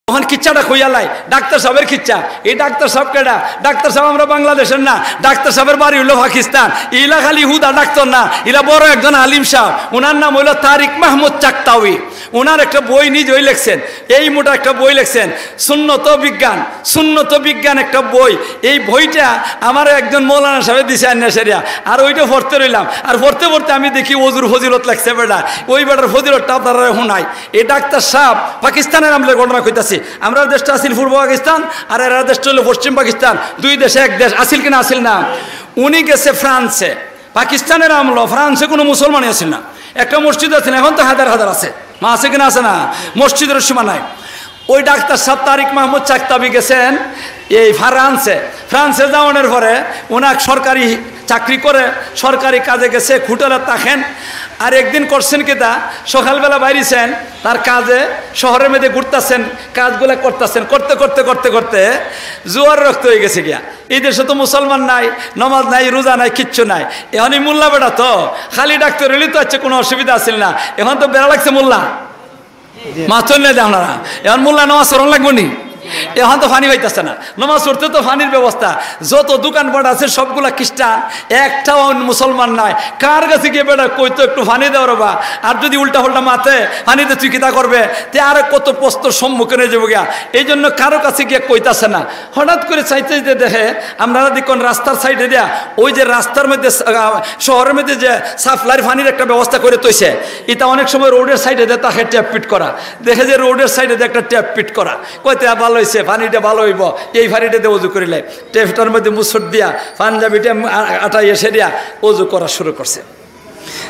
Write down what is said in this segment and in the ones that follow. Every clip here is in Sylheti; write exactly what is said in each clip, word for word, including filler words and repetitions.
অখন কিচ্ছাটা কইয়া লাই, ডাক্তার সাবর কিচ্ছা। এই ডাক্তার সাব কেডা? ডাক্তার সাব আমরা বাংলাদেশর না, ডাক্তার সাবর বাড়ি অইলো পাকিস্তান। ইলা খালি হুদা ডাক্তার না, ইলা বড় একজন আলিম সাব। উনার নাম অইলো তারিক মাহমুদ চাকতাউই। উনার একটা বই নিজেই লেখছেন, এই মোটা একটা বই লেখছেন, সুন্নত বিজ্ঞান। সুন্নত বিজ্ঞান একটা বই। এই বইটা আমার একজন মৌলানা সাবে দিছে আইনা সেরিয়া, আর ওইটা পড়তে রইলাম। আর পড়তে পড়তে আমি দেখি অজুর ফজিলত লেখছে বেটা, ওই বেটার ফজিলতটা আপনারারে হুনাই। এই ডাক্তার সাব পাকিস্তানর আমলর ঘটনা কইতাছি। আমরার দেশটা আছিল পূর্ব পাকিস্তান, আর এরার দেশটা অইলো পশ্চিম পাকিস্তান। দুই দেশে এক দেশ আছিল কি না? আছিল না? উনি গেছে ফ্রান্সে। পাকিস্তানর আমলো ফ্রান্সে কুনু মুসলমানই আছিল না, একটা মসজিদ আছিল না। অখন তো হাজার হাজার আছে, মা আছে কি না? আছে না? মসজিদর সীমা নাই। ওই ডাক্তার সাব তারিক মাহমুদ চাকতাউই গেছেন এই ফ্রান্সে। ফ্রান্সে যাওয়ানোর পরে উনার সরকারি চাকরি করে, সরকারি কাজে গেছে, হোটেলে থাকেন। আর একদিন করছেন কিতা, সকালবেলা বাইরেছেন তার কাজে, শহরর মধ্যে ঘুরতাছেন, কাজগুলা করতাছেন, করতে করতে করতে করতে জুয়ার রক্ত অইগেছে গিয়া। এই দেশে তো মুসলমান নাই, নমাজ নাই, রোজা নাই, কিচ্ছু নাই। অখন এই মোল্লা বেটা তো খালি ডাক্তার অইলে তো আইচ্ছা, কুনু অসুবিধা আছিল না। অখন তো বেড়া লাগছে মোল্লা। মাতইন না দেখো না। অখন মোল্লা নমাজ পড়ন লাগবো নি? অখন তো পানি পাইতাছে না, নমাজ পড়তে তো পানির ব্যবস্থা। যত দোকানপাট আছে সবগুলা খ্রিস্টান, একটাও মুসলমান নাই। কার গেছে গিয়া বেটা কইতো, "একটু পানি দেও রে বা"? আর যদি উল্টা পাল্টা মাতে, "পানি দে, তুই কিতা করবে?" তে আরো কত প্রশ্নর সম্মুখীন অইযিবো গিয়া। এই জন্য কারো কাছে গিয়া কইতাছে না। হঠাৎ করে চাইতে চাইতে দেখে, আপনারা দেখুন রাস্তার সাইডে দিয়া, ওই যে রাস্তার মধ্যে, আহ, শহরর মধ্যে যে সাপ্লাইর পানির একটা ব্যবস্থা করে থইছে, ইটা অনেক সময় রোডর সাইডে দিয়া থাকে ট্যাপ ফিট করা। দেখে যে রোডর সাইডে দিয়া একটা ট্যাপ ফিট করা, কয়, "তে ভালা অইছে, পানিটা ভালা অইবো, এই পানিটা দিয়া অজু করিলে।" ট্যাপটার মধ্যে মুসুর দিয়া, পাঞ্জাবিটা আ-, আটাইয়া সেরিয়া অজু করা শুরু করছে।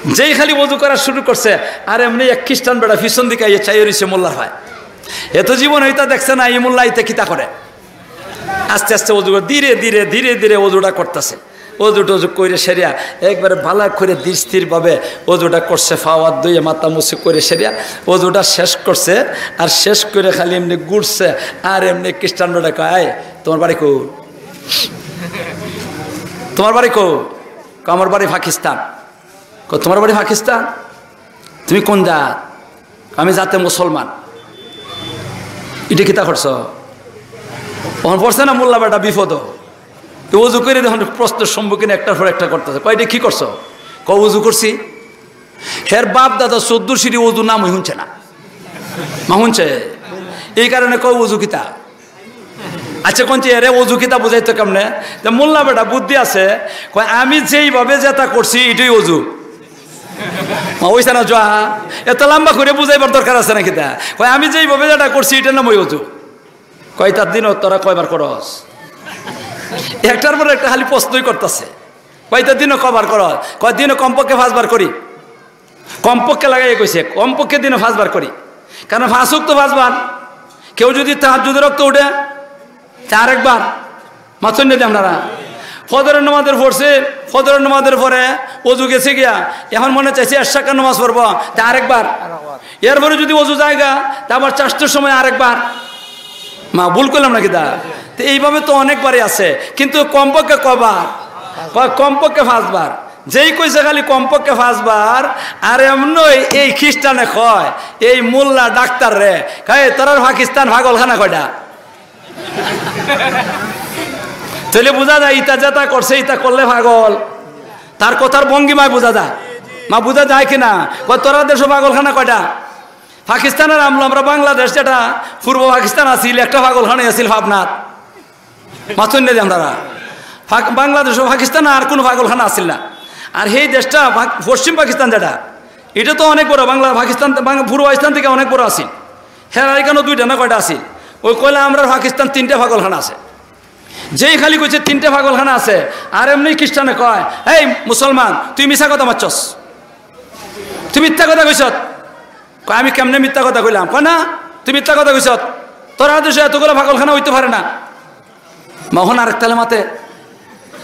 যেই খালি অজু করা শুরু করছে, আর এমনি এক খ্রিস্টান বেটা পিছন দিকে আইয়া চাইয়া রইছে মোল্লার ভাই। এত জীবন হইতা দেখছে না, এই মোল্লা ইতে কিতা করে। আস্তে আস্তে অজু করে, ধীরে ধীরে, ধীরে ধীরে অজুটা করতাছে। অজু টজু করে সেরিয়া একবারে ভালা করে ধীর স্থির ভাবে অজুটা করছে, পাও আত ধুইয়া মাথা মুছে করে সেরিয়া অজুটা শেষ করছে। আর শেষ করে খালি এমনি ঘুরছে, আর এমনি খ্রিস্টান বেটা কয়, "এই, তোমার বাড়ি কো? তোমার বাড়ি কো?" কয়, "আমার বাড়ি পাকিস্তান।" কয়, "তোমার বাড়ি পাকিস্তান? তুমি কোন জাত?" "আমি জাতে মুসলমান।" "ইটা কিতা করছো?" অখন পড়ছে না মোল্লা বেটা বিপদ। তো অজু করে দেখুন প্রশ্নর সম্মুখীন একটার পর একটা করতেছে। কয়, "ইটা কি করছো?" কয়, "অজু করছি।" হের বাপ দাদা চোদ্দ সিঁড়ি অজু নামই হুনছে না। মা হুনছে? এই কারণে কয়, "অজু কিতা?" আচ্ছা, কোন চেয়ে এরে অজু কিতা বুঝাইতো কেমনে? তো মোল্লা বেটা বুদ্ধি আছে, কয়, "আমি যেইভাবে যেটা করছি, এটাই অজু।" মা, অইছে না জোয়া? এত লম্বা করে বুঝাইবার দরকার আছে না কিতা? কয়, "আমি যেইভাবে যেটা করছি, এটার নাম ওই অজু।" কয়, "তার দিনও তোরা কয়বার করস?" একটার পর একটা খালি প্রশ্নই করতেছে। কয়, "তার দিনও কয়বার করস?" কয়, "দিনও কমপক্ষে পাঁচবার করি।" কমপক্ষে লাগাইয়া কইছে, "কমপক্ষে দিনে পাঁচবার করি।" কারণ পাঁচ ওয়াক্ত পাঁচবার, কেউ যদি তাহাজ্জুদের ওয়াক্ত উঠে, তে আরেকবার। মাতইন না আপনারা? ফজরের নামাজের পড়ছে, ফজরের নামাজের পরে অজু গেছে গিয়া, এখন মনে চাইছে এশাকার নামাজ পড়বো, তে আরেকবার। এরপরে যদি অজু যায়গা, তে আবার চারটার সময় আরেকবার। মা, ভুল করলাম নাকি দা? তো এইভাবে তো অনেকবারই আছে, কিন্তু কমপক্ষে কবার? কয়, "কমপক্ষে পাঁচবার।" যেই কইছে খালি কমপক্ষে পাঁচবার, আর এমনই এই খ্রিস্টানে কয়, এই মোল্লা ডাক্তাররে, কয়, "তোরার পাকিস্তান পাগলখানা কয়টা?" তাইলে বুঝা যায়, ইতা যেটা করছে, ইতা করলে পাগল। তার কথার ভঙ্গিমায় বুঝা যায়। মা, বুঝা যায় কি না? কয়, "তোরার দেশো পাগলখানা কয়টা?" পাকিস্তানর আমলো আমরা বাংলাদেশ যেটা পূর্ব পাকিস্তান আছিল, একটা পাগলখানাই আছিল পাবনাত। মাতইন না আপনারা? পাক-, বাংলাদেশও পাকিস্তান আর কোনো পাগলখানা আছিল না। আর সেই দেশটা পাক-, পশ্চিম পাকিস্তান যেটা, এটা তো অনেক বড়, বাংলা পাকিস্তান, বাং-, পূর্ব পাকিস্তান থেকে অনেক বড় আছিল। হেরার এখানেও দুইটা না কয়টা আছিল। ওই কইলা আমরার পাকিস্তান তিনটা পাগলখানা আছে। যেই খালি কইছে তিনটা পাগলখানা আছে, আর এমনি খ্রিস্টানে কয়, "এই মুসলমান, তুই মিছা কথা মাতছস, তুই মিথ্যা কথা কইছস।" কয়, "আমি কেমনে মিথ্যা কথা কইলাম?" কয়, "না, তুই মিথ্যা কথা কইছস, তোরার দেশো এতগুলা পাগলখানা অইতো পারে না।" মা, অখন আরেক তালে মাতে,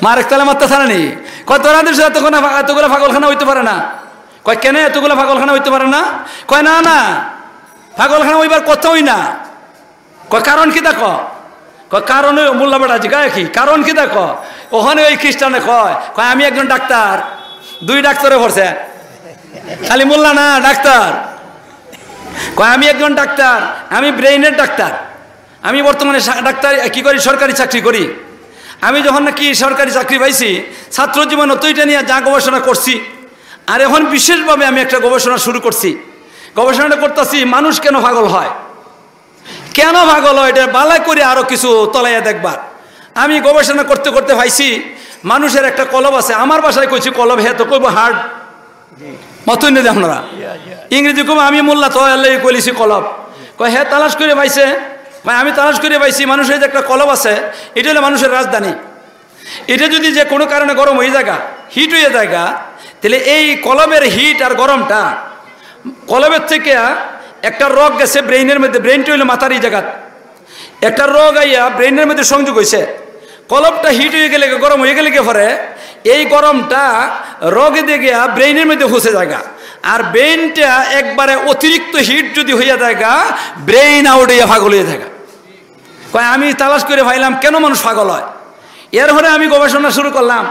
মা, আরেক তালে মাততা ছাড়ে নি। কয়, "তোরার দেশো এতগুলা, এতগুলা পাগলখানা অইতো পারে না।" কয়, "কেনে এতগুলা পাগলখানা অইতো পারে না?" কয়, "না, না, পাগলখানা অইবার কথাই না।" কয়, "কারণ কিতা ক?" কয়, "কারণ ওই মোল্লা বেটা জিগায় কি, কারণ কিতা ক?" ওখানে ওই খ্রিস্টানে কয়, কয়, "আমি একজন ডাক্তার।" দুই ডাক্তারে পড়ছে, খালি মোল্লা না, ডাক্তার। কয়, "আমি একজন ডাক্তার, আমি ব্রেইনের ডাক্তার।" আমি বর্তমানে সা-, ডাক্তারি, কি করি, সরকারি চাকরি করি। আমি যখন নাকি সরকারি চাকরি পাইছি, ছাত্র জীবন তো এটা নিয়ে যা গবেষণা করছি, আর এখন বিশেষভাবে আমি একটা গবেষণা শুরু করছি। গবেষণাটা করতেছি, মানুষ কেন পাগল হয়, কেন পাগল হয়, এটা বালা করে আরো কিছু তলাইয়া দেখবার। আমি গবেষণা করতে করতে পাইছি, মানুষের একটা কলব আছে। আমার ভাষায় কইছি কলব, হে তো কইব হার্ট। মতন নেই আপনারা ইংরেজি কইব, আমি মোল্লা তো আল্লাহ কইলিছি কলব। কয় হে তালাশ করে পাইছে, কয় আমি তালাশ করে পাইছি, মানুষের যে একটা কলব আছে, এটা হলো মানুষের রাজধানী। এটা যদি যে কোনো কারণে গরম হয়ে যায়গা, হিট হয়ে যায়গা, তাহলে এই কলবের হিট আর গরমটা, কলবের থেকে একটা রগ গেছে ব্রেইনের মধ্যে, ব্রেইনটা হইলো মাথার এই জায়গা, একটা রগ আইয়া ব্রেইনের মধ্যে সংযোগ হয়েছে। কলবটা হিট হয়ে গেলে, গরম হয়ে গেলে গিয়ে পরে এই গরমটা রগে দিয়ে গিয়া ব্রেইনের মধ্যে পৌঁছে যায়গা। আর ব্রেইনটা একবারে অতিরিক্ত হিট যদি হইয়া যায়গা, ব্রেইন আউট হইয়া পাগল হইয়া যায়গা। কয় আমি তালাশ করে পাইলাম কেন মানুষ পাগল হয়। এরপরে আমি গবেষণা শুরু করলাম,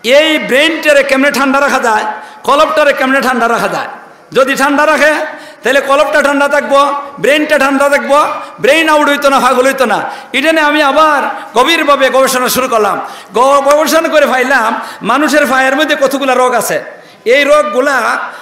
এই ব্রেইনটারে কেমনে ঠান্ডা রাখা যায়, কলবটারে কেমনে ঠান্ডা রাখা যায়। যদি ঠান্ডা রাখে, তাহলে কলবটা ঠান্ডা থাকবো, ব্রেইনটা ঠান্ডা থাকবো, ব্রেইন আউট হইতো না, পাগল হইতো না। এটা নিয়ে আমি আবার গভীরভাবে গবেষণা শুরু করলাম। গ-, গবেষণা করে পাইলাম মানুষের পায়ের মধ্যে কতগুলা রগ আছে। এই রগগুলা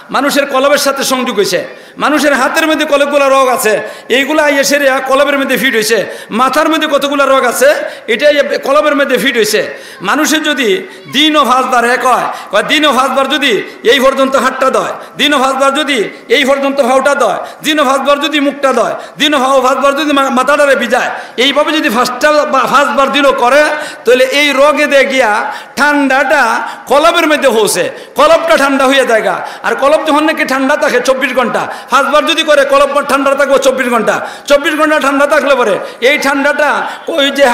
মানুষের কলবের সাথে সংযোগ হয়েছে। মানুষের হাতের মধ্যে কতগুলা রগ আছে, এইগুলা আইয়া সেরে কলবের মধ্যে ফিট হয়েছে। মাথার মধ্যে কতগুলা রগ আছে, এটা আইয়া কলবের মধ্যে ফিট হয়েছে। মানুষের যদি দিনও পাঁচবার এক হয়, কয় দিনও পাঁচবার যদি এই পর্যন্ত হাতটা দেয়, দিনও পাঁচবার যদি এই পর্যন্ত পাওটা দেয়, দিনও পাঁচবার যদি মুখটা দেয়, দিনও পাও পাঁচবার যদি মা-, মাথাটারে ভিজায়, এইভাবে যদি পাঁচটা বা পাঁচবার দিনও করে, তাহলে এই রগে দিয়ে গিয়া ঠান্ডাটা কলবের মধ্যে পৌঁছে, কলবটা ঠান্ডা হইয়া যায়গা। আর কলব যখন নাকি ঠান্ডা থাকে চব্বিশ ঘন্টা, পাঁচবার যদি করে কলব ঠান্ডা থাকবো চব্বিশ ঘন্টা, চব্বিশ ঘন্টা ঠান্ডা থাকলে পরে এই ঠান্ডাটা ওই যে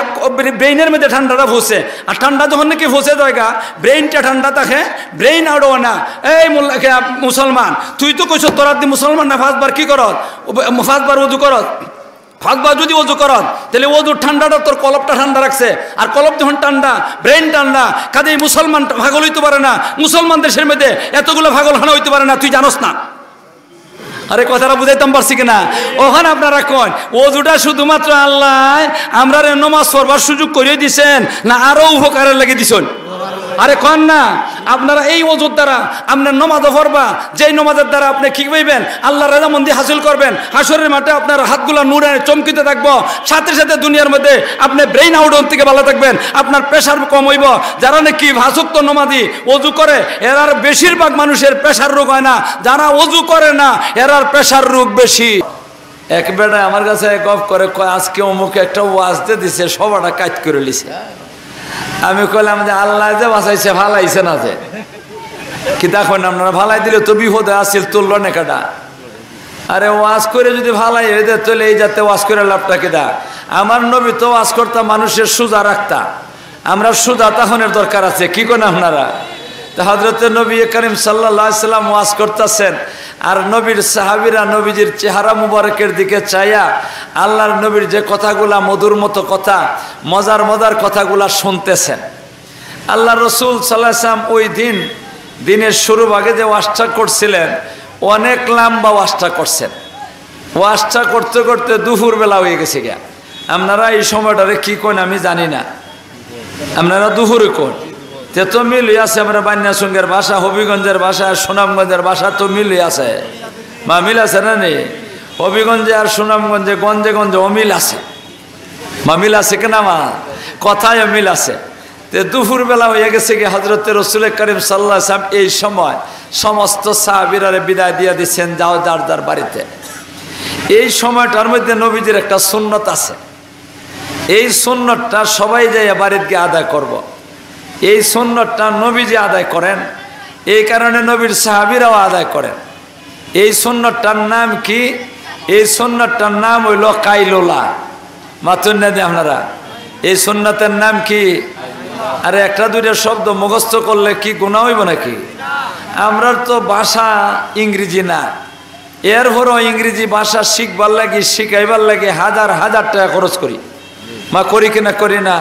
ব্রেইনের মধ্যে ঠান্ডাটা পৌঁছে, আর ঠান্ডা যখন নাকি পৌঁছে যায়গা, ব্রেইনটা ঠান্ডা থাকে, ব্রেইন আউট হয় না। এই মোল্লা, কে, মুসলমান, তুই তো কইছ তোরা দি মুসলমান না, পাঁচবার কি করস? ও ব-, পাঁচবার উজু করস। পাঁচবার যদি উজু করস, তাহলে উজুর ঠান্ডাটা তোর কলবটা ঠান্ডা রাখছে, আর কলব যখন ঠান্ডা, ব্রেইন ঠান্ডা, কাজেই মুসলমান পাগল হইতে পারে না। মুসলমান দেশের মধ্যে এতগুলো পাগলখানা হইতে পারে না, তুই জানোস না। আরে কথাটা বুঝাইতাম পারছি কিনা? ওখানে আপনারা কন, অজুটা শুধুমাত্র আল্লাহ আমরারে নমাজ পড়বার সুযোগ করে দিছেন, না আরো উপকারের লাগি দিছেন? আরে কন না, আপনারা এই অজুর দ্বারা আপনার নমাজও পড়বা, যেই নমাজের দ্বারা আপনি কি পাইবেন? আল্লাহর রেজামন্দি হাসিল করবেন। হাসরের মাঠে আপনার হাতগুলা নূরে চমকিতে থাকবো, সাথে সাথে দুনিয়ার মধ্যে আপনি ব্রেইন আউট থেকে ভালো থাকবেন, আপনার প্রেশার কম হইব। যারা নাকি পাঁচ ওয়াক্ত নমাজি, অজু করে, এরার বেশিরভাগ মানুষের প্রেশার রোগ হয় না। যারা অজু করে না, এরার প্রেশার রোগ বেশি। এক বেটায় আমার কাছে গফ করে কয়, "আজকে অমুকে একটা ওয়াজ দে দিছে, সভাটা কাজ করে লিছে।" আমি কইলাম যে, "আল্লাহ যে বাঁচাইছে, ফালাইছে না যে।" কিতা কইন আপনারা, ফালাই দিলে তো বিপদে আছিল, তুলল না কেটা? আরে ওয়াজ করে যদি ফালাই হয়ে যায়, তাহলে এই জাতে ওয়াজ করে লাভটা কিতা? আমার নবী তো ওয়াজ করতা মানুষের সুজা রাখতা, আমরা সুজা তাহনের দরকার আছে, কি কইন আপনারা? তো হযরতে নবী করিম সাল্লাল্লাহু আলাইহি সাল্লাম ওয়াজ করতেছেন, আর নবীর সাহাবীরা নবীজির চেহারা মুবারকের দিকে চাইয়া আল্লাহর নবীর যে কথাগুলা, মধুর মতো কথা, মজার মজার কথাগুলা শুনতেছেন। আল্লাহর রসুল সাল্লাল্লাহু আলাইহি সাল্লাম ওই দিন, দিনের শুরু ভাগে যে ওয়াজটা করছিলেন, অনেক লম্বা ওয়াজটা করছেন। ওয়াজটা করতে করতে দুপুর বেলা হয়ে গেছে গিয়া। আপনারা এই সময়টারে কি কইন আমি জানি না, আপনারা দুপুরে কইন। তে তো মিল হয়ে আছে, আমরা বান্যাসুঙ্গের ভাষা, হবিগঞ্জের ভাষা, সুনামগঞ্জের ভাষা তো মিল হয়ে আছে। বা মিল আছে না নেই? হবিগঞ্জে আর সুনামগঞ্জে, গঞ্জে গঞ্জে অমিল আছে। বা মিল আছে কিনা মা? কথায় মিল আছে। তে দুপুর বেলা হয়ে গেছে গিয়া, হযরতে রসুল করিম সাল্লাল্লাহু আলাইহি ওয়াসাল্লাম এই সময় সমস্ত সাহাবীরারে বিদায় দিয়ে দিচ্ছেন, "যাও যার যার বাড়িতে।" এই সময়টার মধ্যে নবীজির একটা সুন্নত আছে, এই সুন্নতটা সবাই যাইয়া বাড়িতে গিয়ে আদায় করব। এই সুন্নতটা নবীজি আদায় করেন, এই কারণে নবীর সাহাবীরাও আদায় করেন। এই সুন্নতটার নাম কি? এই সুন্নতটার নাম হইল কাইলুলা। মাতুন না দি আপনারা, এই সুন্নতের নাম কি? আরে একটা দুইটা শব্দ মুখস্থ করলে কি গুনাহ হইব নাকি? আমরার তো ভাষা ইংরেজি না, এরপরও ইংরেজি ভাষা শিখবার লাগি, শিখাইবার লাগি হাজার হাজার টাকা খরচ করি। মা, করি কিনা করি না?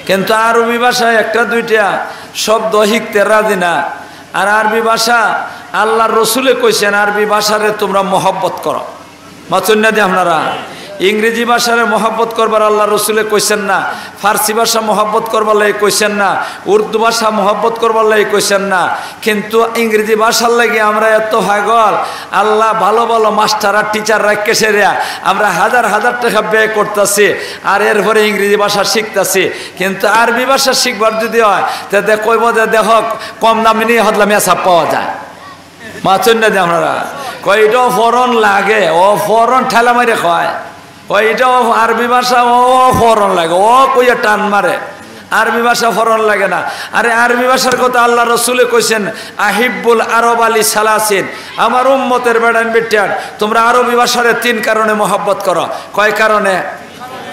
কিন্তু আরবি ভাষায় একটা দুইটা শব্দ শিখতে রাজি না। আর আরবি ভাষা, আল্লাহর রসুলে কইছেন, "আরবি ভাষারে তোমরা মহব্বত করো।" মাতুন না দি আপনারা, ইংরেজি ভাষারে মহব্বত করবার আল্লাহ রসুলে কইছেন না, ফার্সি ভাষা মহব্বত করবার লাগি কইছেন না, উর্দু ভাষা মহব্বত করবার লাগি কইছেন না, কিন্তু ইংরেজি ভাষার লাগি আমরা এত পাগল। আল্লাহ ভালো ভালো মাস্টার আর টিচার রাখকে সেরিয়া আমরা হাজার হাজার টাকা ব্যয় করতাছি, আর এরপরে ইংরেজি ভাষা শিখতাছি। কিন্তু আরবি ভাষা শিখবার যদি হয়, তে দে-, কইব যে, "দেখো, কম দামি নিয়ে হদলা মিয়া ছাপ পাওয়া যায়।" মাতইন না যে আপনারা, কয়, "ইটাও ফরন লাগে, ও ফরন ঠেলা মারে কয়।" কয়, "ইটাও আরবি ভাষা, ও, ও ফরন লাগে, ও কইয়া টান মারে।" আরবি ভাষা ফরন লাগে না। আরে, আরবি ভাষার কথা আল্লাহ রসুলে কইছেন, "আহিব্বুল আরব আলী সালাসিন।" আমার উম্মতের বেটাইন বেটিয়ান, তোমরা আরবি ভাষারে তিন কারণে মহব্বত করো। কয় কারণে?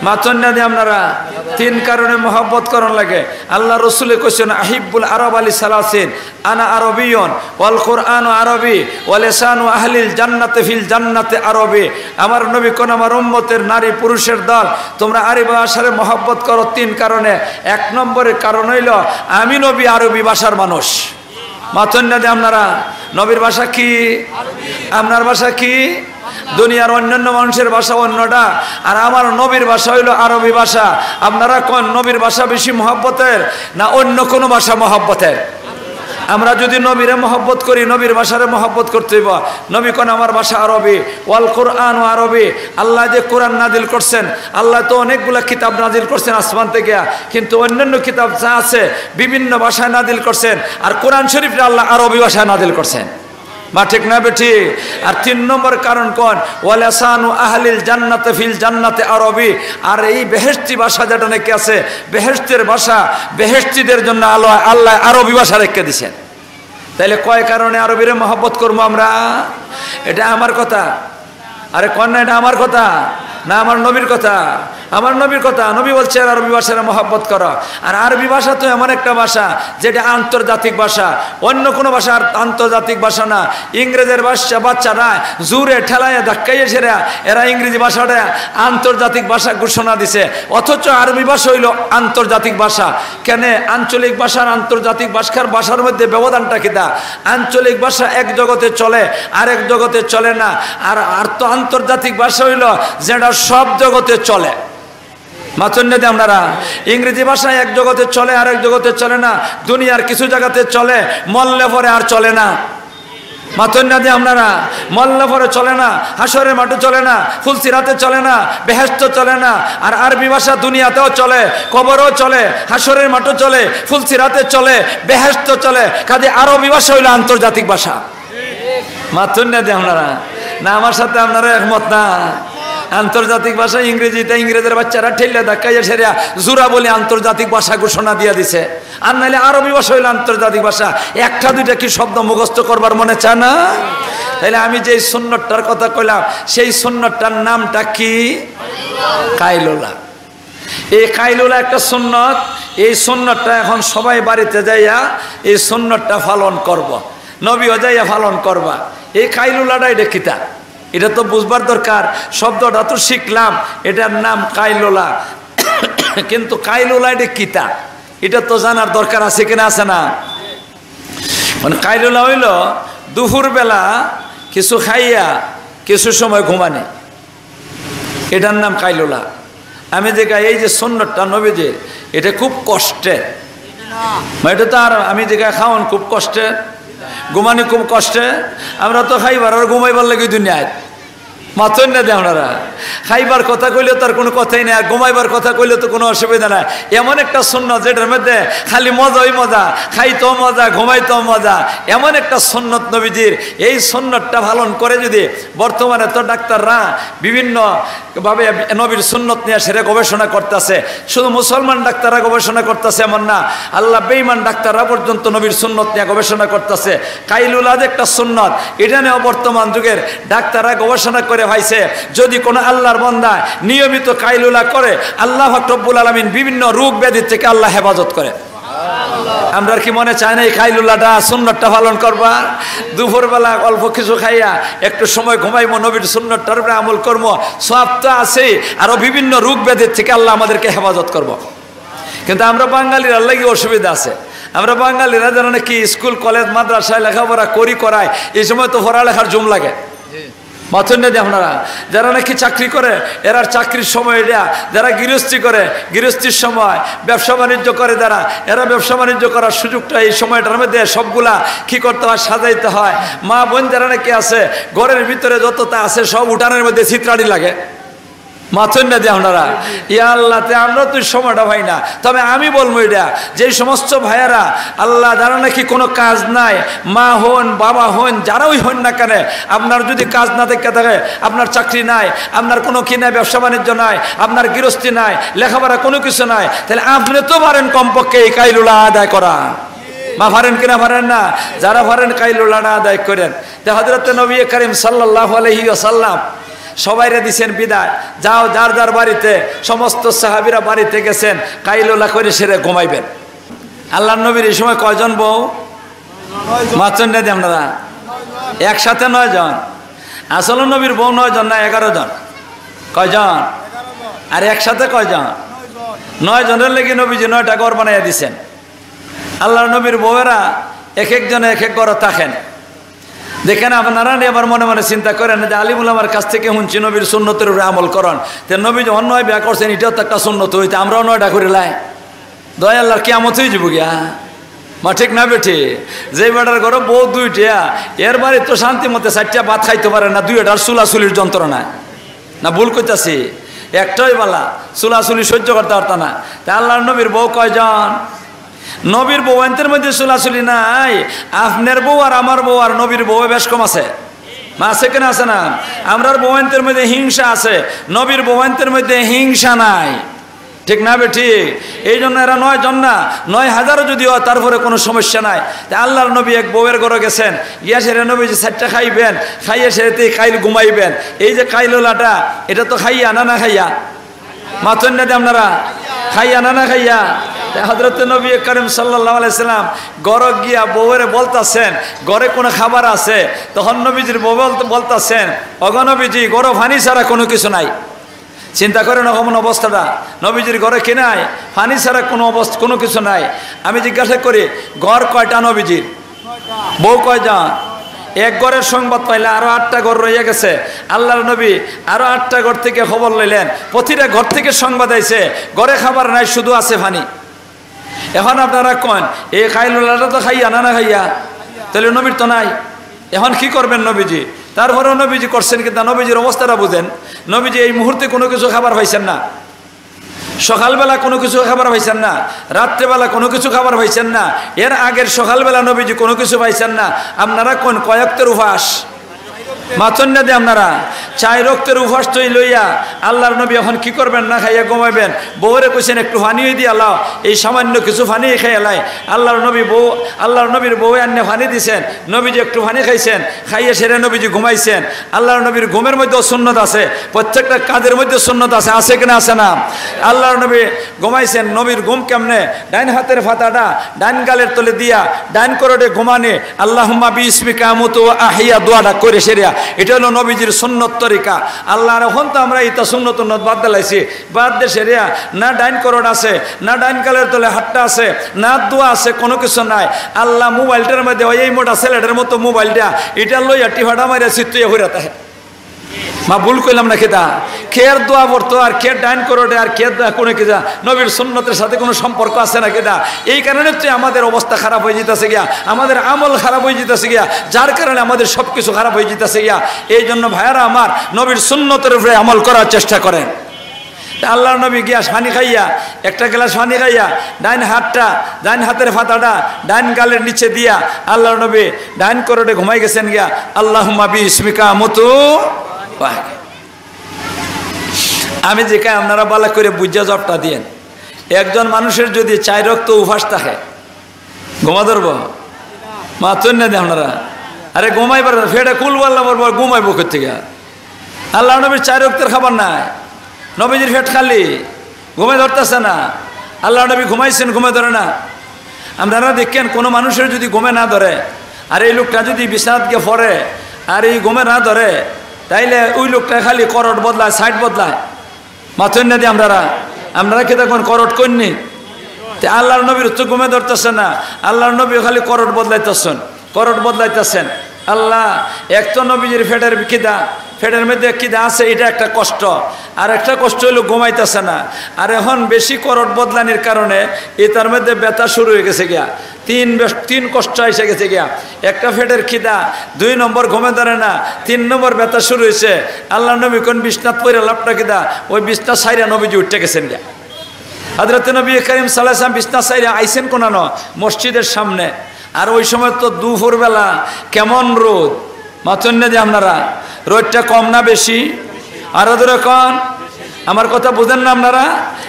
মাতইন না দি আপনারা, তিন কারণে মহব্বত করন লাগে। আল্লাহ রসুলে কইছেন, "আহিব্বুল আরব আলী সালাসিন, আনা আরবিয়ন, ওয়াল কোরআন আরবি, ওয়া লিসানু আহলিল জান্নাতে ফিল জান্নাতে আরবি।" আমার নবী কোন আমার উম্মতের নারী পুরুষের দল, তোমরা আরবি ভাষারে মহব্বত করো তিন কারণে। এক নম্বরের কারণ হইল, আমি নবী আরবি ভাষার মানুষ। মাতইন না দি আপনারা, নবীর ভাষা কি? আপনার ভাষা কি? দুনিয়ার অন্যান্য মানুষের ভাষা অন্যটা, আর আমার নবীর ভাষা হইল আরবি ভাষা। আপনারা কোন নবীর ভাষা বেশি মহব্বতের না অন্য কোনো ভাষা মহব্বতের? আমরা যদি নবীরে মহব্বত করি, নবীর ভাষারে মহব্বত করতে হইব। নবী কোন আমার ভাষা আরবি, ওয়াল কোরআন আরবি। আল্লাহ যে কোরআন নাজিল করছেন, আল্লাহ তো অনেকগুলা কিতাব নাজিল করছেন আসমান থেকে, কিন্তু অন্যান্য কিতাব যা আছে বিভিন্ন ভাষায় নাজিল করছেন, আর কোরআন শরীফরে আল্লাহ আরবি ভাষায় নাজিল করছেন। মা ঠিক না বেটি? আর তিন নম্বর কারণ কোন? "ওয়ালাসানু আহলিল জান্নাতে ফিল জান্নাতে আরবি।" আর এই বেহেশতি ভাষা যেটা নাকি আছে, বেহেশতের ভাষা, বেহেশতিদের জন্য আল্লাহ, আল্লাহ আরবি ভাষা রেখে দিছেন। তাইলে কয় কারণে আরবিরে মহব্বত করবো আমরা? এটা আমার কথা। আরে কন না, এটা আমার কথা না আমার নবীর কথা? আমার নবীর কথা। নবী বলছেন আরবি ভাষারে মহব্বত করো। আর আরবি ভাষা তো এমন একটা ভাষা যেটা আন্তর্জাতিক ভাষা, অন্য কোনো ভাষা আর আন্তর্জাতিক ভাষা না। ইংরেজের বাচ্চা, বাচ্চারা জোরে ঠেলায় ধাক্কাইয়ে সেরা এরা ইংরেজি ভাষাটা আন্তর্জাতিক ভাষা ঘোষণা দিছে, অথচ আরবি ভাষা হইল আন্তর্জাতিক ভাষা। কেনে? আঞ্চলিক ভাষার আন্তর্জাতিক ভাষার, ভাষার মধ্যে ব্যবধানটা কিতা? আঞ্চলিক ভাষা এক জগতে চলে, আরেক জগতে চলে না। আর, আর তো আন্তর্জাতিক ভাষা হইল যেটা সব জগতে চলে। মাতইন না দি আপনারা, ইংরেজি ভাষা এক জগতে চলে, আরেক জগতে চলে না। দুনিয়ার কিছু জায়গাতে চলে, মরলে পরে আর চলে না। মাতইন না দি আপনারা, মরলে পরে চলে না, হাশরের মাঠে চলে না, ফুলসিরাতে চলে না, বেহেশতো চলে না। আর আরবি ভাষা দুনিয়াতেও চলে, কবরেও চলে, হাশরের মাঠে চলে, ফুলসিরাতে চলে, বেহেশতো চলে। কাজে আরবি ভাষা হইল আন্তর্জাতিক ভাষা। মাতইন না দি আপনারা, না আমার সাথে আপনারা একমত না? আন্তর্জাতিক ভাষা ইংরেজি, তাই ইংরেজের বাচ্চারা ঠেললে ধাক্কাইয়া সেরা জোরা বলে আন্তর্জাতিক ভাষা ঘোষণা দিয়া দিছে। আর নাইলে আরবি ভাষা হইল আন্তর্জাতিক ভাষা। একটা দুইটা কি শব্দ মুখস্থ করবার মনে চায় না? তাইলে আমি যেই সুন্নতটার কথা কইলাম, সেই সুন্নতটার নামটা কি? কাইলুলা। এই কাইলুলা একটা সুন্নত। এই সুন্নতটা এখন সবাই বাড়িতে যাইয়া এই সুন্নতটা পালন করব, নবীও যাইয়া পালন করবা। এই কাইলুলাটা এটা কিতা? এটা তো বুঝবার দরকার। শব্দটা তো শিখলাম, এটার নাম কাইলুলা, কিন্তু কাইলুলা এটা কিতা, এটা তো জানার দরকার আছে কিনা, আছে না? মানে কাইলুলা হইল দুপুরবেলা কিছু খাইয়া কিছু সময় ঘুমানি, এটার নাম কাইলুলা। আমি যে গাই এই যে সুন্নতটা নবীজির, এটা খুব কষ্টে। মানে এটা তো আর আমি যে গাই খাওন খুব কষ্টে, ঘুমানি খুব কষ্টে। আমরা তো খাইবার আর ঘুমাইবার লাগি দুনিয়াত। মাতইন না দি আপনারা, খাইবার কথা কইলে তো আর কোনো কথাই নাই, আর ঘুমাইবার কথা কইলে তো কোনো অসুবিধা নাই। এমন একটা সুন্নত যেটার মধ্যে খালি মজাই মজা, খাইতেও মজা, ঘুমাইতেও মজা। এমন একটা সুন্নত নবীজির, এই সুন্নতটা পালন করে যদি, বর্তমানে তো ডাক্তাররা বিভিন্ন ভাবে নবীর সুন্নত নিয়ে সেটা গবেষণা করতেছে। শুধু মুসলমান ডাক্তাররা গবেষণা করতেছে এমন না, আল্লাহ বেঈমান ডাক্তাররা পর্যন্ত নবীর সুন্নত নিয়ে গবেষণা করতেছে। কাইলুলা যে একটা সুন্নত, এটা নিয়েও বর্তমান যুগের ডাক্তাররা গবেষণা করে পাইছে। যদি কোনো আল্লাহর বান্দা নিয়মিত কাইলুলা করে, আল্লাহ পাক রব্বুল আলামিন বিভিন্ন রোগ ব্যাধি থেকে আল্লাহ হেফাজত করে। আমরার কি মনে চায় না এই কাইলুলাটা, সুন্নতটা পালন করবা? দুপুরবেলা অল্প কিছু খাইয়া একটু সময় ঘুমাইমু, নবীর সুন্নতটার উপরে আমল করমু, সওয়াব তো আছেই, আরো বিভিন্ন রোগ ব্যাধির থেকে আল্লাহ আমাদেরকে হেফাজত করব। কিন্তু আমরা বাঙালিরার লাগি অসুবিধা আছে। আমরা বাঙালিরা যেন নাকি স্কুল, কলেজ, মাদ্রাসায় লেখাপড়া করি, করাই, এই সময় তো পড়ালেখার জুম লাগে। মাতইন না দি আপনারা, যারা নাকি চাকরি করে, এরার চাকরির সময় এটা, যারা গৃহস্থী করে, গৃহস্থীর সময়, ব্যবসা বাণিজ্য করে যারা, এরা ব্যবসা বাণিজ্য করার সুযোগটা এই সময়টার মধ্যে সবগুলা কি করতে হয়, সাজাইতে হয়। মা বোন যারা নাকি আছে, ঘরের ভিতরে যতটা আছে সব উঠানের মধ্যে ছিতরানি লাগে। মাতইন না দি আপনারা, ইয়া আল্লাহ, তে আমরা তো সময়টা পাই না। তবে আমি বলবো এটা, যে সমস্ত ভাইয়ারা আল্লাহ যারা নাকি কোনো কাজ নাই, মা হন, বাবা হন, যারাই হন না কেন, আপনার যদি কাজ না থেকে থাকে, আপনার চাকরি নাই, আপনার কোনো কি নাই, ব্যবসা বাণিজ্য নাই, আপনার গৃহস্থী নাই, লেখাপড়া কোনো কিছু নাই, তাহলে আপনি তো পারেন কমপক্ষে এই কাইলুলা আদায় করা। মা পারেন কিনা পারেন না? যারা পারেন কাইলুলাটা আদায় করেন। তে হযরতে নবী করিম সাল্লাল্লাহু আলাইহি ওয়াসাল্লাম সবাইরে দিছেন বিদায়, যাও যার যার বাড়িতে, সমস্ত সাহাবীরা বাড়িতে গেছেন, কাইলুলা করে সেরে ঘুমাইবেন। আল্লাহর নবীর এই সময় কয়জন বউ? মাতইন না দি আপনারা, একসাথে নয় জন। আসলে নবীর বউ নয় জন না, এগারো জন। কয়জন? আর একসাথে কয়জন? নয় জনের লাগি নবীজি নয়টা ঘর বানাইয়া দিছেন। আল্লাহর নবীর বউয়েরা এক একজনে এক এক ঘরে থাকেন। দেখেন, আপনারা নি আবার মনে মনে চিন্তা করেন যে আলিম উলামার কাছ থেকে শুনছি নবীর সুন্নতের উপরে আমল করেন, তে নবী যখন নয় বিয়া করছেন, এটাও তো একটা সুন্নত হইতে, আমরাও নয়টা করিলাই। দয়া আল্লাহর কিয়ামত হয়ে যাবো গিয়া। মা ঠিক না বেটি? যে বেটার ঘরে বউ দুইটা, এর বাড়ি তো শান্তি মতে চারটা ভাত খাইতে পারে না, দুইটার চুলাচুলির যন্ত্রণায়। না ভুল কইতাছি? একটাই বালা, চুলাচুলি সহ্য করতে পারতা না। তা আল্লাহর নবীর বউ কয়জন? নবীর বউয়াইন্তের মধ্যে চুলাচুলি নাই। আপনার বউ আর আমার বউ আর নবীর বউ বেশ কম আছে। মা আছে কিনা আছে না? আমরার বউয়াইন্তের মধ্যে হিংসা আছে, নবীর বউয়াইন্তের মধ্যে হিংসা নাই। ঠিক না বেটি? এই জন্য এরা নয় জন না, নয় হাজারও যদি হয়, তারপরে কোনো সমস্যা নাই। তা আল্লাহর নবী এক বউয়ের ঘরে গেছেন, গিয়া সেরে নবীজি চারটা খাইবেন, খাইয়া সেরে তে কাইল ঘুমাইবেন। এই যে কাইলুলাটা, এটা তো খাইয়া না, না খাইয়া? মাতইন না দি আপনারা, খাইয়া না, না খাইয়া? তা হযরতে নবী করিম সাল্লাল্লাহু আলাইহি সাল্লাম ঘরে গিয়া বউয়েরে বলতাছেন, ঘরে কোনো খাবার আছে? তখন নবীজির বউ বলতে-, বলতাছেন, "ওগো নবীজি, ঘরে পানি ছাড়া কোনো কিছু নাই।" চিন্তা করেন অখন অবস্থাটা, নবীজির ঘরে কি নাই? পানি ছাড়া কোনো অবস্থা, কোনো কিছু নাই। আমি জিজ্ঞাসা করি, ঘর কয়টা নবীজির? বউ কয়জন? এক ঘরের সংবাদ পাইলে আরো আটটা ঘর রইয়া গেছে। আল্লাহর নবী আরো আটটা ঘর থেকে খবর লইলেন, প্রতিটা ঘর থেকে সংবাদ আইছে, ঘরে খাবার নাই, শুধু আছে পানি। এখন আপনারা কন, এই কাইলুলাটা তো খাইয়া না, না খাইয়া? তাহলে নবীর তো নাই। এখন কি করবেন নবীজি? তারপরেও নবীজি করছেন, কিন্তু নবীজির অবস্থাটা বুঝেন। নবীজি এই মুহূর্তে কোনো কিছু খাবার পাইছেন না, সকালবেলা কোনো কিছু খাবার পাইছেন না, রাত্রেবেলা কোনো কিছু খাবার পাইছেন না, এর আগের সকালবেলা নবীজি কোনো কিছু পাইছেন না। আপনারা কন কয়েকটার উপাস? মাতইন না দি আপনারা, চার ওয়াক্তের উপাস তো লইয়া আল্লাহর নবী এখন কি করবেন? না খাইয়া ঘুমাইবেন। বউরে কইছেন, "একটু পানি দিয়া লাও, এই সামান্য কিছু পানি খাইয়া লাই।" আল্লাহর নবী বউ, আল্লাহর নবীর বউ আন্নে পানি দিছেন, নবীজি একটু পানি খাইছেন, খাইয়া সেরে নবীজি ঘুমাইছেন। আল্লাহর নবীর ঘুমের মধ্যে সুন্নত আছে, প্রত্যেকটা কাজের মধ্যে সুন্নত আছে, আছে কিনা আছে না? আল্লাহর নবী ঘুমাইছেন, নবীর ঘুম কেমনে? ডাইন হাতের ফাতাটা ডাইন গালের তলে দিয়া ডাইন করোটে ঘুমানি, "আল্লাহুম্মা বিইসমিকা আমুতু ওয়া আহইয়া" দোয়াটা করে সেরিয়া। এটা হলো নবীজির সুন্নত তরিকা। আল্লাহর এখন তো আমরা ইতা সুন্নত উন্নত বাদ দিলাইছি, বাদ দে সেরিয়া। না ডাইন করোট আছে, না ডাইন গালের তলে হাতটা আছে, না দোয়া আছে, কোনো কিছু নাই। আল্লাহ মোবাইলটার মধ্যে ওই এই মোটা সিলেটের মতো মোবাইলটা, এটা লইয়া টিফাটা মারিয়া সিত্তুইয়া হইরা তাহে। মা, ভুল কইলাম না কিতা? কের দোয়া পড়তো আর কের ডাইন করোটে আর কের দোয়া কোনো কিতা? নবীর সুন্নতের সাথে কোনো সম্পর্ক আছে না কিতা? এই কারণে তো আমাদের অবস্থা খারাপ হয়ে যেতেছে গিয়া, আমাদের আমল খারাপ হয়ে যেতেছে গিয়া, যার কারণে আমাদের সব কিছু খারাপ হয়ে যেতেছে গিয়া। এই জন্য ভাইয়ারা আমার, নবীর সুন্নতের উপরে আমল করার চেষ্টা করেন। তা আল্লাহর নবী গিয়া পানি খাইয়া, একটা গ্লাস পানি খাইয়া, ডাইন হাতটা, ডাইন হাতের ফাতাটা ডাইন গালের নিচে দিয়া আল্লাহর নবী ডাইন করোটে ঘুমাই গেছেন গিয়া। "আল্লাহুম্মা বিইসমিকা আমুতু ওয়া আহইয়া।" আমি জিকাই, আপনারা ভালা করে বুঝা জবটা দিয়েন। একজন মানুষের যদি চার ওয়াক্ত উপাস থাকে, ঘুমা ধরবো? মাতইন না দি আপনারা। আরে ঘুমাইবার, ফেটে কুল বাল্লা পড়বো, ঘুমাইবো কোথেকে? আল্লাহর নবীর চার ওয়াক্তের খাবার নাই, নবীজির ফেট খালি, ঘুমে ধরতেছে না। আল্লাহর নবী ঘুমাইছেন, ঘুমে ধরে না। আপনারা দেখেন, কোনো মানুষের যদি ঘুমে না ধরে, আর এই লোকটা যদি বিছানাত গিয়ে পড়ে, আর এই ঘুমে না ধরে, তাইলে ওই লোকটা খালি করোট বদলায়, সাইড বদলায়। মাতইন না দি আপনারা, আপনারা কি দেখবেন করোট কইননি? তে আল্লাহর নবীর তো ঘুমে ধরতেছে না, আল্লাহর নবী খালি করোট বদলাইতেছেন, করোট বদলাইতেছেন। আল্লাহ, এক তো নবীজির ফেটের খিদা, পেটের মধ্যে খিদা আছে, এটা একটা কষ্ট। আর একটা কষ্ট হইলো ঘুমাইতেছে না। আর এখন বেশি করট বদলানির কারণে ইটার মধ্যে ব্যথা শুরু হয়ে গেছে গিয়া। তিন বেশ, তিন কষ্ট এসে গেছে গিয়া। একটা পেটের খিদা, দুই নম্বর ঘুমে ধরে না, তিন নম্বর ব্যথা শুরু হয়েছে। আল্লাহর নবী কোন বিছনাত পড়ে লাপটা খিদা, ওই বিছনা সাইরা নবীজি উঠে গেছেন গিয়া। হযরত নবী করিম সাল্লাল্লাহু আলাইহি ওয়াসাল্লাম বিছনা সাইরা আইছেন কোনানো? মসজিদের সামনে। আর ওই সময় তো দুপুর বেলা, কেমন রোদ, মাতইন না যে আপনারা, রোদটা কম না বেশি? আরো ধরে কন, আমার কথা বুঝেন না আপনারা?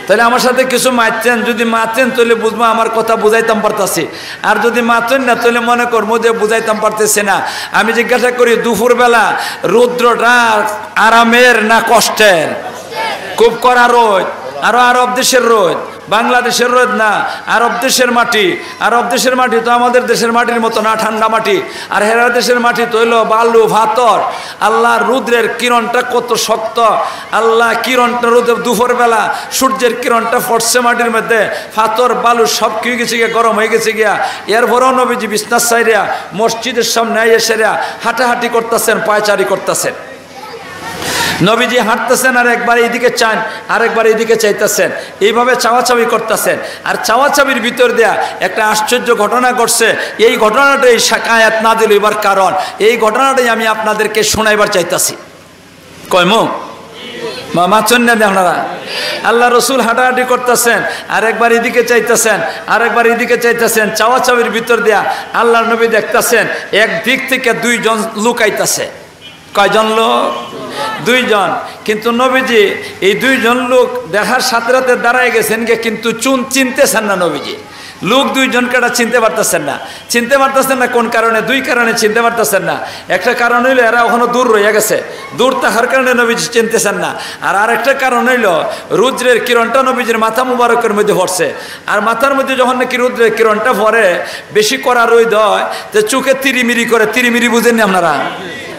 তাহলে আমার সাথে কিছু মাতছেন, যদি মাতেন তাহলে বুঝবো আমার কথা বুঝাইতাম পারতাছি, আর যদি মাতইন না তাহলে মনে করবো যে বুঝাইতাম পারতেছি না। আমি জিজ্ঞাসা করি, দুপুর বেলা রৌদ্রটা আরামের না কষ্টের? খুব কড়া রোদ। আরো আরব দেশের রোদ, বাংলাদেশের রোদ না, আরব দেশের মাটি। আরব দেশের মাটি তো আমাদের দেশের মাটির মতো না, ঠান্ডা মাটি। আর হেরা দেশের মাটি তো হইলো বালু, পাথর। আল্লাহর রৌদ্রের কিরণটা কত শক্ত। আল্লাহ কিরণটা, রোদে দুপুর বেলা সূর্যের কিরণটা পড়ছে মাটির মধ্যে, পাথর বালু সব কি হয়ে গেছে গিয়া, গরম হয়ে গেছে গিয়া। এরপরেও নবীজি বিছনাত সাইরা মসজিদের সামনে আইয়া সেরা হাঁটাহাঁটি করতেছেন, পায়চারি করতেছেন। নবীজি হাঁটতেছেন, আর একবার এইদিকে চান, আর একবার এইদিকে চাইতেছেন, এইভাবে চাওয়াচাওয়ি করতেছেন। আর চাওয়াচাওয়ির ভিতর দিয়া একটা আশ্চর্য ঘটনা ঘটছে। এই ঘটনাটাই শাক-, আয়াত নাজিল হইবার কারণ। এই ঘটনাটাই আমি আপনাদেরকে শোনাইবার চাইতাছি। কইমু? মা, মাতইন না যে আপনারা। আল্লাহ রসুল হাঁটাহাঁটি করতেছেন, আর একবার এদিকে চাইতেছেন, আর একবার এদিকে চাইতেছেন। চাওয়াচাওয়ির ভিতর দিয়া আল্লাহর নবী দেখতেছেন, এক দিক থেকে দুইজন লোক আইতাছে। কয়জন লোক? দুইজন। কিন্তু নবীজি এই দুইজন লোক দেখার সাথে সাথে দাঁড়ায় গেছেন গিয়া, কিন্তু চুন চিনতেছেন না নবীজি। লোক দুইজনকে এটা চিনতে পারতেছেন না। চিনতে পারতেছেন না কোন কারণে? দুই কারণে চিনতে পারতেছেন না। একটা কারণ হইলো এরা ওখানে দূর রইয়া গেছে, দূর থাকার কারণে নবীজি চিনতেছেন না। আর আরেকটা কারণ হইলো রৌদ্রের কিরণটা নবীজির মাথা মুবারকের মধ্যে পড়ছে। আর মাথার মধ্যে যখন নাকি রৌদ্রের কিরণটা পড়ে, বেশি কড়া রোদ হয়, তো চোখে তিরিমিরি করে। তিরিমিরি বুঝেননি আপনারা?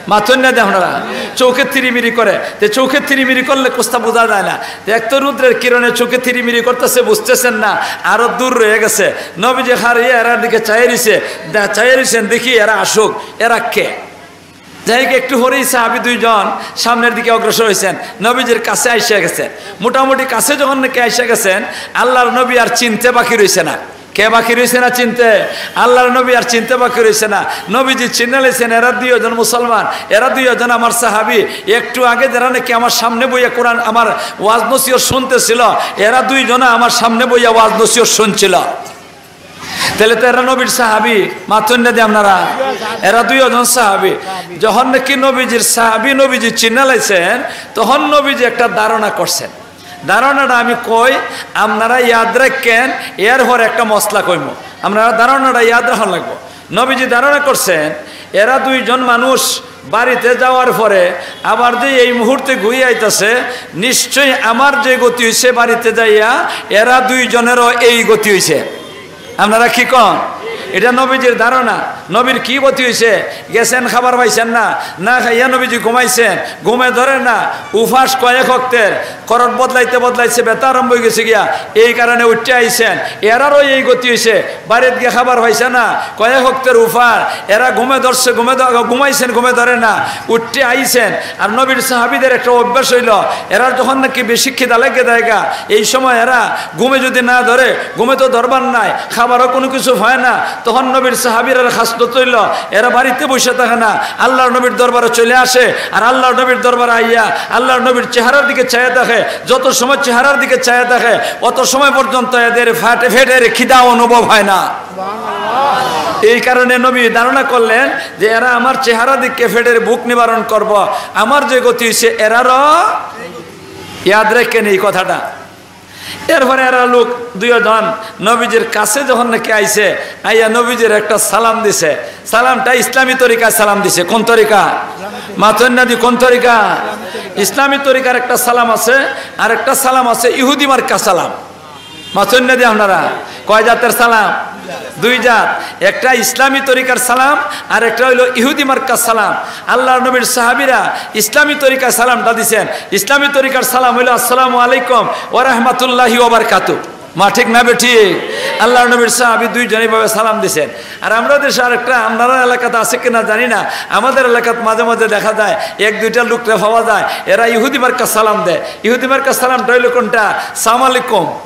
মাতইন না যে আপনারা। চোখে তিরিমিরি করে, তো চোখে তিরিমিরি করলে কুস্তা বোঝা যায় না। তো এক তো রৌদ্রের কিরণে চোখে তিরিমিরি করতেছে, বুঝতেছেন না, আরো দূর রয়ে গেছে। নবীজি খাড়িয়ে এরার দিকে চাইয়া রইছে, দে-, চাইয়া রইছেন, দেখি এরা আসুক, এরা কে। যাই হোক, একটু পরেই সাহাবী দুইজন সামনের দিকে অগ্রসর হইছেন, নবীজির কাছে আইসা গেছেন। মোটামুটি কাছে যখন নাকি আইসা গেছেন, আল্লাহর নবী আর চিনতে বাকি রইছে না। কে বাকি রইছে না চিনতে? আল্লাহর নবী আর চিনতে বাকি রইছে না। নবীজি চিনে লাইছেন, এরা দুইজন মুসলমান, এরা দুইজন আমার সাহাবী। একটু আগে যারা নাকি আমার সামনে বইয়া কোরআন, আমার ওয়াজ নসিহত শুনতেছিল, এরা দুইজন আমার সামনে বইয়া ওয়াজ নসিহত শুনছিল। তাহলে তো এরা নবীর সাহাবী, মাতইন না যে আপনারা। এরা দুইজন সাহাবী। যখন নাকি নবীজির সাহাবী নবীজি চিনে লাইছেন, তখন নবীজি একটা ধারণা করছেন। ধারণাটা আমি কই, আপনারা ইয়াদ রাখেন, এরপর একটা মসলা কইমু। আপনারা ধারণাটা ইয়াদ রাখা লাগবো। নবীজি ধারণা করছেন, এরা দুইজন মানুষ বাড়িতে যাওয়ার পরে আবার যে এই মুহূর্তে ঘুরে আইতাছে, নিশ্চয়ই আমার যে গতি হইছে বাড়িতে যাইয়া, এরা দুইজনেরও এই গতি হইছে। আপনারা কি কন? এটা নবীজির ধারণা। নবীর কি গতি হইছে? গেছেন, খাবার পাইছেন না, না খাইয়া নবীজি ঘুমাইছেন, ঘুমে ধরে না, উপাস কয়েক অক্তের, করট বদলাইতে বদলাইতে ব্যথা আরম্ভ হয়ে গেছে গিয়া, এই কারণে উঠতে আইছেন। এরারও এই গতি হইছে, বাড়িত গিয়া খাবার পাইছে না, কয়েক অক্তের উপাস, এরা ঘুমে ধরছে, ঘুমে ধ-, ঘুমাইছেন, ঘুমে ধরে না, উঠতে আইছেন। আর নবীর সাহাবীদের একটা অভ্যাস হইল, এরা যখন নাকি বেশি খিদা লাগে জায়গা, এই সময় এরা ঘুমে যদি না ধরে, ঘুমে তো ধরবার নাই, খাবারও কোনো কিছু হয় না, তখন নবীর সাহাবীর আর খাসলত হইল, এরা বাড়িতে বসে থাকে না, আল্লাহর নবীর দরবারে চলে আসে। আর আল্লাহর নবীর দরবারে আইয়া আল্লাহর নবীর চেহারার দিকে চাইয়া থাকে। যত সময় চেহারার দিকে চাইয়া থাকে, অত সময় পর্যন্ত এদের ফাটে, পেটের খিদা অনুভব হয় না। এই কারণে নবী ধারণা করলেন যে এরা আমার চেহারা দিকে পেটের ভুক নিবারণ করব, আমার যে গতি হইছে এরারও। ইয়াদ রাখেন এই কথাটা। এরপরে এরা লোক দুইজন নবীজির কাছে যখন নাকি আইছে, আইয়া নবীজির একটা সালাম দিছে। সালামটা ইসলামী তরিকায় সালাম দিছে। কোন তরিকা? মাতইন না দি, কোন তরিকা? ইসলামী তরিকার একটা সালাম আছে, আর একটা সালাম আছে ইহুদি মার্কা সালাম। মাতইন না দি আপনারা। কয় জাতের সালাম? দুই জাত। একটা ইসলামী তরিকার সালাম, আর একটা হইলো ইহুদি মার্কা সালাম। আল্লাহর নবীর সাহাবীরা ইসলামী তরিকার সালামটা দিছেন। ইসলামী তরিকার সালাম হইলো, "আসসালামু আলাইকুম ওয়া রাহমাতুল্লাহি ওয়া বারাকাতুহু।" মা ঠিক না বেঠিক? আল্লাহর নবীর সাহাবী দুইজন এইভাবে সালাম দিছেন। আর আমরা দেশে আরেকটা, আপনারার এলাকাত আছে কিনা জানি না, আমাদের এলাকাত মাঝে মাঝে দেখা যায় এক দুইটা লোকরে পাওয়া যায়, এরা ইহুদি মার্কা সালাম দেয়। ইহুদি মার্কা সালামটা হইল কোনটা? সালাম আলাইকুম।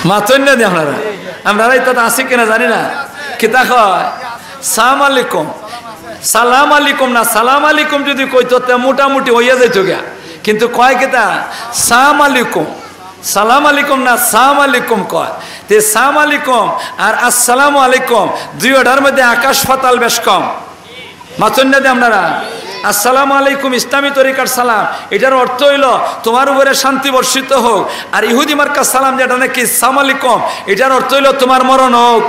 মাতইন না দি আপনারা, আপনারা ইতাত আছে কিনা জানি না, কিতা কয়? সালাম আলাইকুম। সালাম আলাইকুম না, সালাম আলাইকুম যদি কইতো, তে মোটামুটি হইয়া যাইতো গিয়া। কিন্তু কয় কিতা? সালাম আলাইকুম। সালাম আলাইকুম না, সালাম আলাইকুম কয়। তে সালাম আলাইকুম আর আসসালামু আলাইকুম, দুইটার মধ্যে আকাশ পাতাল বেশ কম। মাতইন না দি আপনারা। আসসালামু আলাইকুম ইসলামী তরিকার সালাম, এটার অর্থ হইল তোমার উপরে শান্তি বর্ষিত হোক। আর ইহুদি মার্কা সালাম, যেটা নাকি সালাম আলাইকুম, এটার অর্থ হইল তোমার মরণ হোক।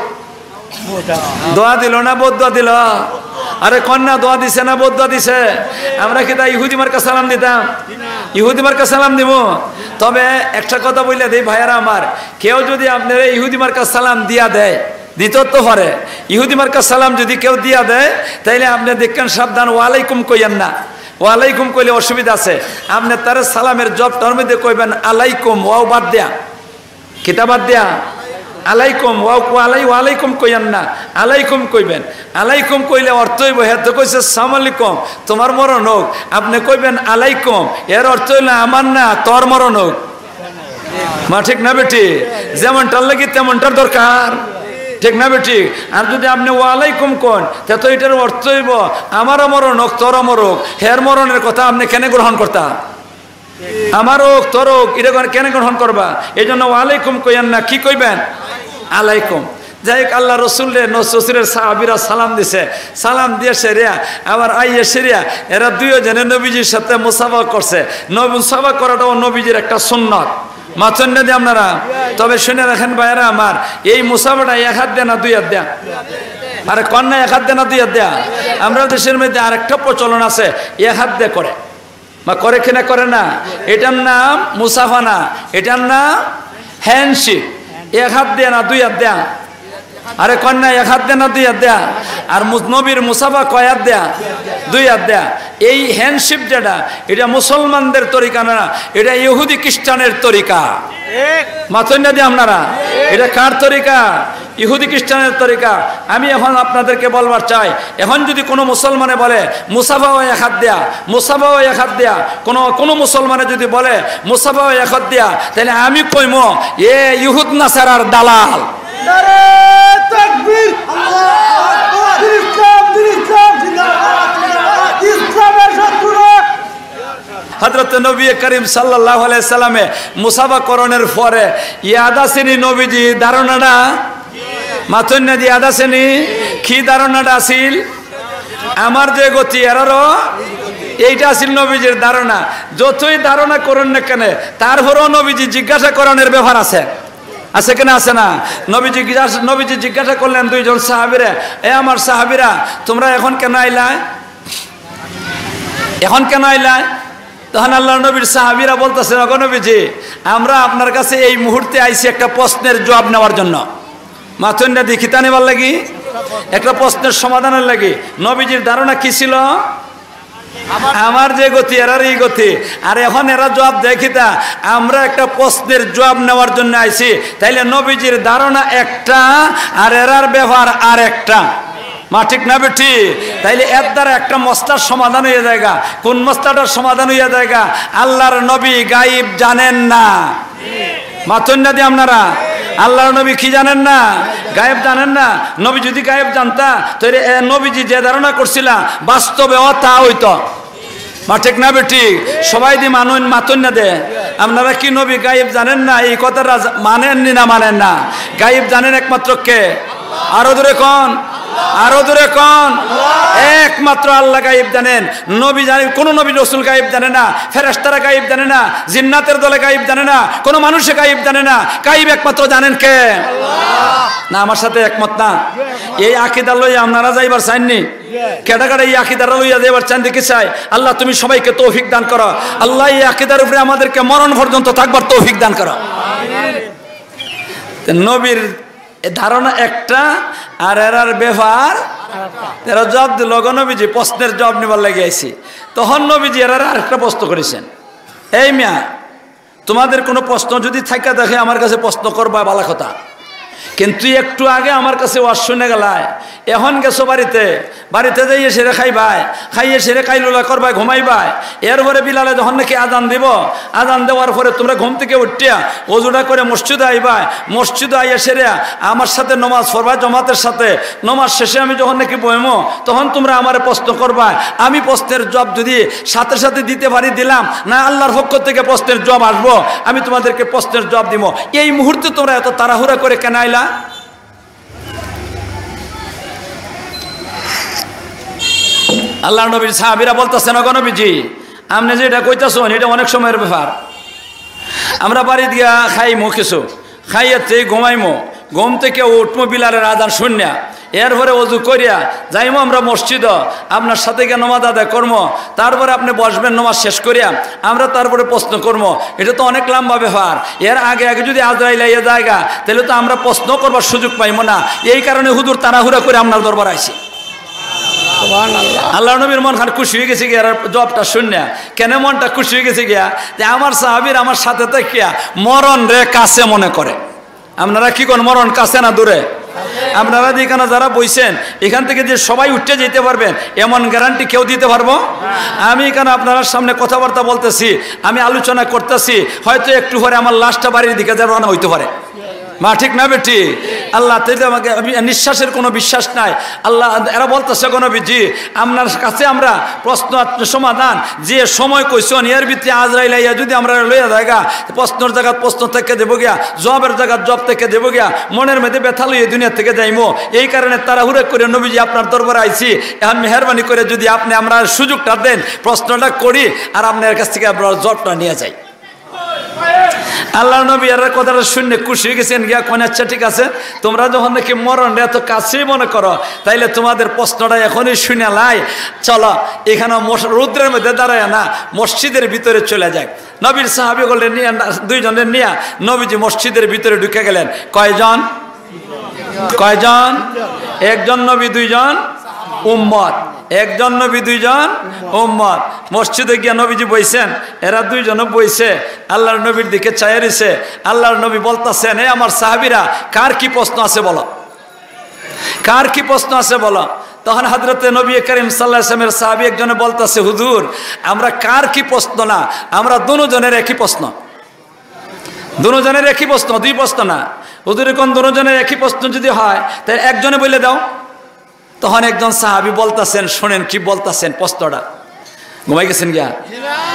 দোয়া দিল না বদদোয়া দিল? আরে কন্যা দোয়া দিছে না বদদোয়া দিছে? আমরা কিতা ইহুদি মার্কা সালাম দিতাম? ইহুদি মার্কা সালাম দিব? তবে একটা কথা বললে দেই ভাইয়ারা আমার, কেউ যদি আপনারে ইহুদি মার্কা সালাম দিয়া দেয়, দিতে তো পারে, ইহুদি মার্কা সালাম যদি কেউ দিয়া দেয়, তাইলে আপনি দেখেন সাবধান, ওয়ালাইকুম কইয়েন না। ওয়ালাইকুম কইলে অসুবিধা আছে। আপনি তার সালামের জবটার মধ্যে কইবেন আলাইকুম, ওয়াও বাদ দেয়া। কিতা বাদ দেয়া? আলাইকুম, ওয়াও কো-, আলাই-, ওয়ালাইকুম কইয়েন না, আলাইকুম কইবেন। আলাইকুম কইলে অর্থ হইব, হে তো কইছে সালাম আলাইকুম, তোমার মরণ হোক। আপনি কইবেন আলাইকুম, এর অর্থ হইল আমার না, তোর মরণ হোক। মা ঠিক না বেঠিক? যেমনটার লাগি তেমনটার দরকার, ঠিক না বেঠিক? আর যদি আপনি ওয়ালাইকুম কন, তে তো এটার অর্থ হইব আমারও মরণ হোক, তোরও মরণ হোক। হের মরণের কথা আপনি কেনে গ্রহণ করতা? আমার হোক, তোর হোক, এটা কেনে গ্রহণ করবা? এই জন্য ওয়ালাইকুম কইয়েন না, কি কইবেন? আলাইকুম। যাই হোক, আল্লাহ রসুলরে, নবীর সাহাবীরা সালাম দিছে, সালাম দিয়া সেরিয়া, আবার আইয়া সেরিয়া, এরা দুইও জনে নবীজির সাথে মুসাফা করছে। নবী, মুসাফা করাটাও নবীজির একটা সুন্নত। মাতইন না দি আপনারা। তবে শুনে রাখেন ভাইয়েরা আমার, এই মুসাফাটা এক হাত দেয়া না দুই হাত দেয়া? আরে কন্যা এক হাত দেয়া না দুই হাত দেয়া? আমরা দেশের মধ্যে আরেকটা প্রচলন আছে, এক হাত দিয়ে করে। মা করে কি না করে না? এটার নাম মুসাফা না, এটার নাম হ্যান্ডশিপ। এক হাত দেয়া না দুই হাত দেয়া? আরে কন্যা এক হাত দেয়া না দুই হাত দেয়া? আর মুস-, নবীর মুসাফা কয় হাত দেয়া? দুই হাত দেয়া। এই হ্যান্ডশিপ যেটা, এটা মুসলমানদের তরিকা না, এটা ইহুদি খ্রিস্টানের তরিকা। মাতইন না দি আপনারা, এটা কার তরিকা? ইহুদি খ্রিস্টানের তরিকা। আমি এখন আপনাদেরকে বলবার চাই, এখন যদি কোনো মুসলমানে বলে মুসাফা হয় এক হাত দেয়া, মুসাফা হয় এক হাত দেয়া, কোনো, কোনো মুসলমানে যদি বলে মুসাফা হয় এক হাত দেয়া, তাহলে আমি কইমু, এ ইহুদ নাসারার দালাল। নারে তাকবীর! আল্লাহু আকবার! ইসলাম, ইসলাম জিন্দাবাদ! ইসলামের শত্রুরা! হযরত নবী করিম সাল্লাল্লাহু আলাইহি সাল্লামে মুসাফা করণের পরে ইয়াদ আছেনি নবীজি ধারণাটা? মাতইন না দি ইয়াদ আছেনি? কি ধারণাটা আছিল? আমার যে গতি এরারও, এইটা আছিল নবীজির ধারণা। যতই ধারণা করুন না কেন, তারপরেও নবীজি জিজ্ঞাসা করণের ব্যাপার আছে, আছে কিনা? আছে না? নবীজি জিজ্ঞাসা, নবীজি জিজ্ঞাসা করলেন দুইজন সাহাবীরে, এ আমার সাহাবীরা, তোমরা এখন কেন আইলায়? এখন কেন আইলায়? তখন আল্লাহর নবীর সাহাবীরা বলতেছেন, ওগো নবীজি, আমরা আপনার কাছে এই মুহূর্তে আইছি একটা প্রশ্নের জবাব নেওয়ার জন্য। মাতইন না দি, কিতা নেবার লাগি? একটা প্রশ্নের সমাধানের লাগি। নবীজির ধারণা কি ছিল? আমার যে গতি, এরার এই গতি। আর এখন এরা জবাব দেয় কিতা? আমরা একটা প্রশ্নের জবাব নেওয়ার জন্য আইছি। তাইলে নবীজির ধারণা একটা, আর এরার ব্যাপার আর একটা। মা ঠিক না বেঠিক? তাইলে এর দ্বারা একটা মসলার সমাধান হইয়া যায়গা। কোন মসলাটার সমাধান হইয়া যায়গা? আল্লাহর নবী গাইব জানেন না। মাতইন না দি আপনারা, আল্লাহর নবী কি জানেন না? গায়েব জানেন না। নবী যদি গায়েব জানতা, তাহলে এ নবীজি যে ধারণা করছিলা, বাস্তবে ও তা হইতো। মা ঠিক না বেঠিক? সবাই দি মানুন, মাতইন না দে। আপনারা কি নবী গায়েব জানেন না? এই কথাটা জা-, মানেন নি না মানেন না? গায়েব জানেন একমাত্র কে? আরো জোরে কন, আরো জোরে কন। একমাত্র আল্লাহ গায়েব জানেন। নবী জানে, কোনো নবী রসুল গায়েব জানে না, ফেরেশতারা গায়েব জানে না, জিন্নাতের দলে গায়েব জানে না, কোনো মানুষে গায়েব জানে না। গায়েব একমাত্র জানেন কে? না, আমার সাথে একমত না। এই আকিদা লইয়া আপনারা যাইবার চাইননি? কেডা কেডা এই আকিদাটা লইয়া যাইবার চাইন দেখি চাই। আল্লাহ, তুমি সবাইকে তৌফিক দান করো। আল্লাহ, এই আকিদার উপরে আমাদেরকে মরণ পর্যন্ত থাকবার তৌফিক দান করো। তো নবীর এ ধারণা একটা, আর এরার ব্যাপার এরা জবাব দিল, "ওগো নবীজি, প্রশ্নের জবাব নিবার লাগি আইছি।" তখন নবীজি এরার আরেকটা প্রশ্ন করেছেন, "এই মিয়া, তোমাদের কোনো প্রশ্ন যদি থাইকা থাকে, আমার কাছে প্রশ্ন করবায়, ভালা কথা। কিন্তু একটু আগে আমার কাছে ওয়াজ শুনে গেলায়, এখন গেছো বাড়িতে, বাড়িতে যাইয়া সেরে খাইবায়, খাইয়া সেরে কাইলুলা করবায়, ঘুমাইবায়। এরপরে বিলালে যখন নাকি আজান দিব, আজান দেওয়ার পরে তোমরা ঘুম থেকে উঠিয়া অজুটা করে মসজিদে আইবায়, মসজিদে আইয়া সেরে আমার সাথে নমাজ পড়বায় জমাতের সাথে। নমাজ শেষে আমি যখন নাকি বইমো, তখন তোমরা আমারে প্রশ্ন করবায়। আমি প্রশ্নের জবাব যদি সাথে সাথে দিতে পারি, দিলাম, না আল্লাহর পক্ষ থেকে প্রশ্নের জবাব আসবো, আমি তোমাদেরকে প্রশ্নের জবাব দিমু। এই মুহূর্তে তোমরা এত তাড়াহুড়া করে কেন আইলা? আল্লাহর নবীর সাহাবীরা বলতাছেন, "ওগো নবীজি, আপনে যেটা কইতাছেন, এটা অনেক সময়ের ব্যাপার। আমরা বাড়িত গিয়া খাইমু কিছু, খাইয়াতে ঘুমাইমু, ঘুম থেকে উঠমু বিলালের আজান শুনিয়া, এরপরে অজু করিয়া যাইমু আমরা মসজিদো, আপনার সাথে গিয়া নমাজ আদায় করমু, তারপরে আপনে বসবেন নমাজ শেষ করিয়া, আমরা তারপরে প্রশ্ন করমু। এটা তো অনেক লম্বা ব্যাপার। এর আগে আগে যদি আজরাইল আইয়া যায়গা, তাহলে তো আমরা প্রশ্ন করবার সুযোগ পাইমু না। এই কারণে হুজুর তাড়াহুড়া করে আপনার দরবার আইছি।" আল্লাহর নবীর মন খান খুশি হয়ে গেছে গিয়া, এর জবাবটা শুনিয়া। কেন মনটা খুশি হয়ে গেছে গিয়া? যে আমার সাহাবীর আমার সাথে থাকিয়া মরণরে কাছে মনে করে। আপনারা কি কোন মরণ কাছে না দূরে? আপনারা যে এখানে যারা বইছেন, এখান থেকে যে সবাই উঠে যেতে পারবেন, এমন গ্যারান্টি কেউ দিতে পারবো? আমি এখানে আপনার সামনে কথাবার্তা বলতেছি, আমি আলোচনা করতেছি, হয়তো একটু পরে আমার লাশটা বাড়ির দিকে রওনা হইতে পারে। মা ঠিক না বেটি? আল্লাহ, তাইলে আমাকে, আমি, নিঃশ্বাসের কোনো বিশ্বাস নাই। আল্লাহ, এরা বলতেছে, "গো নবীজি, আপনার কাছে আমরা প্রশ্ন সমাধান যে সময় কইছেন, এর ভিতরে আজরাইল আইয়া যদি আমরা লইয়া যায়গা, প্রশ্নর জায়গাত প্রশ্ন থেকে দেবো গিয়া, জবাবের জায়গাত জবাব থেকে দেবো গিয়া, মনের মধ্যে ব্যথা লইয়া দুনিয়া থেকে যাইমু। এই কারণে তাড়াহুড়া করে নবীজি আপনার দরবারে আইছি। এখন মেহেরবানি করে যদি আপনি আমরা সুযোগটা দেন, প্রশ্নটা করি আর আপনার কাছ থেকে আমরা জবাবটা নিয়ে যাই।" আল্লাহর নবী এর কথাটা শুনে খুশি হয়ে গেছেন গিয়া, কইন, "আচ্ছা, ঠিক আছে, তোমরা যখন নাকি মরণরে এত কাছেই মনে করো, তাইলে তোমাদের প্রশ্নটা এখনই শুনে লাই। চলো, এখানে মস-, রৌদ্রের মধ্যে দাঁড়ায় না, মসজিদের ভিতরে চলে যাই।" নবীর সাহাবী বললেন, নিয়া, দুইজনের নিয়া নবীজি মসজিদের ভিতরে ঢুকে গেলেন। কয়জন? কয়জন? একজন নবী, দুইজন উম্মত। একজন নবী, দুইজন উম্মত। মসজিদে গিয়া নবীজি বইছেন, এরা দুইজনও বইছে। আল্লাহর নবীর দিকে চাইয়া রইছে। আল্লাহর নবী বলতাছেন, "এ আমার সাহাবীরা, কার কি প্রশ্ন আছে বলো, কার কি প্রশ্ন আছে বলো।" তখন হযরতে নবী করিম সাল্লাল্লাহু আলাইহি ওয়াসাল্লামের সাহাবী একজনে বলতাছে, "হুজুর, আমরা কার কি প্রশ্ন না, আমরা দুজনের একই প্রশ্ন।" দুজনের একই প্রশ্ন, দুই প্রশ্ন না। হুজুর, এখন দুজনের একই প্রশ্ন যদি হয়, তাহলে একজনে বলে দাও। তখন একজন সাহাবী বলতাছেন, শোনেন কি বলতাছেন প্রশ্নটা। ঘুমাই গেছেন গিয়া?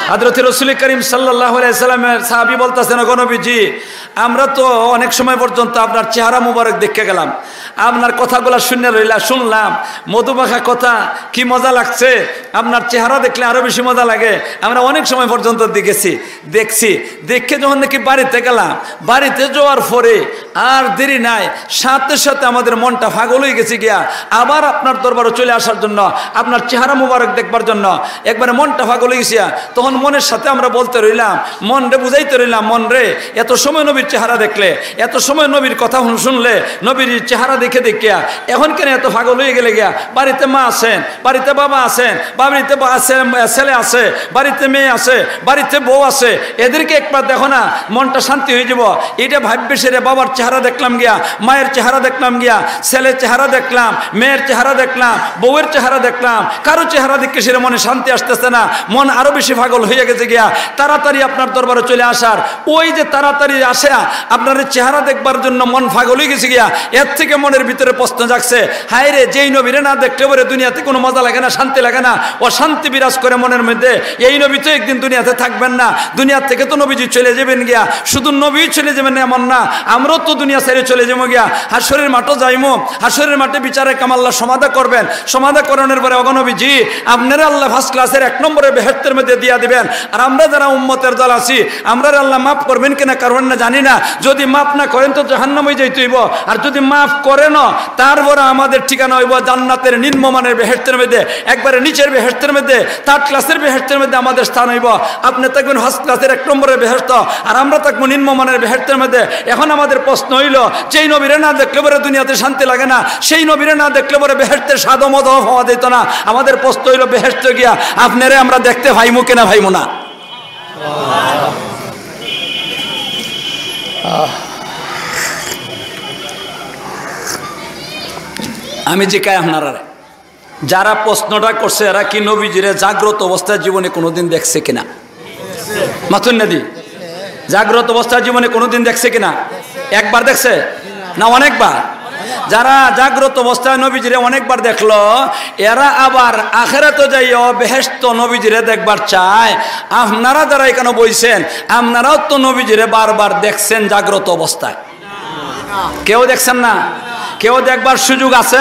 হযরতে রসুল করিম সাল্লাল্লাহু আলাইহি ওয়াসাল্লামের সাহাবী বলতাছেন, "ওগো নবীজি, আমরা তো অনেক সময় পর্যন্ত আপনার চেহারা মুবারক দেখে গেলাম, আপনার কথাগুলা শুনে রইলা, শুনলাম, মধুমাখা কথা, কি মজা লাগছে, আপনার চেহারা দেখলে আরো বেশি মজা লাগে, আমরা অনেক সময় পর্যন্ত দেখেছি।" দেখছি, দেখে যখন নাকি বাড়িতে গেলাম, বাড়িতে যাওয়ার পরে আর দেরি নাই, সাথে সাথে আমাদের মনটা পাগল হয়ে গেছে গিয়া, আবার আপনার দরবারে চলে আসার জন্য, আপনার চেহারা মুবারক দেখবার জন্য একবারে মনটা পাগল হয়ে গেছে গিয়া। তখন মনের সাথে আমরা বলতে রইলাম, মনরে বুঝাইতে রইলাম, "মন রে, এত সময় নবীর চেহারা দেখলে, এত সময় নবীর কথা হুন-, শুনলে, নবীর চেহারা দেখে দেখিয়া এখন কেন এত পাগল হয়ে গেলে গিয়া? বাড়িতে মা আছেন, বাড়িতে বাবা আছেন, বাড়িতে বা-, ছে-, ছেলে আছে, বাড়িতে মেয়ে আছে, বাড়িতে বউ আছে, এদেরকে একবার দেখো না, মনটা শান্তি হয়ে যাব।" এটা ভাববে সেরে বাবার চেহারা দেখলাম গিয়া, মায়ের চেহারা দেখলাম গিয়া, ছেলের চেহারা দেখলাম, মেয়ের চেহারা দেখলাম, বউয়ের চেহারা দেখলাম, কারো চেহারা দেখে সেরে মনে শান্তি আসতেছে না, মন আরো বেশি পাগল হয়ে গেছে গিয়া। তাড়াতাড়ি আপনার দরবারে চলে আসার, ওই যে তাড়াতাড়ি আসে আপনার চেহারা দেখবার জন্য মন পাগল হয়ে গেছে গিয়া, এর থেকে মনের ভিতরে প্রশ্ন জাগছে, হায় রে, যেই নবীরে না দেখলে পরে দুনিয়াতে কোনো মজা লাগে না, শান্তি লাগে না, অশান্তি বিরাজ করে মনের মধ্যে। এই নবী তো একদিন দুনিয়াতে থাকবেন না, দুনিয়া থেকে তো নবীজি চলে যাবেন গিয়া। শুধু নবী চলে যাবেন এমন না, আমরাও তো দুনিয়া ছেড়ে চলে যাবো গিয়া, হাশরের মাঠে যাইমু। হাশরের মাঠে বিচারে কাম আল্লাহ সমাধা করবেন, সমাধা করানোর পরে, "ওগো নবীজি, আপনারে আল্লাহ ফার্স্ট ক্লাসের এক নম্বরের বেহেশতের মধ্যে দিয়া দিবেন, আর আমরা যারা উম্মতের দল আছি, আমরারে আল্লাহ মাফ করবেন কিনা করবেন না জানি না, যদি মাফ না করেন তো জাহান্নামে যাইতে হইব, আর যদি মাফ করেন তারপরে আমাদের ঠিকানা হইব জান্নাতের নিম্নমানের বেহেশতের মধ্যে, একবারে নিচের বেহেশতের মধ্যে, থার্ড ক্লাসের বেহেশতের মধ্যে আমাদের স্থান হইব। আপনি থাকবেন ফার্স্ট ক্লাসের এক নম্বরের বেহেশত, আর আমরা থাকবো নিম্নমানের বেহেশতের মধ্যে।" এখন আমাদের প্রশ্ন হইল, যেই নবীরে না দেখলে পরে দুনিয়াতে শান্তি লাগে না, সেই নবীরে না দেখলে পরে বেহেশতের স্বাদ ও মজাও পাওয়া যেত না। আমাদের প্রশ্ন হইল, বেহেশতে গিয়া আপনারে আমরা দেখতে পাইমু কিনা পাইমু না? আমি জিকাই আপনারারে, যারা প্রশ্নটা করছে, এরা কি নবীজিরে জাগ্রত অবস্থায় জীবনে কোনোদিন দেখছে কিনা? মাতুন না দি। জাগ্রত অবস্থায় জীবনে কোনোদিন দেখছে কিনা? একবার দেখছে না অনেকবার? যারা জাগ্রত অবস্থায় নবীজিরে অনেকবার দেখলো, এরা আবার আখেরাতে যাইও বেহেশত নবীজিরে দেখবার চায়। আপনারা যারা এখানে বইছেন, আপনারাও তো নবীজিরে বারবার দেখছেন জাগ্রত অবস্থায়। কেউ দেখছেন না? কেউ দেখবার সুযোগ আছে?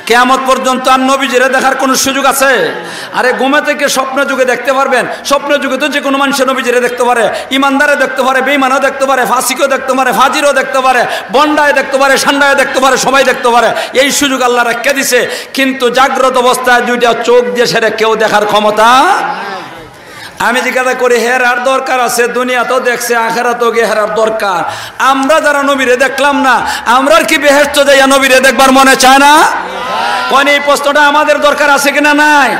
কিয়ামত পর্যন্ত আর নবীজিরে দেখার কোনো সুযোগ আছে? আরে, ঘুমে থেকে স্বপ্ন যুগে দেখতে পারবেন। স্বপ্ন যুগে তো যে কোনো মানুষে নবীজিরে দেখতে পারে, ইমানদারে দেখতে পারে, বেঈমানও দেখতে পারে, ফাসিকও দেখতে পারে, ফাজিরও দেখতে পারে, বন্ডায় দেখতে পারে, সান্ডায় দেখতে পারে, সবাই দেখতে পারে। এই সুযোগ আল্লাহ রাখিয়া দিছে, কিন্তু জাগ্রত অবস্থায় দুইটা চোখ দিয়া সেটা কেউ দেখার ক্ষমতা। আমি জিজ্ঞাসা করি, হেরার দরকার আছে? দুনিয়া তো দেখছে, আখেরাতও গিয়া হেরার দরকার। আমরা যারা নবীরে দেখলাম না, আমরার কি বেহেশত যাইয়া নবীরে দেখবার মনে চায় না? কোন এই প্রশ্নটা আমাদের দরকার আছে কিনা নাই?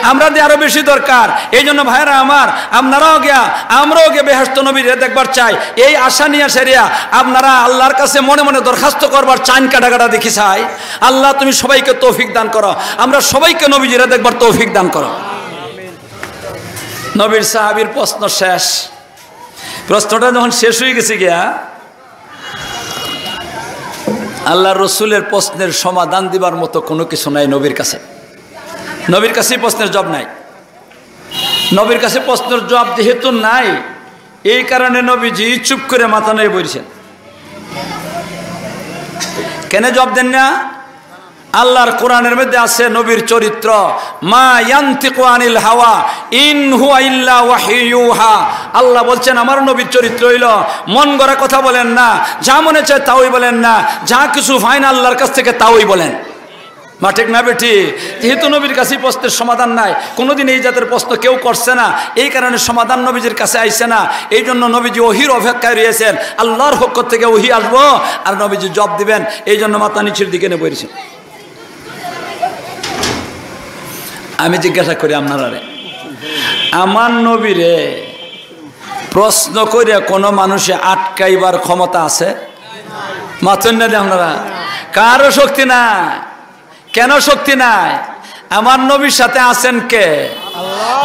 আমরা দিয়ে আরো বেশি দরকার। এই জন্য ভাইরা আমার, আপনারাও গিয়া, আমরাও গিয়া বেহেশত নবীরে দেখবার চাই। এই আশা নিয়া সেরিয়া আপনারা আল্লাহর কাছে মনে মনে দরখাস্ত করবার চাইন, কাটা কাটা দেখি চাই। আল্লাহ, তুমি সবাইকে তৌফিক দান করো, আমরা সবাইকে নবীজিরে দেখবার তৌফিক দান করো। নবীর সাহাবীর প্রশ্ন শেষ। প্রশ্নটা যখন শেষ হয়ে গেছে গিয়া, আল্লাহর রসুলের প্রশ্নের সমাধান দিবার মতো কোনো কিছু নাই নবীর কাছে। নবীর কাছেই প্রশ্নের জবাব নাই। নবীর কাছে প্রশ্নের জবাব যেহেতু নাই, এই কারণে নবীজি চুপ করে মাথা নিয়ে বইছেন। কেন জবাব দেন না? আল্লাহর কোরআনের মধ্যে আছে নবীর চরিত্র, "মা ইয়ান্তিকু আনিল হাওয়া, ইন হুয়া ইল্লা ওয়াহয়ু ইউহা।" আল্লাহ বলছেন, "আমার নবীর চরিত্র হইল মন গড়া কথা বলেন না, যা মনে চায় তাওই বলেন না, যা কিছু পায় না আল্লাহর কাছ থেকে তাওই বলেন।" মা ঠিক না বেটি? যেহেতু নবীর কাছে প্রশ্নের সমাধান নাই, কোনোদিন এই জাতের প্রশ্ন কেউ করছে না, এই কারণে সমাধান নবীজির কাছে আইছে না। এই জন্য নবীজি ওহির অপেক্ষায় রয়েছেন, আল্লাহর পক্ষ থেকে ওহি আসবো আর নবীজি জবাব দিবেন। এই জন্য মাথা নিচের দিকে নিয়ে বইছেন। আমি জিজ্ঞাসা করি আপনারারে, আমার নবীরে প্রশ্ন করে কোনো মানুষে আটকাইবার ক্ষমতা আছে? মাতুন না দি আপনারা, কারো শক্তি নাই। কেন শক্তি নাই? আমার নবীর সাথে আছেন কে?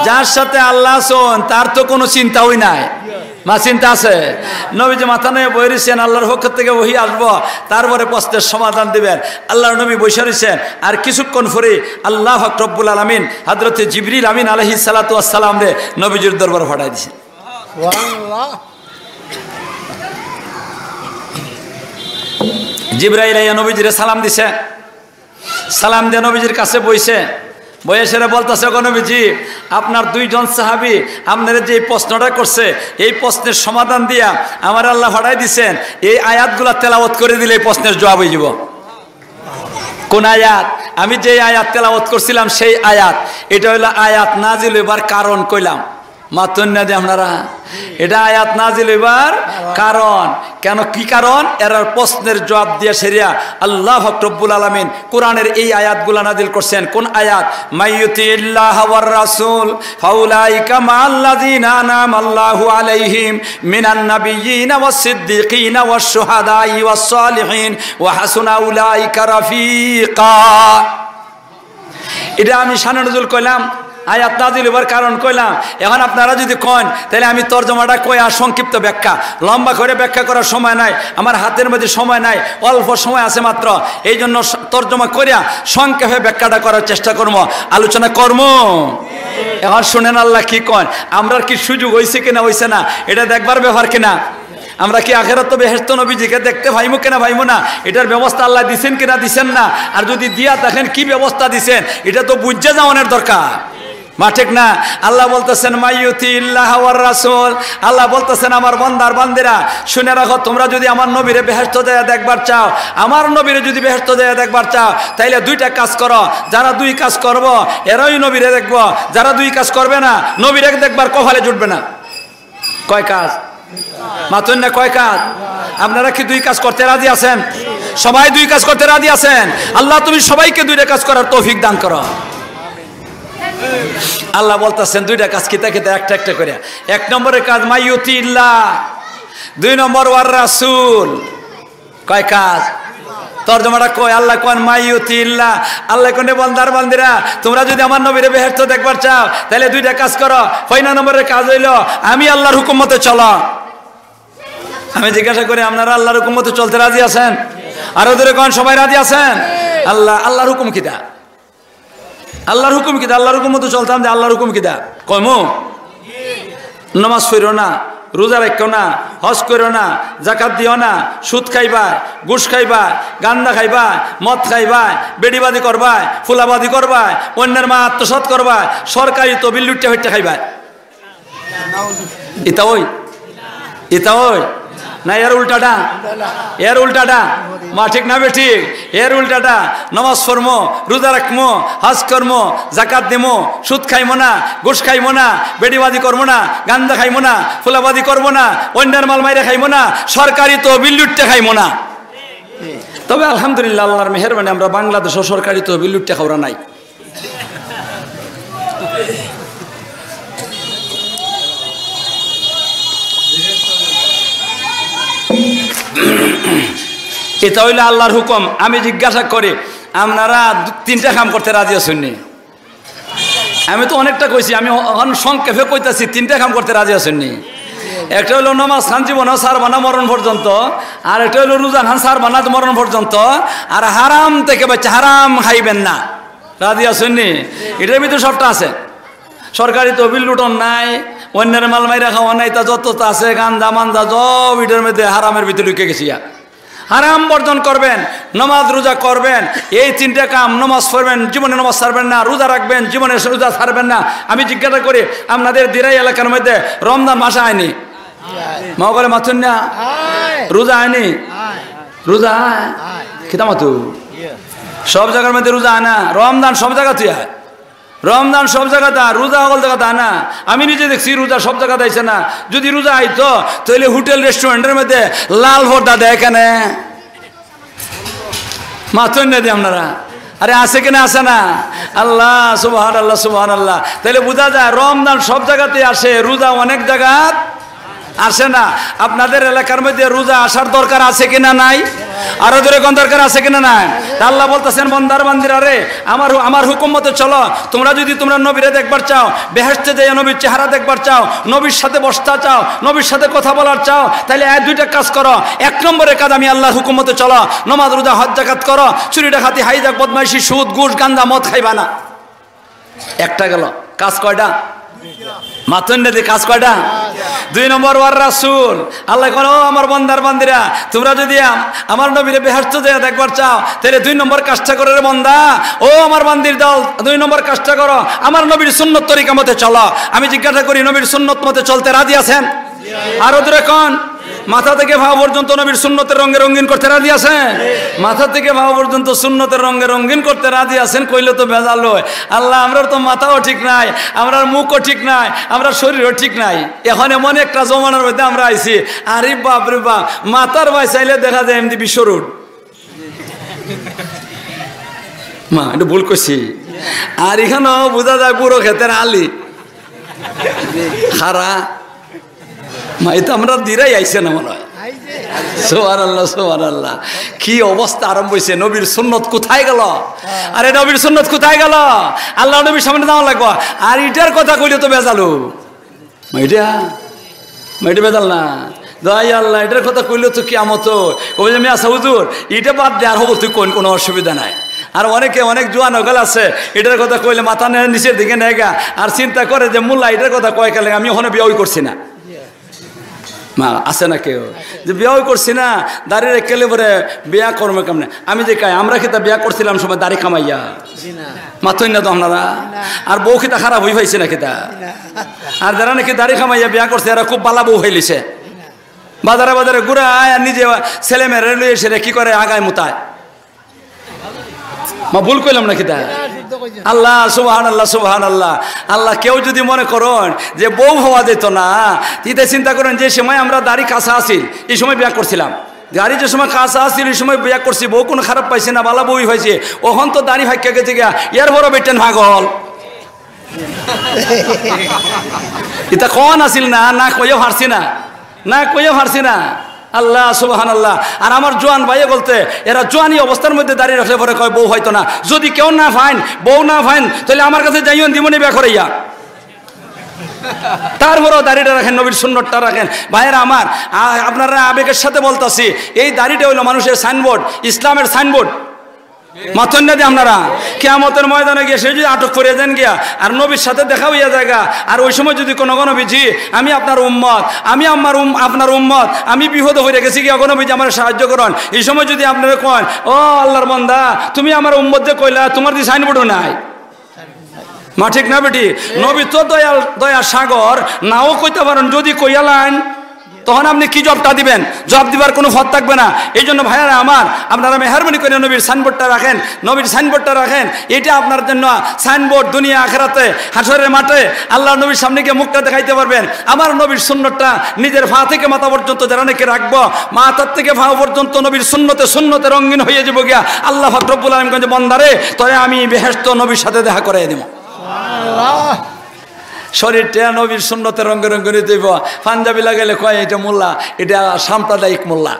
যার সাথে আল্লাহ আছেন, তার তো কোনো চিন্তাই নাই। মা, চিন্তা আছে? নবীজি মাথা নিয়ে বই রইছেন, আল্লাহর পক্ষ থেকে ওহি আসবো, তারপরে প্রশ্নের সমাধান দিবেন। আল্লাহর নবী বসে রইছেন, আর কিছুক্ষণ পরে আল্লাহ পাক রব্বুল আলামিন হযরতে জিবরিল আমিন আলাইহিস সালাতু ওয়াস সালাম রে নবীজির দরবার পাঠাই দিয়েছেন। সুবহানাল্লাহ। জিবরাইল আইয়া নবীজিরে সালাম দিছে। সালাম দিয়ে নবীজির কাছে বইছে, বইয়া সেরে বলতেছে, "গো নবীজি, আপনার দুইজন সাহাবী আপনারে যে প্রশ্নটা করছে, এই প্রশ্নের সমাধান দিয়া আমার আল্লাহ পাঠাই দিছেন, এই আয়াতগুলা তেলাওয়াত করে দিলে এই প্রশ্নের জবাব হয়ে যাব।" কোন আয়াত? আমি যে আয়াত তেলাওয়াত করছিলাম সেই আয়াত। এটা হইলো আয়াত নাজিল হইবার কারণ কইলাম। মাতুন না দি আপনারা, এটা আয়াত নাজিল হইবার কারণ। কেন, কি কারণ? এরার প্রশ্নের জবাব দিয়া সেরিয়া আল্লাহ পাক রব্বুল আলামিন কোরআনের এই আয়াতগুলা নাজিল করছেন। কোন আয়াত? "মাইয়ুতি ইল্লাহ ওয়ার রাসূল ফাউলাইকা মাআল্লাযিনা আনআমাল্লাহু আলাইহিম মিনান নাবিয়্যিনা ওয়াস সিদ্দিকিনা ওয়াশ শুহাদাই ওয়াস সালিহিন ওয়া হাসুনা উলাইকা রাফিকা।" এটা আমি শানে নুজুল কইলাম, আয়াত নাজিল হইবার কারণ কইলাম। এখন আপনারা যদি কন, তাহলে আমি তর্জমাটা কই আর সংক্ষিপ্ত ব্যাখ্যা, লম্বা করে ব্যাখ্যা করার সময় নাই, আমার হাতের মধ্যে সময় নাই, অল্প সময় আছে মাত্র। এই জন্য স-, তর্জমা করিয়া সংক্ষেপে ব্যাখ্যাটা করার চেষ্টা করবো, আলোচনা করবো। এখন শুনেন আল্লাহ কি কন, আমরার কি সুযোগ হইছে কিনা হইছে না, এটা দেখবার ব্যাপার কিনা। আমরা কি আখেরাত তো বেহেশত নবীজিকে দেখতে পাইমু কিনা পাইমু না, এটার ব্যবস্থা আল্লাহ দিছেন কিনা দিছেন না। আর যদি দিয়া থাকেন, কি ব্যবস্থা দিছেন, এটা তো বুঝে যাওয়ানোর দরকার। মা ঠিক না? আল্লাহ বলতেছেন, "মাইয়ুতি ইল্লাহ ওয়ার রাসূল।" আল্লাহ বলতেছেন, "আমার বান্দার বান্দিরা, শুনে রাখো, তোমরা যদি আমার নবীরে বেহেশত যাইয়া দেখবার চাও, আমার নবীরে যদি বেহেশত যাইয়া দেখবার চাও, তাইলে দুইটা কাজ করো। যারা দুই কাজ করবো, এরাই নবীরে দেখবো। যারা দুই কাজ করবে না, নবীরে দেখবার কপালে জুটবে না।" কয় কাজ? মাতুন না, কয় কাজ? আপনারা কি দুই কাজ করতে রাজি আছেন? সবাই দুই কাজ করতে রাজি আছেন? আল্লাহ, তুমি সবাইকে দুইটা কাজ করার তৌফিক দান করো। আল্লাহ বলতেছেন দুইটা কাজ, কিতা কিতা, একটা একটা করে। এক নম্বরের কাজ, "মাইয়ুতি ইল্লাহ।" দুই নম্বর, ওয়ার রাসূল। কয় কাজ? তর্জমাটা কই? আল্লাহ কন, "মাই ইউতি ইল্লাহ।" আল্লাহ কন, "বন্দার বান্দিরা, তোমরা যদি আমার নবীরে বেহেশতো দেখবার চাও, তাহলে দুইটা কাজ করো।" পয়লা নম্বরের কাজ হইল, আমি আল্লাহর হুকুম মতো চলো। আমি জিজ্ঞাসা করি, আপনারা আল্লাহর হুকুম মতো চলতে রাজি আছেন? আরো জোরে কন, সবাই রাজি আছেন? আল্লাহ, আল্লাহর হুকুম কিতা? আল্লাহর হুকুম কিতা? আল্লাহর হুকুম মতো চলতাম যে আল্লাহর হুকুম কিতা? কমু, নমাজ পড়ো না, রোজা রাখো না, হজ করো না, জাকাত দিও না, সুদ খাইবা, ঘুষ খাইবা, গান্দা খাইবা, মদ খাইবা, বেড়িবাজি করবা, ফুলাবাজি করবা, অন্যের মা আত্মসাৎ করবা, সরকারি তহবিল লুটতে হইতে খাইবা। ইতা ওই? ইতা ওই? না, এর উল্টাটা? এর উল্টাটা? মা ঠিক না বেঠিক? এর উল্টাটা। নমাজ পড়মু, রোজা রাখমু, হজ করমু, জাকাত দিমু, সুদ খাইমু না, ঘুষ খাইমু না, বেড়িবাজি করমু না, গান্দা খাইমু না, ফুলাবাজি করমু না, অন্যের মাল মাইরে খাইমু না, সরকারি তহবিল লুটতে খাইমু না। তবে আলহামদুলিল্লাহ, আল্লাহর মেহেরবানি আমরা বাংলাদেশও সরকারি তহবিল লুটতে খাওরা নাই। এটা হইল আল্লাহর হুকুম। আমি জিজ্ঞাসা করি, আপনারা দু-, তিনটা কাম করতে রাজি আছেন নি? আমি তো অনেকটা কইছি, আমি অখন সংক্ষেপে কইতাছি, তিনটা কাম করতে রাজি আছেন নি? একটা হইল নমাজ খান জীবনও ছাড়বা না মরণ পর্যন্ত, আর একটা হইল রোজা খান ছাড়বা না মরণ পর্যন্ত, আর হারাম থেকে বাঁচা, হারাম খাইবেন না। রাজি আছেন নি? এটার ভিতরে সবটা আছে। সরকারি তহবিল লুটন নাই, অন্যের মাল মাইরা খাওয়া নাই, তা যত তা আছে, গান্দা মান্দা সব এটার মধ্যে হারামের ভিতরে ঢুকে গেছি। হারাম বর্জন করবেন, নমাজ রোজা করবেন, এই তিনটা কাম, নমাজ পড়বেন, জীবনে নমাজ ছাড়বেন না, রোজা রাখবেন, জীবনে রোজা ছাড়বেন না। আমি জিজ্ঞাসা করি, আপনাদের দিরাই এলাকার মধ্যে রমজান মাসে আয়নি? মা করে মাতুন না? রোজা আয়নি? রোজা আয়? কিতা মাতু? সব জায়গার মধ্যে রোজা আয় না, রমজান সব জায়গাতে আয়। রমজান সব জায়গাত আয়, রোজা হকল জায়গাত আয় না। আমি নিজে দেখছি রোজা সব জায়গাত আইছে না। যদি রোজা আইতো, তাহলে হোটেল রেস্টুরেন্টের মধ্যে লাল পর্দা দেয় কেনে? মাতইন না দি আপনারা। আরে আছে কিনা, আছে না? আল্লাহ, সুবহানাল্লাহ, সুবহানাল্লাহ। তাহলে বুঝা যায় রমজান সব জায়গাতে আসে, রোজা অনেক জায়গাত আসে না। আপনাদের এলাকার মধ্যে রোজা আসার দরকার আছে কিনা নাই? আরো জোরে কন, দরকার আছে কিনা নাই? তা আল্লাহ বলতেছেন, "বন্দার বান্দিরা রে, আমার হু-, আমার হুকুম মতো চলো। তোমরা যদি তোমরা নবীরে দেখবার চাও, বেহেশতে যাইয়া নবীর চেহারা দেখবার চাও, নবীর সাথে বসতে চাও, নবীর সাথে কথা বলার চাও, তাহলে এই দুইটা কাজ করো। এক নম্বরের কাজ, আমি আল্লাহর হুকুম মতো চলো, নমাজ রোজা হজ জাকাত করো, চুরি ডাকাতি হাইজাক বদমাইশি সুদ ঘুষ গান্দা মদ খাইবা না।" একটা গেল। কাজ কয়টা? মাতইন না দি, কাজ কয়টা? দুই নম্বর, ওয়ার রাসূল। আল্লাহ কন, "ও আমার বন্দার বান্দিরা, তোমরা যদি আম-, আমার নবীরে বেহেশতো যাইয়া দেখবার চাও, তাহলে দুই নম্বর কাজটা করো রে বন্দা। ও আমার বান্দির দল, দুই নম্বর কাজটা করো, আমার নবীর সুন্নত তরিকা মতে চলো।" আমি জিজ্ঞাসা করি, নবীর সুন্নত মতে চলতে রাজি আছেন? আরো জোরে কন। মাথা থেকে পাও পর্যন্ত নবীর সুন্নতের রঙে রঙিন করতে রাজি আছেন? মাথা থেকে পাও পর্যন্ত সুন্নতের রঙে রঙিন করতে রাজি আছেন কইলে তো বেজাল হয়। আল্লাহ, আমরার তো মাথাও ঠিক নাই, আমরার মুখও ঠিক নাই, আমরার শরীরও ঠিক নাই। এখন এমন একটা জমানার মধ্যে আমরা আইছি, আরে বাপ রে বাপ, মাথার বায় চাইলে দেখা যায় এমনি বিশ্ব রোড। মা, একটু ভুল করছি। আর এখানেও বোঝা যায় বুড়ো ক্ষেতের আলি। খারা। মা, এটা আমরা দিরাই আইছে না মনে হয়। সুবহানাল্লাহ, সুবহানাল্লাহ। কি অবস্থা আরম্ভ হইছে? নবীর সুন্নত কোথায় গেল? আরে, নবীর সুন্নত কোথায় গেল? আল্লাহ নবীর সামনে দাঁড়ানো লাগবো। আর ইটার কথা কইলে তো বেজালু। মা, এটা, মা, এটা বেজাল না। দোয়াই আল্লাহ, এটার কথা কইলে তো কিয়ামত। ও যে মিয়া সাহুজুর, এটা বাদ দে, আর হবো তুই কোন, কোনো অসুবিধা নাই। আর অনেকে, অনেক জোয়ান অকল আছে, এটার কথা কইলে মাথা নে-, নিচের দিকে নেগা, আর চিন্তা করে যে মোল্লা এটার কথা কয় কেলে, আমি ওখানে বিয়াই করছি না। মা, আছে না কেউ? যে বিয়াই করছি না, দাড়ি রেখে পরে বিয়া কর্ম কেমনে? আমি যে কাই, আমরা কিতা বিয়া করছিলাম সময় দাড়ি কামাইয়া? মাতইন না তো আপনারা। আর বউ কিতা খারাপ হই পাইছে না কিতা? আর যারা নাকি দাড়ি কামাইয়া বিয়া করছে, এরা খুব বালা বউ হইলিছে। বাজারে বাজারে ঘুরায় আর নিজে ছেলে মেয়েরে লইয়া সেরে কি করে, আগায় মুতায়। মা, ভুল কইলাম না কিতা? আল্লাহ, সুবহানাল্লাহ, সুবহানাল্লাহ। আল্লাহ, কেউ যদি মনে করইন যে বউ হওয়া যেত না, ইতে চিন্তা করইন যে সময় আমরা দাড়ি কাঁচা আছিল, এই সময় বিয়া করছিলাম। দাড়ি যে সময় কাঁচা আছিল, এই সময় বিয়া করছি, বউ কোনো খারাপ পাইছে না, বালা বউই পাইছে। ওখান তো দাড়ি ফাঁকিয়া গেছে গিয়া, এর বড় বেটেন পাগল। ইতা কওন আছিল না, না কইয়া পারছি না। না, কইয়া পারছি না। আল্লাহ, সুবহানাল্লাহ। আর আমার জোয়ান ভাইয়ে বলতে, এরা জোয়ানি অবস্থার মধ্যে দাড়ি রাখলে পরে কয় বউ হয়তো না। যদি কেউ না পাইন, বউ না পাইন, তাহলে আমার কাছে যাইও, দিমুনি বিয়া করাইয়া। তারপরেও দাড়িটা রাখেন, নবীর সুন্নতটা রাখেন। ভাইয়েরা আমার, আ-, আপনারা আবেগের সাথে বলতাছি, এই দাড়িটা হইলো মানুষের সাইনবোর্ড, ইসলামের সাইনবোর্ড। মাতইন না দি আপনারা, কিয়ামতের ময়দানে গিয়া সে যদি আটক করিয়া দেন গিয়া, আর নবীর সাথে দেখা হইয়া যায় গা, আর ওই সময় যদি কোনো কোনো নবীজি, "আমি আপনার উম্মত, আমি আমার উম-, আপনার উম্মত, আমি বিপদে পড়ে গেছি গিয়া, কোনো নবীজি আমার সাহায্য করুন", এই সময় যদি আপনারা কন, "ও আল্লাহর বান্দা, তুমি আমার উম্মত যে কইলা, তোমার দি সাইনবোর্ডও নাই।" মা ঠিক না বেটি? নবী তো দয়াল, দয়া সাগর, নাও কইতে পারেন, যদি কইয়া লাইন, তখন আপনি কি জবাবটা দিবেন? জবাব দিবার কোনো পথ থাকবে না। এই জন্য ভাইয়ারা আমার, আপনারা মেহরবানি করে নবীর সাইনবোর্ডটা রাখেন, নবীর সাইনবোর্ডটা রাখেন। এটা আপনার জন্য সাইনবোর্ড, দুনিয়া আখেরাতে, হাশরের মাঠে আল্লাহর নবীর সামনে গিয়ে মুখটা দেখাইতে পারবেন। আমার নবীর সুন্নতটা নিজের পা থেকে মাথা পর্যন্ত যারা নাকি রাখবো, মাথার থেকে পা পর্যন্ত নবীর সুন্নতে, সুন্নতে রঙিন হয়ে যাবো গিয়া। আল্লাহ পাক রব্বুল আলামিন কইন যে, "বন্দারে, তোরে আমি বেহেশত নবীর সাথে দেখা করাই দিমু।" শরীরটা নবীর সুন্নতে রঙে রঙে নিতে হইব। পাঞ্জাবি লাগাইলে কয়, "এটা মোল্লা, এটা সাম্প্রদায়িক মোল্লা।"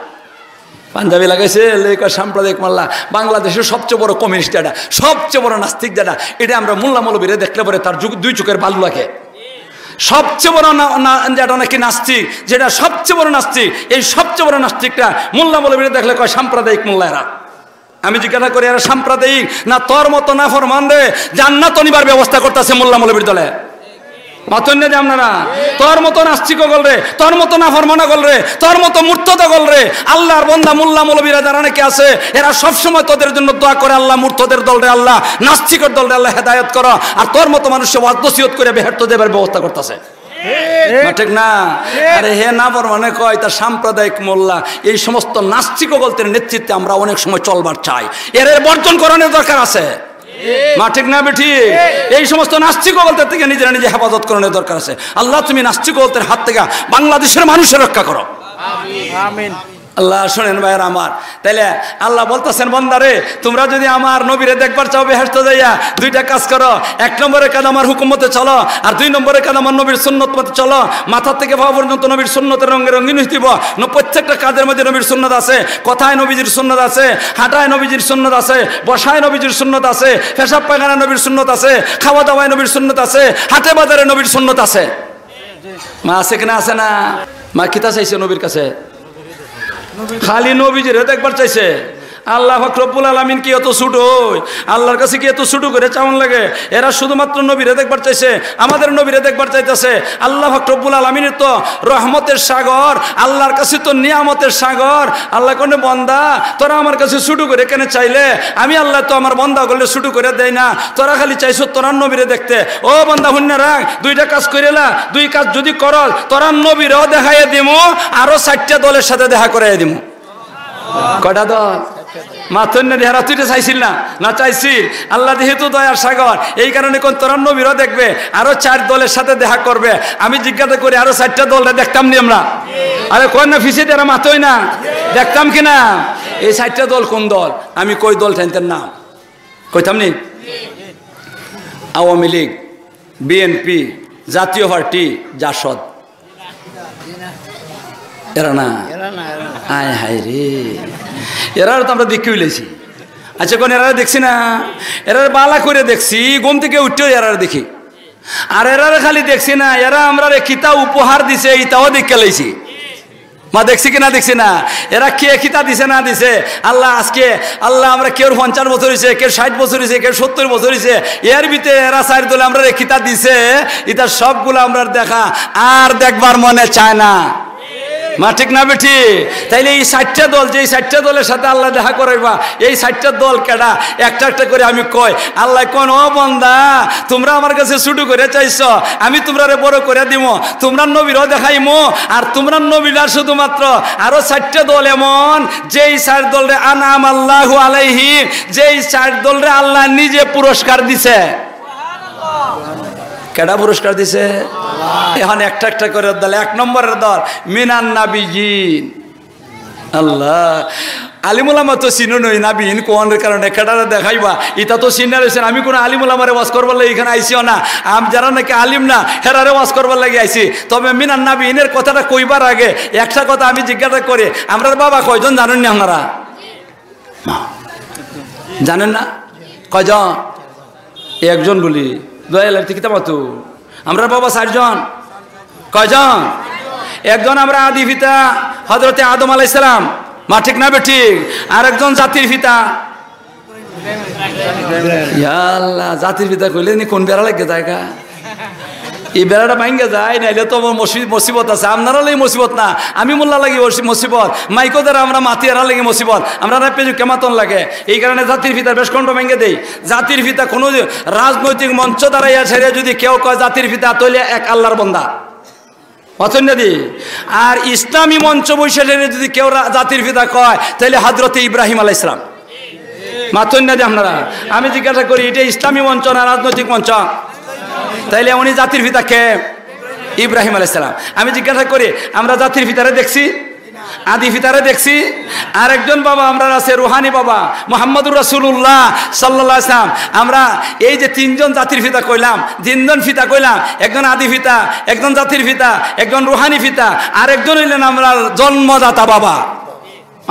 পাঞ্জাবি লাগাইছে, লে কয়, "সাম্প্রদায়িক মোল্লা।" বাংলাদেশের সবচেয়ে বড় কমিউনিস্ট এটা, সবচেয়ে বড় নাস্তিক যেটা, এটা আমরা মোল্লা মৌলবীরে দেখলে পরে তার যুগ-, দুই চোখের বালু লাগে। সবচেয়ে বড় না-, না-, যেটা নাকি নাস্তিক, যেটা সবচেয়ে বড় নাস্তিক, এই সবচেয়ে বড় নাস্তিকটা মোল্লা মৌলবীরে দেখলে কয়, "সাম্প্রদায়িক মোল্লা এরা।" আমি জিজ্ঞাসা করি, "এরা সাম্প্রদায়িক না তোর মতো নাফরমানরে জান্নাত নিবার ব্যবস্থা করতেছে মোল্লা মৌলবীর দলে?" মাতইন না দি আপনারা, তোর মতো নাস্তিক অকলরে, তোর মতো নাফরমান অকলরে, তোর মতো মুর্তাদ অকলরে, আল্লাহর বান্দা মোল্লা মৌলবীরা যারা নাকি আছে, এরা সবসময় তোদের জন্য দোয়া করে, "আল্লাহ, মুর্তাদের দলরে আল্লাহ, নাস্তিকের দলরে আল্লাহ হেদায়েত করো।" আর তোর মতো মানুষকে ওয়াজ নসিহত করে বেহেশত দেবার ব্যবস্থা করতেছে। না, ঠিক না? আরে হে নাফরমানে কয়, "তার সাম্প্রদায়িক মোল্লা।" এই সমস্ত নাস্তিক অকলদের নেতৃত্বে আমরা অনেক সময় চলবার চাই, এর, এর বর্জন করানোর দরকার আছে। মা ঠিক না বেটি? এই সমস্ত নাস্তিক অকলদের থেকে নিজেরা নিজে হেফাজত করানোর দরকার আছে। আল্লাহ, তুমি নাস্তিক অকলদের হাত থেকে বাংলাদেশের মানুষের রক্ষা করো। আমিন। আল্লাহ, শোনেন ভাইয়েরা আমার, তাইলে আল্লাহ বলতেছেন, "বন্দারে, তোমরা যদি আমার নবীরে দেখবার চাও বেহেশত যাইয়া, দুইটা কাজ করো। এক নম্বরে কাজ আমার হুকুম মতে চলো, আর দুই নম্বরে কাজ আমার নবীর সুন্নত মতে চলো। মাথা থেকে পা পর্যন্ত নবীর সুন্নতের রঙে রঙিন হইতে হইব। ন-, প্রত্যেকটা কাজের মধ্যে নবীর সুন্নত আছে, কথায় নবীজির সুন্নত আছে, হাঁটায় নবীজির সুন্নত আছে, বসায় নবীজির সুন্নত আছে, পেশাব পায়খানায় নবীর সুন্নত আছে, খাওয়া দাওয়ায় নবীর সুন্নত আছে, হাটে বাজারে নবীর সুন্নত আছে।" মা আছে কিনা? আছে না? মা কিতা চাইছে নবীর কাছে? খালি নবীজিরে দেখবার চাইছে। আল্লাহ পাক রব্বুল আলামিন কি এত ছোট? আল্লাহর কাছে কি এত ছোট করে চাওন লাগে? এরা শুধুমাত্র নবীরে দেখবার চাইছে, আমাদের নবীরে দেখবার চাইতেছে। আল্লাহ পাক রব্বুল আলামিনের তো রহমতের সাগর, আল্লাহর কাছে তো নিয়ামতের সাগর। আল্লাহ কইন, "বন্দা, তোরা আমার কাছে ছোট করে কেনে চাইলে? আমি আল্লাহ তো আমার বন্দা অকলরে ছোট করে দেই না। তোরা খালি চাইছো তোরার নবীরে দেখতে।" ও বন্দা, হুইন্না রাখ, দুইটা কাজ করিলা, দুই কাজ যদি করস, তোরার নবীরেও দেখাইয়া দিমু, আরো চাইরটা দলের সাথে দেখা করাইয়া দিমু। কয়টা দল? মাতইন না দি, হেরা তো ইটা চাইছিল না, না চাইছিল? আল্লাহ যেহেতু দয়ার সাগর, এই কারণে কইন তোরার নবীরেও দেখবে, আরো চাইর দলের সাথে দেখা করবে। আমি জিজ্ঞাসা করি, আরো চাইরটা দলরে দেখতাম নি আমরা? আরে কইন না, পিছে দিয়া মাতইন না, দেখতাম কি না? এই চাইরটা দল কোন দল? আমি কই দল টাইনতাম না, কইতাম নি? আওয়ামী লীগ, বিএনপি, জাতীয় পার্টি, জাসদ। এরা না? এরা না, এরা না। হায় হায় রে, এরারে তো আমরা দেখি উলাইছি। আচ্ছা, কইন এরারে দেখছি না? এরারে বালা করে দেখছি, ঘুম থেকে উঠেও এরারে দেখি। আর এরারে খালি দেখছি না, এরা আমরারে কিতা উপহার দিছে, ইতাও দেখিয়া লাইছি। মা দেখছি কি না দেখছি না? এরা কে কিতা দিছে না দিছে? আল্লাহ আজকে, আল্লাহ আমরা কেউর পঞ্চাশ বছর হইছে, কেউর ষাইট বছর হইছে, কেউর সত্তইর বছর হইছে, এর ভিতরে এরা চাইর দলে আমরারে কিতা দিছে, ইতা সবগুলা আমরার দেখা আর দেখবার মনে চায় না। মা ঠিক না বেটি? তাইলে এই চাইরটা দল, যে এই চাইরটা দলের সাথে আল্লাহ দেখা করাইবা, এই চাইরটা দল কেডা? একটা একটা করে আমি কই। আল্লাহ কইন, "ও বন্দা, তোমরা আমার কাছে ছোট করে চাইছো, আমি তোমরারে বড় করে দিমু, তোমরার নবীরেও দেখাইমু, আর তোমরার নবীরা শুধুমাত্র আরো চাইরটা দল এমন, যেই চাইর দলরে আনআম আল্লাহু আলাইহিম, যেই চাইর দলরে আল্লাহ নিজে পুরস্কার দিছে।" কেডা পুরস্কার দিছে? এখন একটা একটা করে দল, এক নম্বরের দল মিনান নাবিয়িন। আল্লাহ, আলিম ওলামা তো চিনো নই, নাবিহীন কোরআনের কারণে কেডারে দেখাইবা? ইতা তো চিন্না রইছেন। আমি কোনো আলিম ওলামারে ওয়াজ করবার লাগি ইখানো আইছিও না। আমি যারা নাকি আলিম না, হেরারে ওয়াজ করবার লাগি আইছি। তবে মিনান নাবিহীনের কথাটা কইবার আগে একটা কথা আমি জিজ্ঞাসা করি, আমরার বাবা কয়জন জানেন না আপনারা? জানেন না? কয়জন? একজন বলি, দয়া লাগতে কিতা মাতু? আমরার বাবা চারজন। কয়জন? একজন আমরার আদি পিতা হযরতে আদম আলাইহিস সালাম, মাত ঠিক না বেঠিক? আর একজন জাতির পিতা। ইয়া আল্লাহ, জাতির পিতা কইলে নি কোন বেড়া লাগে জায়গা? এই বেড়াটা ভাঙ্গা যায়, নাইলে তো আমার মুসি-, মুসিবত আছে। আপনারার লাগি মুসিবত না, আমি মোল্লার লাগি মুসি-, মুসিবত। মাইকো দ্বারা আমরা মাতি, এরার লাগি মুসিবত। আমরা রাইত পেজু কেমাতন লাগে। এই কারণে জাতির পিতার বেশ কণ্ঠ ভাঙ্গা দেই। জাতির পিতা কোনো যে রাজনৈতিক মঞ্চ দাঁড়াইয়া ছেড়ে যদি কেউ কয় জাতির পিতা, তাইলে এক আল্লাহর বন্দা। মাতইন না দি? আর ইসলামী মঞ্চ বইয়া ছেড়ে যদি কেউ রা-, জাতির পিতা কয়, তাইলে হযরতে ইব্রাহিম আলাইহিস সালাম। মাতইন না দি আপনারা? আমি জিজ্ঞাসা করি, এটা ইসলামী মঞ্চ না রাজনৈতিক মঞ্চ? তাইলে উনি জাতির পিতা কে? ইব্রাহিম আলাইহিস সালাম। আমি জিজ্ঞাসা করি, আমরা জাতির পিতারে দেখছি? আদি পিতারে দেখছি? আর একজন বাবা আমরার আছে, রুহানি বাবা, মুহাম্মাদুর রাসূলুল্লাহ সাল্লাল্লাহু আলাইহি ওয়াসাল্লাম। আমরা এই যে তিনজন জাতির পিতা কইলাম, তিনজন পিতা কইলাম, একজন আদি পিতা, একজন জাতির পিতা, একজন রুহানি পিতা, আর একজন হইলেন আমরার জন্মদাতা বাবা।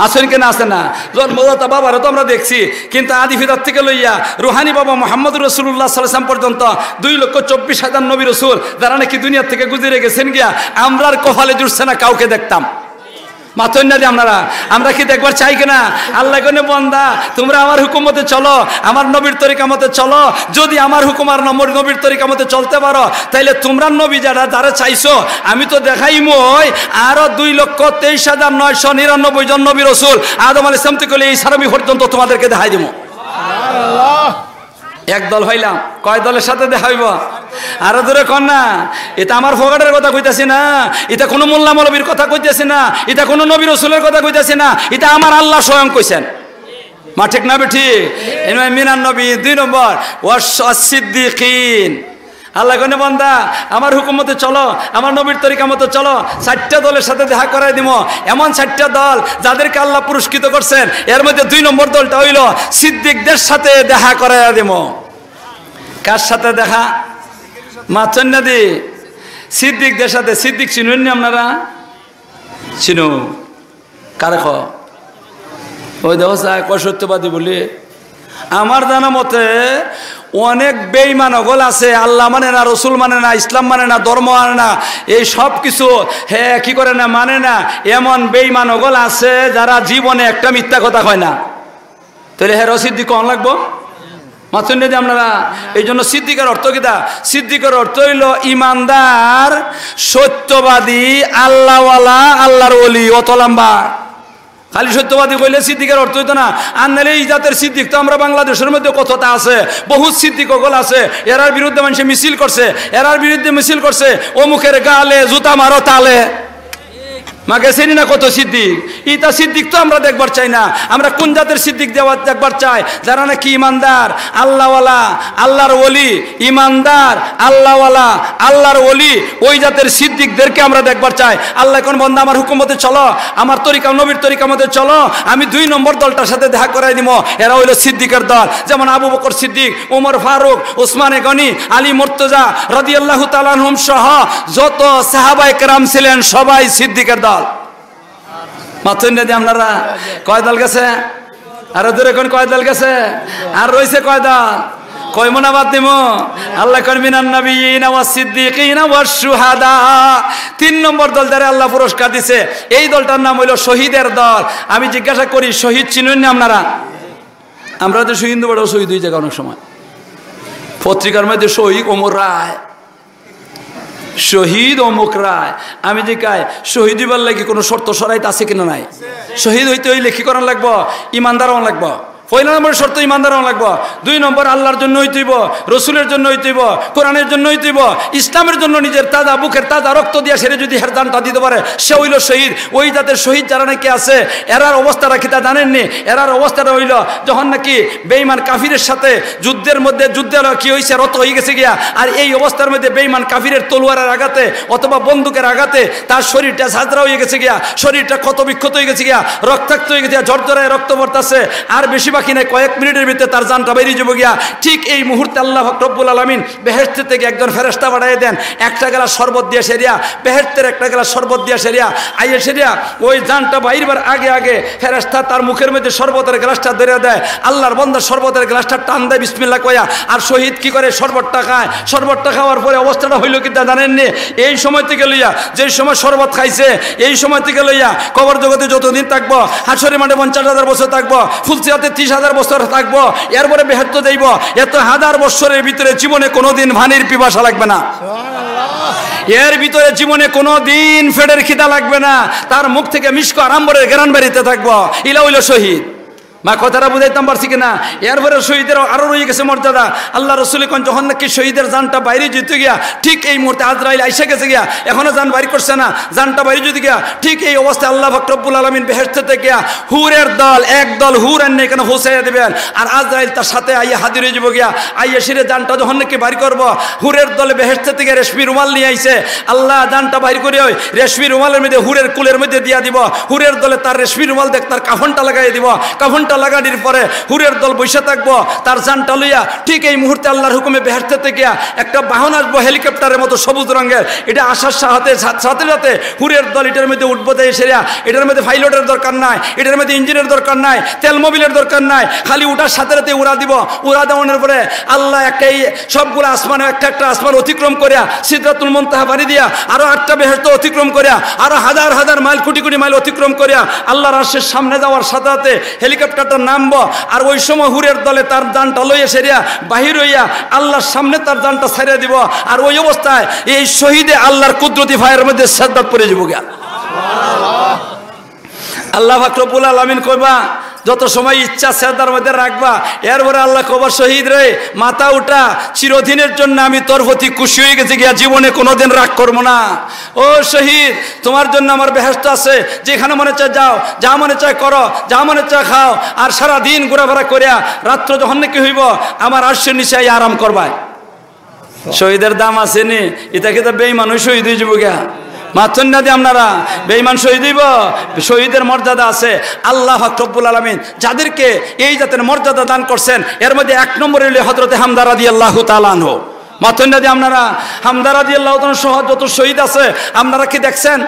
আছেন কি না? আছেন না? জন্মদাতা বাবারে তো আমরা দেখছি, কিন্তু আদি পিতার থেকে লইয়া রুহানি বাবা মুহাম্মাদুর রাসূলুল্লাহ সাল্লাল্লাহু আলাইহি ওয়াসাল্লাম পর্যন্ত দুই লক্ষ চব্বিশ হাজার নবী রসুল যারা নাকি দুনিয়া থেকে গুজরে গেছেন গিয়া, আমরার কপালে জুটছে না কাউকে দেখতাম। মাতইন না দি আপনারা? আমরা কি দেখবার চাই কিনা? আল্লাহ কইন, বন্দা, তোমরা আমার হুকুম মতে চলো, আমার নবীর তরিকা মতে চলো। যদি আমার হুকুম আর নম্বর নবীর তরিকা মতে চলতে পারো, তাইলে তোমরা নবী যারা, যারা চাইছো, আমি তো দেখাইমই আরো দুই লক্ষ তেইশ হাজার নয়শো নিরানব্বই জন নবী রসুল, আদম আলাইহিস সালাম থেকে লইয়া ঈসা নবী পর্যন্ত তোমাদেরকে দেখাই দিমু। এক দল হইলাম, কয় দলের সাথে দেখা হইব? আরো জোরে কন না। এটা আমার ফকাটের কথা কইতাছি না, এটা কোনো মোল্লা মৌলবীর কথা কইতাছি না, এটা কোনো নবী রসুলের কথা কইতাছি না, এটা আমার আল্লাহ স্বয়ং কইছেন। মাত ঠিক না বেঠিক? এর মানে মিনান নবী দুই নম্বর, ওয়াস-, ওয়াস সিদ্দিকিন। আল্লাহ কইন, বন্দা, আমার হুকুম মতে চলো, আমার নবীর তরিকা মতে চলো, চারটা দলের সাথে দেখা করাই দিমু। এমন চারটা দল যাদেরকে আল্লাহ পুরস্কৃত করছেন, এর মধ্যে দুই নম্বর দলটা হইল সিদ্দিকদের সাথে দেখা করাই দিমু। কার সাথে দেখা? মাতইন না দি? সিদ্দিকদের সাথে। সিদ্দিক চিনইন নি আপনারা? চিনো? কারে কও? ওই দেখো, চায় কয় সত্যবাদী বলি। আমার জানা মতে অনেক বেঈমান অকল আছে, আল্লাহ মানে না, রসুল মানে না, ইসলাম মানে না, ধর্ম মানে না, এই সব কিছু হে কি করে না, মানে না। এমন বেঈমান অকল আছে যারা জীবনে একটা মিথ্যা কথা কয় না। তাইলে হেরে সিদ্দিক কওন লাগবো? মাতইন না দি আপনারা? এই জন্য সিদ্দিকের অর্থ কিতা? সিদ্দিকের অর্থ হইল ইমানদার, সত্যবাদী, আল্লাহওয়ালা, আল্লাহর ওলি। অত লম্বা। খালি সত্যবাদী কইলে সিদ্দিকের অর্থ হইতো না। আর নাইলে এই জাতের সিদ্দিক তো আমরা বাংলাদেশের মধ্যে কতটা আছে, বহুত সিদ্দিক অকল আছে। এরার বিরুদ্ধে মানুষে মিছিল করছে, এরার বিরুদ্ধে মিছিল করছে, অমুকের গালে জুতা মারো তালে। মা গেছেনি না কত সিদ্দিক? ইতা সিদ্দিক তো আমরা দেখবার চাই না। আমরা কোন জাতের সিদ্দিক দেওয়া দেখবার চাই? যারা নাকি ইমানদার, আল্লাহওয়ালা, আল্লাহর ওলি, ইমানদার, আল্লাহওয়ালা, আল্লাহর ওলি, ওই জাতের সিদ্দিকদেরকে আমরা দেখবার চাই। আল্লাহ কইন, বন্দা, আমার হুকুম মতে চলো, আমার তরিকা, নবীর তরিকা মতে চলো, আমি দুই নম্বর দলটার সাথে দেখা করাই দিমু। এরা হইল সিদ্দিকের দল। যেমন আবু বকর সিদ্দিক, উমর ফারুক, উসমানে গনি, আলী মুর্তজা রাদিয়াল্লাহু তাআলা আনহুম সহ যত সাহাবায়ে কেরাম ছিলেন, সবাই সিদ্দিকের দল। মাতইন না দি আপনারা? কয় দল গেছে? আরো জোরে কন, কয় দল গেছে? আর রইছে কয় দল? কইমু না বাদ দিমু? আল্লাহ কইন, মিনান নাবিয়্যিনা ওয়াস সিদ্দিকিনা ওয়াশ শুহাদা। তিন নম্বর দল যারে আল্লাহ পুরস্কার দিছে, এই দলটার নাম হইল শহীদের দল। আমি জিজ্ঞাসা করি, শহীদ চিনইন না আপনারা? আমরা তো হিন্দু বড় শহীদ হয়ে যায় অনেক সময়, পত্রিকার মধ্যে শহীদ অমর রায়, শহীদ অমুক রায়। আমি জিগাই, শহীদ হইবার লাগি কোনো শর্ত শরাইত আছে কিনা নাই? শহীদ হইতে হইলে কি করান লাগবো? ইমানদার হওয়ান লাগবো। পয়লা নম্বর শর্ত ইমানদার অওয়া লাগবো। দুই নম্বর আল্লাহর জন্য অইতে অইবো, রসুলের জন্য অইতে অইবো, কোরআনের জন্য অইতে অইবো, ইসলামের জন্য নিজের তাজা বুকের তাজা রক্ত দিয়া সেরে যদি হের জানটা দিতে পারে, সে অইলো শহীদ। ওই জাতের শহীদ যারা নাকি আছে, এরার অবস্থাটা কিতা জানেননি? এরার অবস্থাটা অইলো, যখন নাকি বেঈমান কাফিরের সাথে যুদ্ধের মধ্যে, যুদ্ধে হলো কি অইছে, রত অইগেছে গিয়া, আর এই অবস্থার মধ্যে বেঈমান কাফিরের তলোয়ারের আঘাতে অথবা বন্দুকের আঘাতে তার শরীরটা ঝাঁঝরা অইগেছে গিয়া, শরীরটা ক্ষত বিক্ষত অইগেছে গিয়া, রক্তাক্ত অইগেছে গিয়া, ঝরঝরায় রক্ত পড়তাছে, আর বেশি বাকি নাই, কয়েক মিনিটের ভিতরে তার জানটা বাইরে যাবো গিয়া। ঠিক এই মুহূর্তে আল্লাহ পাক রব্বুল আলামিন বেহেশত থেকে একজন ফেরেশতা পাঠাইয়া দেন, একটা গ্লাস শরবত দিয়া সেরিয়া, বেহেশতের একটা গ্লাস শরবত দিয়া সেরিয়া, আইয়া সেরিয়া ওই জানটা বাইরবার আগে আগে ফেরেশতা তার মুখের মধ্যে শরবতের গ্লাসটা ধরে দেয়। আল্লাহর বান্দা শরবতের গ্লাসটা টান দেয় বিসমিল্লাহ কইয়া, আর শহীদ কি করে? শরবতটা খায়। শরবতটা খাওয়ার পরে অবস্থাটা হইল কিতা জানেননি? এই সময় থেকে লইয়া, যেই সময় শরবত খাইছে, এই সময় থেকে লইয়া কবর জগতে যতদিন থাকবো, হাশরের মাঠে পঞ্চাশ হাজার বছর থাকবো, ফুলসিরাতে ত্রিশ হাজার বছর থাকবো, এরপরে বেহেশত যাইবো। এত হাজার বছরের ভিতরে জীবনে কোনোদিন পানির পিপাসা লাগবে না, এর ভিতরে জীবনে কোনোদিন পেটের খিদা লাগবে না। তার মুখ থেকে মিশক আর আম্বরের ঘ্রাণ বেরিতে থাকবো। ইলা অইলো শহীদ। মা, কথাটা বুঝাইতাম পারছি কিনা? এরপরে শহীদের আরো রয়ে গেছে মর্যাদা। আল্লাহ রসুল কন, যখন নাকি শহীদের জানটা বাইরে যেতে গিয়া, ঠিক এই মুহূর্তে আজরাইল আইসা গেছে গিয়া, এখনো জান বাইর করছে না, জানটা বাইরে যেতে গিয়া, ঠিক এই অবস্থায় আল্লাহ পাক রব্বুল আলামিন বেহেশত থেকে গিয়া হুরের দল, এক দল হুর আনিয়া এখানে পৌঁছাইয়া দিবেন। আর আজরাইল তার সাথে আইয়া হাজির অইযিবো গিয়া। আইয়া সেরে জানটা যখন নাকি বাইর করবো, হুরের দলে বেহেশত থেকে রেশমি রুমাল নিয়া আইছে। আল্লাহ জানটা বাইর করি ওই রেশমি রুমালের মধ্যে হুরের কুলের মধ্যে দিয়া দিবো। হুরের দলে তার রেশমি রুমাল দেখ তার কাফনটা লাগাইয়া দিবো। কাফনটা লাগানির পরে হুরের দল বইসা থাকবো তার জানটা লইয়া। ঠিক এই মুহূর্তে আল্লাহর হুকুমে বেহেশত থেকে গিয়া একটা বাহন আসবো হেলিকপ্টারের মতো সবুজ রঙের। এটা আসার সাথে, সাথে সাথে হুরের দল এটার মধ্যে উঠবো, দেয় সেরা। এটার মধ্যে পাইলটের দরকার নাই, এটার মধ্যে ইঞ্জিনের দরকার নাই, তেল মোবিলের দরকার নাই, খালি উঠার সাথে সাথে উড়া দিবো। উড়া দেওয়ানোর পরে আল্লাহ একটা, এই সবগুলো আসমানে একটা একটা আসমান অতিক্রম করিয়া সিদরাতুল মুনতাহা পাড়ি দিয়া আরো আটটা বেহেশত অতিক্রম করিয়া আরো হাজার হাজার মাইল, কোটি কোটি মাইল অতিক্রম করিয়া আল্লাহর আরশের সামনে যাওয়ার সাথে সাথে হেলিকপ্টারটা নামবো। আর ওই সময় হুরের দলে তার জানটা লইয়া সেরিয়া বাহির হইয়া আল্লাহর সামনে তার জানটা ছাড়িয়া দিবো। আর ওই অবস্থায় এই শহীদে আল্লাহর কুদরতি পায়ের মধ্যে সেজদাত পড়ে যাবো গিয়া। আল্লাহ পাক রব্বুল আলামিন কইবা, "যত সময় ইচ্ছা সেজদার মধ্যে রাখবা।" এরপরে আল্লাহ কইবা, "শহীদ রে, মাথা উঠা, চিরদিনের জন্য আমি তোর প্রতি খুশি হয়ে গেছি গিয়া, জীবনে কোনোদিন রাগ করবো না। ও শহীদ, তোমার জন্য আমার বেহেশত আছে, যেখানে মনে চায় যাও, যা মনে চায় করো, যা মনে চায় খাও, আর সারা দিন ঘোরাফেরা করিয়া রাত্র যখন নাকি হইব, আমার আরশের নিচে আইয়া আরাম করবায়।" শহীদের দাম আছে নি? ইতা কিতা বেঈমান অই শহীদ হয়ে যাবো গিয়া? মাতইন না দি আপনারা, বেঈমান শহীদ হইব? শহীদের মর্যাদা আছে। আল্লাহ পাক রব্বুল আলামিন যাদেরকে এই জাতের মর্যাদা দান করছেন, এর মধ্যে এক নম্বরে হইল হযরতে হামজা রাদিয়াল্লাহু তাআলা আনহু। মাতইন না দি আপনারা, হামজা রাদিয়াল্লাহু তাআলা সহ যত শহীদ আছে, আপনারা কি দেখছেন?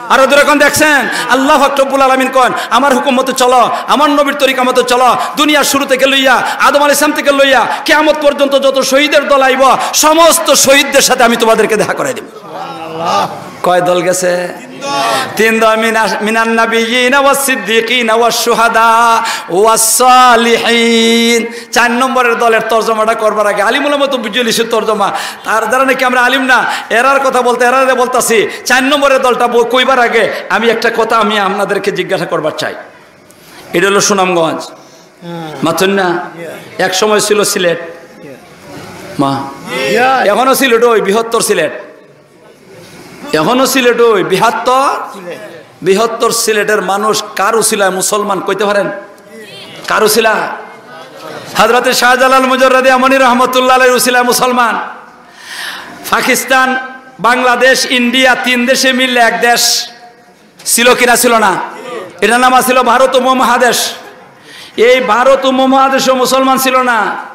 আরো জোরে কন, দেখছেন? আল্লাহ পাক রব্বুল আলামিন কন, "আমার হুকুম মতো চলো, আমার নবীর তরিকা মতো চলো।" দুনিয়ার শুরু থেকে লইয়া, আদম আলাইহিস সালাম থেকে লইয়া কিয়ামত পর্যন্ত যত শহীদের দল আইব, সমস্ত শহীদদের সাথে আমি তোমাদেরকে দেখা করে দিব। কয় দল গেছে? তিন দল। মিনা-, মিনান নাবিয়্যিনা ওয়াস সিদ্দিকিনা ওয়াস শুহাদা ওয়াস সালিহিন। চার নম্বরের দলের তর্জমাটা করবার আগে আলিম উলামা তো বুঝে লিছে তর্জমা। তার যারা নাকি আমরা আলিম না, এরার কথা বলতে, এরারে বলতাছি, চার নম্বরের দলটা ব-, কইবার আগে আমি একটা কথা আমি আপনাদেরকে জিজ্ঞাসা করবার চাই। এটা হলো সুনামগঞ্জ। মাতইন না? এক সময় ছিল সিলেট। মা, এখনো সিলেট ওই বৃহত্তর সিলেট। এখনো সিলেট ওই বৃহত্তর, বৃহত্তর সিলেটের মানুষ কার উসিলায় মুসলমান কইতে পারেন? কার উসিলা? হযরতে শাহজালাল মুজাররদে ইয়ামানি রহমতুল্লাহ আলাইহির উসিলায় মুসলমান। পাকিস্তান, বাংলাদেশ, ইন্ডিয়া তিন দেশে মিললে এক দেশ ছিল কিনা ছিল না? এটার নাম আছিল ভারত উপমহাদেশ। এই ভারত উপমহাদেশও মুসলমান ছিল না।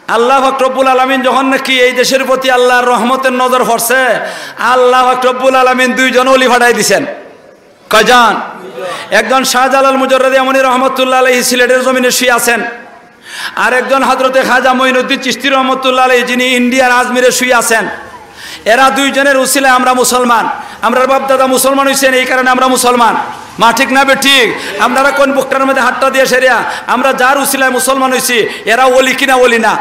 আল্লাহ পাক রব্বুল আলামিন যখন নাকি এই দেশের প্রতি আল্লাহর রহমতের নজর পড়ছে, আল্লাহ পাক রব্বুল আলামিন দুইজন ওলি পাঠাই দিছেন। কয়জন? একজন শাহজালাল মুজাররদে ইয়ামানি রহমতুল্লাহ আলাইহি সিলেটের জমিনে শুয়ে আছেন, আর একজন হযরতে খাজা মঈনুদ্দিন চিশতি রহমতুল্লাহ আলাইহি, যিনি ইন্ডিয়ার আজমিরে শুয়ে আছেন। এরা দুইজনের উসিলায় আমরা মুসলমান, আমরার বাপ দাদা মুসলমান হইছেন, এই কারণে আমরা মুসলমান। মা ঠিক না বেঠিক? আপনারা কোন বুকটার মধ্যে হাতটা দিয়ে সেরিয়া, আমরা যার উসিলায় মুসলমান হইছি, এরা ওলি কিনা ওলি না?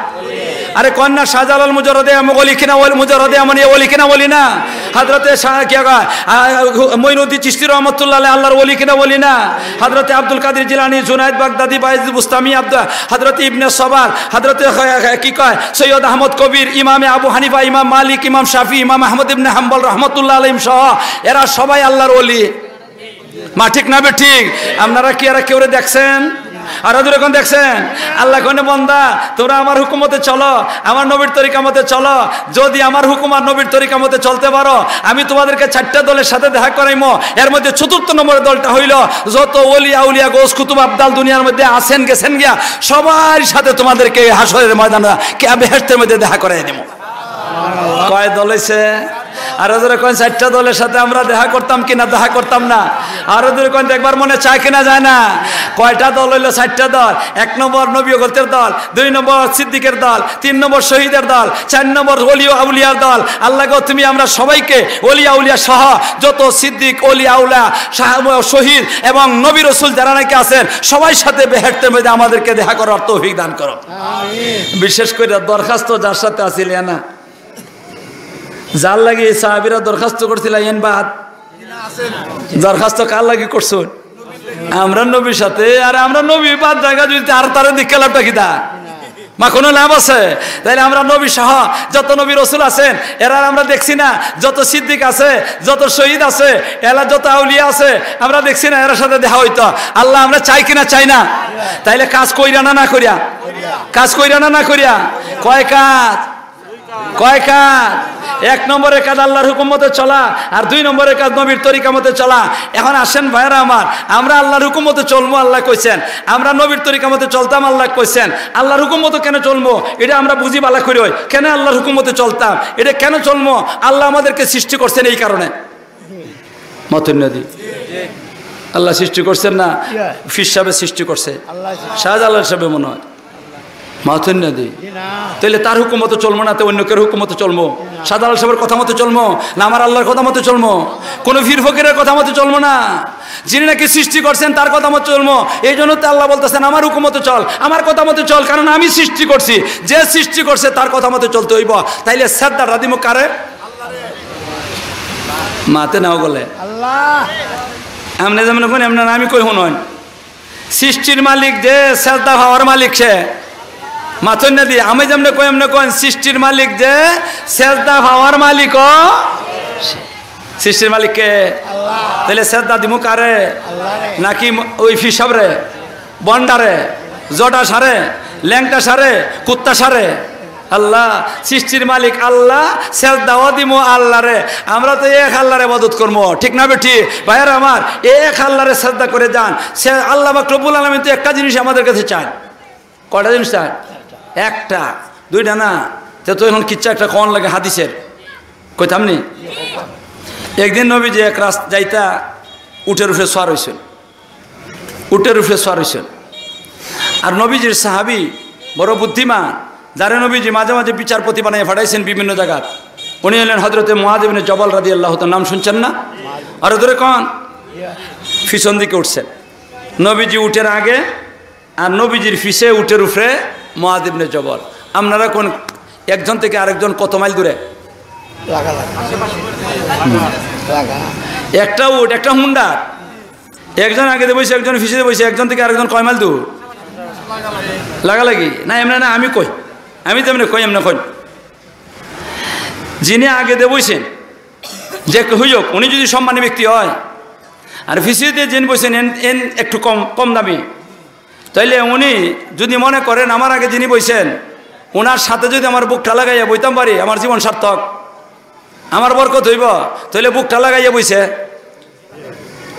আরে কন না, শাহজালাল মুজাররদে আম-, ওলি কিনা ওলি, মুজাররদে আমনিয়া ওলি কিনা ওলি না? হযরতে শাহ-, কি কয়, আ, মঈনুদ্দিন চিশতি রহমতুল্লাহ আলাইহি আল্লাহর ওলি কিনা ওলি না? হযরতে আব্দুল কাদির জিলানী, জুনায়েদ বাগদাদি, বায়েজিদ বুস্তামি, আব্দ-, হযরতে ইবনে সবার, হযরতে খ-, খ-, কি কয়, সৈয়দ আহমদ কবির, ইমামে আবু হানিফা, ইমাম মালিক, ইমাম শাফি, ইমাম আহমদ ইবনে হাম্বল রহমতুল্লাহ আলাইহিম সহ এরা সবাই আল্লাহর ওলি। মা ঠিক না বেঠিক? আপনারা কি এরা কেউরে দেখছেন? আর জোরে কন দেখছেন? আল্লাহ কনে, "বন্দা, তোমরা আমার হুকুমতে চলো, আমার নবীর তরিকা মতে চলো। যদি আমার হুকুম আর নবীর তরিকা মতে চলতে পারো, আমি তোমাদেরকে চারটা দলের সাথে দেখা করাইমু।" এর মধ্যে চতুর্থ নম্বরের দলটা হইল যত ওলি আউলিয়া গৌস কুতুব আবদাল দুনিয়ার মধ্যে আছেন গেছেন গিয়া, সবার সাথে তোমাদেরকে এই হাশরের ময়দানে কে বেহেশতের মধ্যে দেখা করাই দিব। কয় দল হইছে? আর জোরে কন, চারটা দলের সাথে আমরা দেখা করতাম কি না, দেখা করতাম না? আর জোরে কন, দেখবার মনে চায় কি না, যায় না? কয়টা দল হইল? চারটা দল। এক নম্বর নবী হকলতের দল, দুই নম্বর সিদ্দিকের দল, তিন নম্বর শহীদের দল, চার নম্বর ওলি আউলিয়ার দল। আল্লাহ গো, তুমি আমরা সবাইকে, ওলি আউলিয়া সহ যত সিদ্দিক, ওলি আউলিয়া, শাহ-, শহীদ এবং নবী রসুল যারা নাকি আছেন, সবাই সাথে বেহেশতের মধ্যে আমাদেরকে দেখা করার তৌফিক দান করো। বিশেষ করে দরখাস্ত যার সাথে আছিল, এ না? যার লাগি এই সাহাবীরা দরখাস্ত করছিলা, এন বাদ। দরখাস্ত কার লাগি করছুন? আমরা নবীর সাথে। আর আমরা নবী বাদ জায়গা যদি আর তারে দেখে লাভটা কিতা? মা কোনো লাভ আছে? তাইলে আমরা নবী সহ যত নবী রসুল আছেন, এরা আমরা দেখছি না? যত সিদ্দিক আছে, যত শহীদ আছে, এরা যত আউলিয়া আছে, আমরা দেখছি না? এরার সাথে দেখা হইতো। আল্লাহ, আমরা চাই কি না, চাই না? তাইলে কাজ কইরা না, না করিয়া? কাজ কইরা না, না করিয়া? কয় কাজ? কয় কাজ? এক নম্বরে কাজ আল্লাহর হুকুম মতো চলা, আর দুই নম্বরে কাজ নবীর তরিকা মতো চলা। এখন আসেন ভাইরা আমার, আমরা আল্লাহর হুকুম মতো চলবো, আল্লাহ কইছেন। আমরা নবীর তরিকা মতো চলতাম, আল্লাহ কইছেন। আল্লাহর হুকুম মতো কেন চলবো, এটা আমরা বুঝি ভালা করি। ওই কেন আল্লাহর হুকুম মতো চলতাম, এটা কেন চলবো? আল্লাহ আমাদেরকে সৃষ্টি করছেন এই কারণে। মাতুন নদী আল্লাহ সৃষ্টি করছেন না, ফির সাহেবের সৃষ্টি করছে, শাহজালাল সাহেবের মনে হয়। মাতুন নদী। তাহলে তার হুকুম মতো চলবো না, তো অন্য কেউ হুকুম মতো চলবো? শাহজালাল সাহেবের কথা মতো চলবো, না আমার আল্লাহর কথা মতো চলবো? কোনো ফির ফকিরের কথা মতো চলবো না। যিনি নাকি সৃষ্টি করছেন, তার কথা মতো চলবো। এই জন্য তো আল্লাহ বলতেছেন, "আমার হুকুম মতো চল, আমার কথা মতো চল, কারণ আমি সৃষ্টি করছি।" যে সৃষ্টি করছে, তার কথা মতো চলতে হইব। তাইলে সেজদাটা দিমু কারে? মাতে নাও বলে। আল্লাহ। আপনি যেমন কইন, এমন আমি কই, হুনইন। সৃষ্টির মালিক যে, সেজদা পাওয়ার মালিক সে। মাতুন নদী, আমি যেমনে কই, এমনে কইন, সৃষ্টির মালিক যে, সেজদা পাওয়ার মালিকও সে। সৃষ্টির মালিক কে? আল্লাহ। তাহলে সেজদা দিমু কারে? আল্লাহরে। নাকি ম-, ওই ফিসাবরে, বন্ডারে, জটা সারে, ল্যাংটা সারে, কুত্তা সারে? আল্লাহ। সৃষ্টির মালিক আল্লাহ, সেজদাও দিমু আল্লাহরে। আমরা তো এক আল্লাহর ইবাদত করবো, ঠিক না বেঠিক? ভাইয়ারা আমার, এক আল্লাহরে সেজদা করে যান। সে আল্লাহ পাক রব্বুল আলামিন তো একটা জিনিস আমাদের কাছে চান। কয়টা জিনিস চান? একটা, দুইটা না। তে তো এখন কিচ্ছা একটা কন লাগে হাদিসের, কইতাম নি? একদিন নবীজি এক রাস্তা যাইতা উটের উপরে সওয়ার হইছেন, উটের উপরে সওয়ার হইছেন। আর নবীজির সাহাবী বড় বুদ্ধিমান, যারে নবীজি মাঝে মাঝে বিচারপতি বানাইয়া পাঠাইছেন বিভিন্ন জায়গাত। উনি হলেন হযরতে মুআজ ইবনে জবাল রাদিয়াল্লাহু তাআলা, নাম শুনছেন না? আর ধরে কন পিছন দিকে উঠছেন, নবীজি উটের আগে আর নবীজির পিছে উটের উপরে মুআজ ইবনে জবাল। আপনারা কোন একজন থেকে আরেকজন কত মাইল দূরে? লাগা লাগা। লাগা। একটা উট, একটা হুন্ডা, একজন আগে দিয়ে বইছে, একজন পিছে দিয়ে বইছে, একজন থেকে আরেকজন কয় মাইল দূর? লাগালাগি না, এমনি না, আমি কই, আমি যেমনি কই, এমনি কই। যিনি আগে দিয়ে বইছেন, যে কেউ হোক, উনি যদি সম্মানী ব্যক্তি হয়, আর পিছে দিয়ে যিনি বইছেন, এন, এন একটু কম, কম দামি, তাইলে উনি যদি মনে করেন, আমার আগে যিনি বইছেন, ওনার সাথে যদি আমার বুকটা লাগাইয়া বইতাম পারি, আমার জীবন সার্থক, আমার বরকত হইব, তাইলে বুকটা লাগাইয়া বইছে।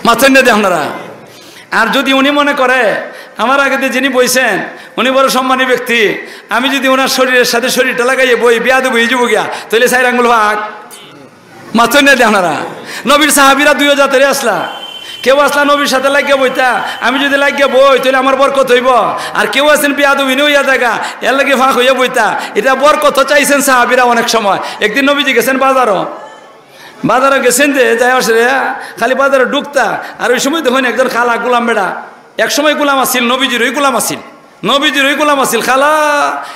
মাতুন নদী আপনারা। আর যদি উনি মনে করে, আমার আগে দিয়ে যিনি বইছেন, উনি বড় সম্মানী ব্যক্তি, আমি যদি ওনার শরীরের সাথে শরীরটা লাগাইয়া বই, বেয়াদবি হয়ে যাবো গিয়া, তাইলে চাইর আঙ্গুল ভাগ। মাতুন নদী আপনারা। নবীর সাহাবীরা দুইও জাতের আছলা। কেউ আছলা নবীর সাথে লাগিয়া বইতা, আমি যদি লাগিয়া বই, তাইলে আমার বরকত হইব। আর কেউ আছেন বেয়াদবি নইয়া জায়গা, এর লাগি ফাঁক হইয়া বইতা। এটা বরকত চাইছেন সাহাবীরা অনেক সময়। একদিন নবীজি গেছেন বাজারও, বাজারও গেছেন যে, যাই আসে রে, খালি বাজারও ঢুকতা। আর ওই সময় দেখইন একজন কালা গোলাম বেটা, এক সময় গোলাম আছিল, নবীজির ওই গোলাম আছিল। নবীজির ওই গোলাম আছিল খালা,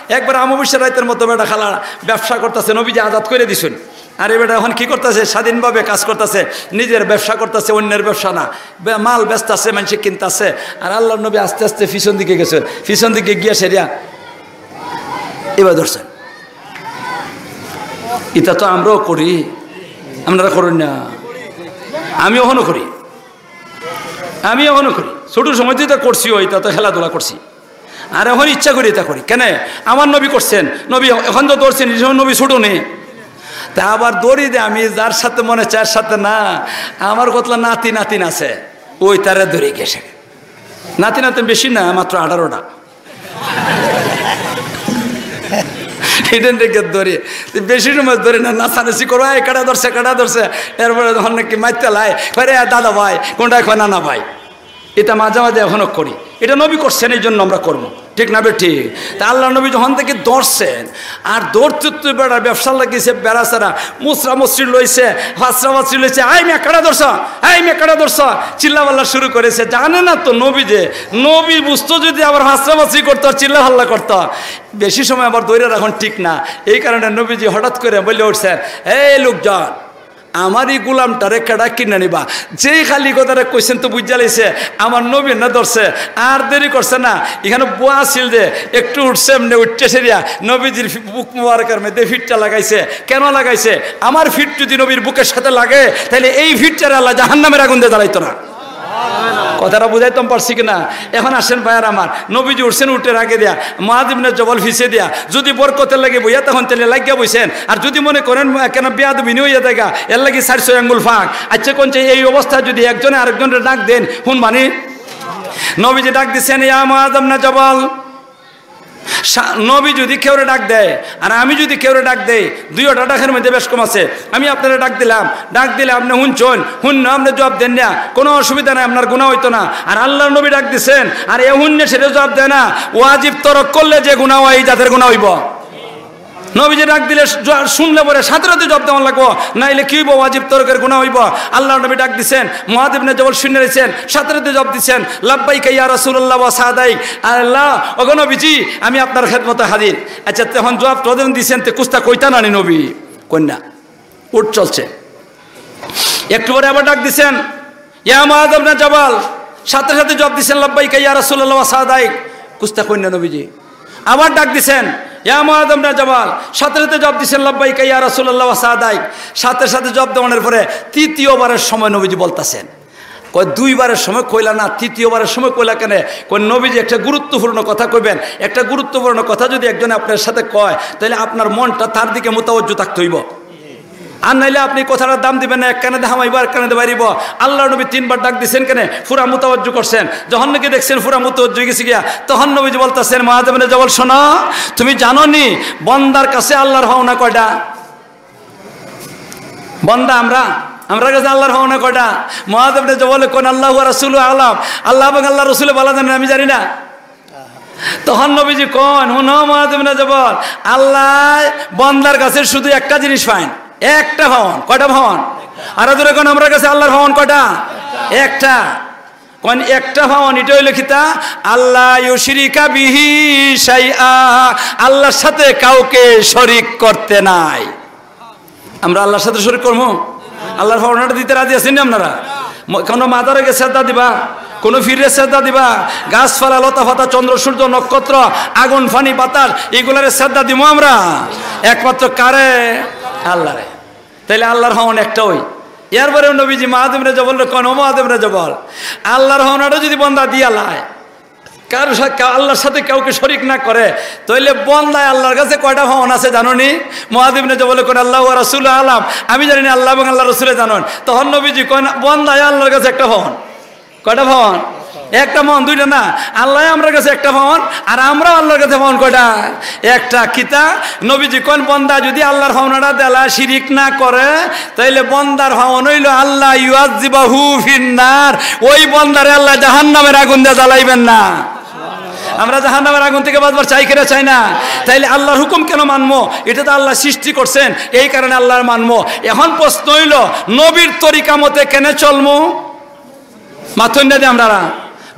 একবার অমাবস্যা রাইতের মতো বেটা খালা ব্যবসা করতাছে, নবীজি আজাদ কইরা দিছইন। আর এই বেটা এখন কি করতাছে? স্বাধীনভাবে কাজ করতাছে, নিজের ব্যবসা করতাছে, অন্যের ব্যবসা না। বে-, মাল বেচতাছে, মানষে কিনতাছে। আর আল্লাহর নবী আস্তে আস্তে পিছন দিকে গেছইন, পিছন দিকে গিয়া সেরিয়া এবার ধরছইন। ইতা তো আমরাও করি, আপনারা করইন না? আমি অখনো করি, আমি অখনো করি। ছোট সময় তো ইতা করছি, ওই ইতা তো খেলাধুলা করছি। আর এখন ইচ্ছা করি ইতা করি। কেনে? আমার নবী করছইন, নবী এখন তো ধরছইন, এই সময় নবী ছোট নি। তা আবার দড়ি দে আমি যার সাথে মনে চায়, সাথে না। আমার কতলা নাতি নাতিন আছে, ওই তারা ধরে গেছে। নাতি নাতিন বেশি না, মাত্র আঠারোটা। এটা রেখে ধরে, তো বেশি সময় ধরে না, নাচানাচি করো, "এই কাটা ধরছে, কাটা ধরছে।" এরপরে যখন নাকি মারতে লাই, "আরে দাদা ভাই, কোনটা এখন নানা ভাই।" এটা মাঝে মাঝে এখনো করি। এটা নবী করছইন, এই জন্য আমরা করবো, ঠিক না বেঠিক? তা আল্লাহর নবী যখন তাকে ধরছইন, আর ধরতে তো বেটা ব্যবসা লাগিছে, বেড়া ছাড়া মুসরা মুসরি লইছে, ফাসরা ফাসরি লইছে, "এই মেয়ে কাটা ধরছ, এই মেয়ে কাটা ধরছ", চিল্লাপাল্লা শুরু করেছে। জানে না তো নবী যে, নবী বুঝতো যদি আবার ফাসরা ফাসরি করতো আর চিল্লাপাল্লা করতো, বেশি সময় আবার ধরে রাখুন ঠিক না। এই কারণে নবীজি হঠাৎ করে বলে উঠছেন, "এই লোকজন, আমার এই গোলামটারে কেডা কিনা নিবা?" যেই খালি কথাটা কইছেন তো বুঝা লাইছে, আমার নবী না ধরছে, আর দেরি করছে না। এখানে বওয়া আছিল যে, একটু উঠছে, এমনি উঠছে সেরিয়া নবীজির ফি-, বুক মুবারকের মধ্যে ফিটটা লাগাইছে। কেন লাগাইছে? আমার ফিট যদি নবীর বুকের সাথে লাগে, তাহলে এই ফিটটারে আল্লাহ জাহান্নামের আগুন দিয়ে জ্বালাইতো না। কথাটা বুঝাইতাম পারছি কিনা? এখন আসেন ভাইয়ার আমার, নবীজি উঠছেন উটের আগে দিয়া, মুআজ ইবনে জবল পিছে দিয়া, যদি বরকতের লাগি বইয়া তখন তাইলে লাগিয়া বইছেন, আর যদি মনে করেন কেন বেয়াদবি নি অইয়া যায়গা, এর লাগি চাইর ছয় আঙ্গুল ফাঁক। আচ্ছা, কোন যে এই অবস্থায় যদি একজনে আরেকজনরে ডাক দেন, হুন মানে নবীজি ডাক দিছেন, "ইয়া মুআজ ইবনে জবল।" সা-, নবী যদি কেউরে ডাক দেয় আর আমি যদি কেউরে ডাক দেই, দুইওটা ডাকের মধ্যে বেশ কম আছে। আমি আপনারে ডাক দিলাম, ডাক দিলে আপনে হুনছইন, হুনলে আপনে জবাব দেন না, কোনো অসুবিধা নাই, আপনার গুনাহ অইতো না। আর আল্লাহর নবী ডাক দিছেন, আর এ হুনলে সেটা জবাব দেয় না, ওয়াজিব তরক করলে যে গুনাহ অয়, এই জাতের গুনাহ অইবো। নবীজি ডাক দিলে জ-, শুনলে পরে সাথে সাথে জবাব দেওয়া লাগবো, নাইলে কি অইবো? ওয়াজিব তরকের গুনাহ অইবো। আল্লাহর নবী ডাক দিছেন, মুআজ ইবনে জবল শুনে রইছেন, সাথে সাথে জবাব দিছেন, "লাব্বাইকা ইয়া রাসূলুল্লাহ ওয়া সাদাইক।" আল্লাহ, ওগো নবীজি, আমি আপনার খেদমতে হাজির। আচ্ছা, তখন জবাব তো দিছেন, তে কুস্তা কইতা নানি নবী? কইন না, উট চলছে। একটু পরে আবার ডাক দিছেন, "ইয়া মুআজ ইবনে জবল।" সাথে সাথে জবাব দিছেন, "লাব্বাইকা ইয়া রাসূলুল্লাহ ওয়া সাদাইক।" কুস্তা কইন না নবীজি। আবার ডাক দিছেন, "ইয়া মুআজ ইবনে জবল।" সাথে সাথে জবাব দিছেন, "লাব্বাইকা ইয়া রাসূলুল্লাহ ওয়া সাদাইক।" সাথে সাথে জবাব দেওয়ানোর পরে তৃতীয়বারের সময় নবীজি বলতাছেন, কয়, "দুইবারের সময় কইলা না, তৃতীয়বারের সময় কইলা কেনে?" কয়, "নবীজি একটা গুরুত্বপূর্ণ কথা কইবেন, একটা গুরুত্বপূর্ণ কথা যদি একজনে আপনার সাথে কয়, তাহলে আপনার মনটা তার দিকে মুতাওয়াজ্জু থাকতে অইবো।" আর নাইলে আপনি কথাটার দাম দিবেন না, এক কানে দে হামাইবো, আর কানে দে বাইরিবো। আল্লাহর নবী তিনবার ডাক দিছেন কেনে? পুরা মুতাওয়াজ্জু করছেন। যখন নাকি দেখছেন পুরা মুতাওয়াজ্জু অই গেছে গিয়া, তখন নবীজি বলতাছেন, "মুআজ ইবনে জবল, শোনো, তুমি জানো নি বন্দার কাছে আল্লাহর পাওনা কয়টা?" বন্দা আমরা, আমরার কাছে আল্লাহর পাওনা কয়টা? মুআজ ইবনে জবলে কইন, "আল্লাহু ওয়া রাসূলুহু আ'লাম।" আল্লাহ এবং আল্লাহর রাসূলে ভালা জানেন, আমি জানি না। তখন নবীজি কইন, "হুনো মুআজ ইবনে জবল, আল্লাহ বন্দার কাছে শুধু একটা জিনিস পাইন, একটা পাওন।" কয়টা পাওন? আরো জোরে কইন, "আমরার কাছে আল্লাহর পাওন কয়টা?" একটা। কইন, "একটা পাওন, ইটা অইলো কিতা? আল্লা ইউশরিকা বিহি শাইআ, আল্লাহর সাথে কাউকে শরিক করতে নাই।" আমরা আল্লাহর সাথে শরিক করমু? আল্লাহর পাওনাটা দিতে রাজি আছেন নি আপনারা? ম-, কোনো মাজারে গিয়া সেজদা দিবা? কোনো পীররে সেজদা দিবা? গাছপালা, লতা পাতা, চন্দ্র সূর্য, নক্ষত্র, আগুন পানি বাতাস, ইগুলারে সেজদা দিমু আমরা? একমাত্র কারে? আল্লাহরে। তাইলে আল্লাহর পাওন একটা অই। এরপরে নবীজি মুআজ ইবনে জবলরে কইন, "ও মুআজ ইবনে জবল, আল্লাহর পাওনাটা যদি বন্দা দিয়া লায়, কার সা-, কা-, আল্লাহর সাথে কাউকে শরিক না করে, তাইলে বন্দায় আল্লাহর কাছে কয়টা পাওন আছে জানো নি?" মুআজ ইবনে জবলে কইন, "আল্লাহু ওয়া রাসূলুহু আ'লাম, আমি জানি না, আল্লাহ এবং আল্লাহর রাসূলে জানইন।" তখন নবীজি কইন, "বন্দায় আল্লাহর কাছে একটা পাওন।" কয়টা পাওন? একটা পাওন, দুইটা না। আল্লাহ আমরার কাছে একটা পাওন, আর আমরাও আল্লাহর কাছে পাওন কয়টা? একটা। কিতা? নবীজি কইন, "বন্দা যদি আল্লাহর পাওনাটা দেলা শিরিক না করে, তাইলে বন্দার পাওন অইলো আল্লা ইউআযযিবাহু ফিন্নার।" ওই বন্দারে আল্লাহ জাহান্নামের আগুন দিয়া জ্বালাইবেন না। আমরা জাহান্নামের আগুন থেকে বাঁচবার চাই কিনা? চাই না? তাইলে আল্লাহর হুকুম কেন মানমু? ইটা তো আল্লাহ সৃষ্টি করছেন, এই কারণে আল্লাহর মানমু। এখন প্রশ্ন অইলো, নবীর তরিকা মতে কেনে চলমু? মাতইন না যে আমরারা,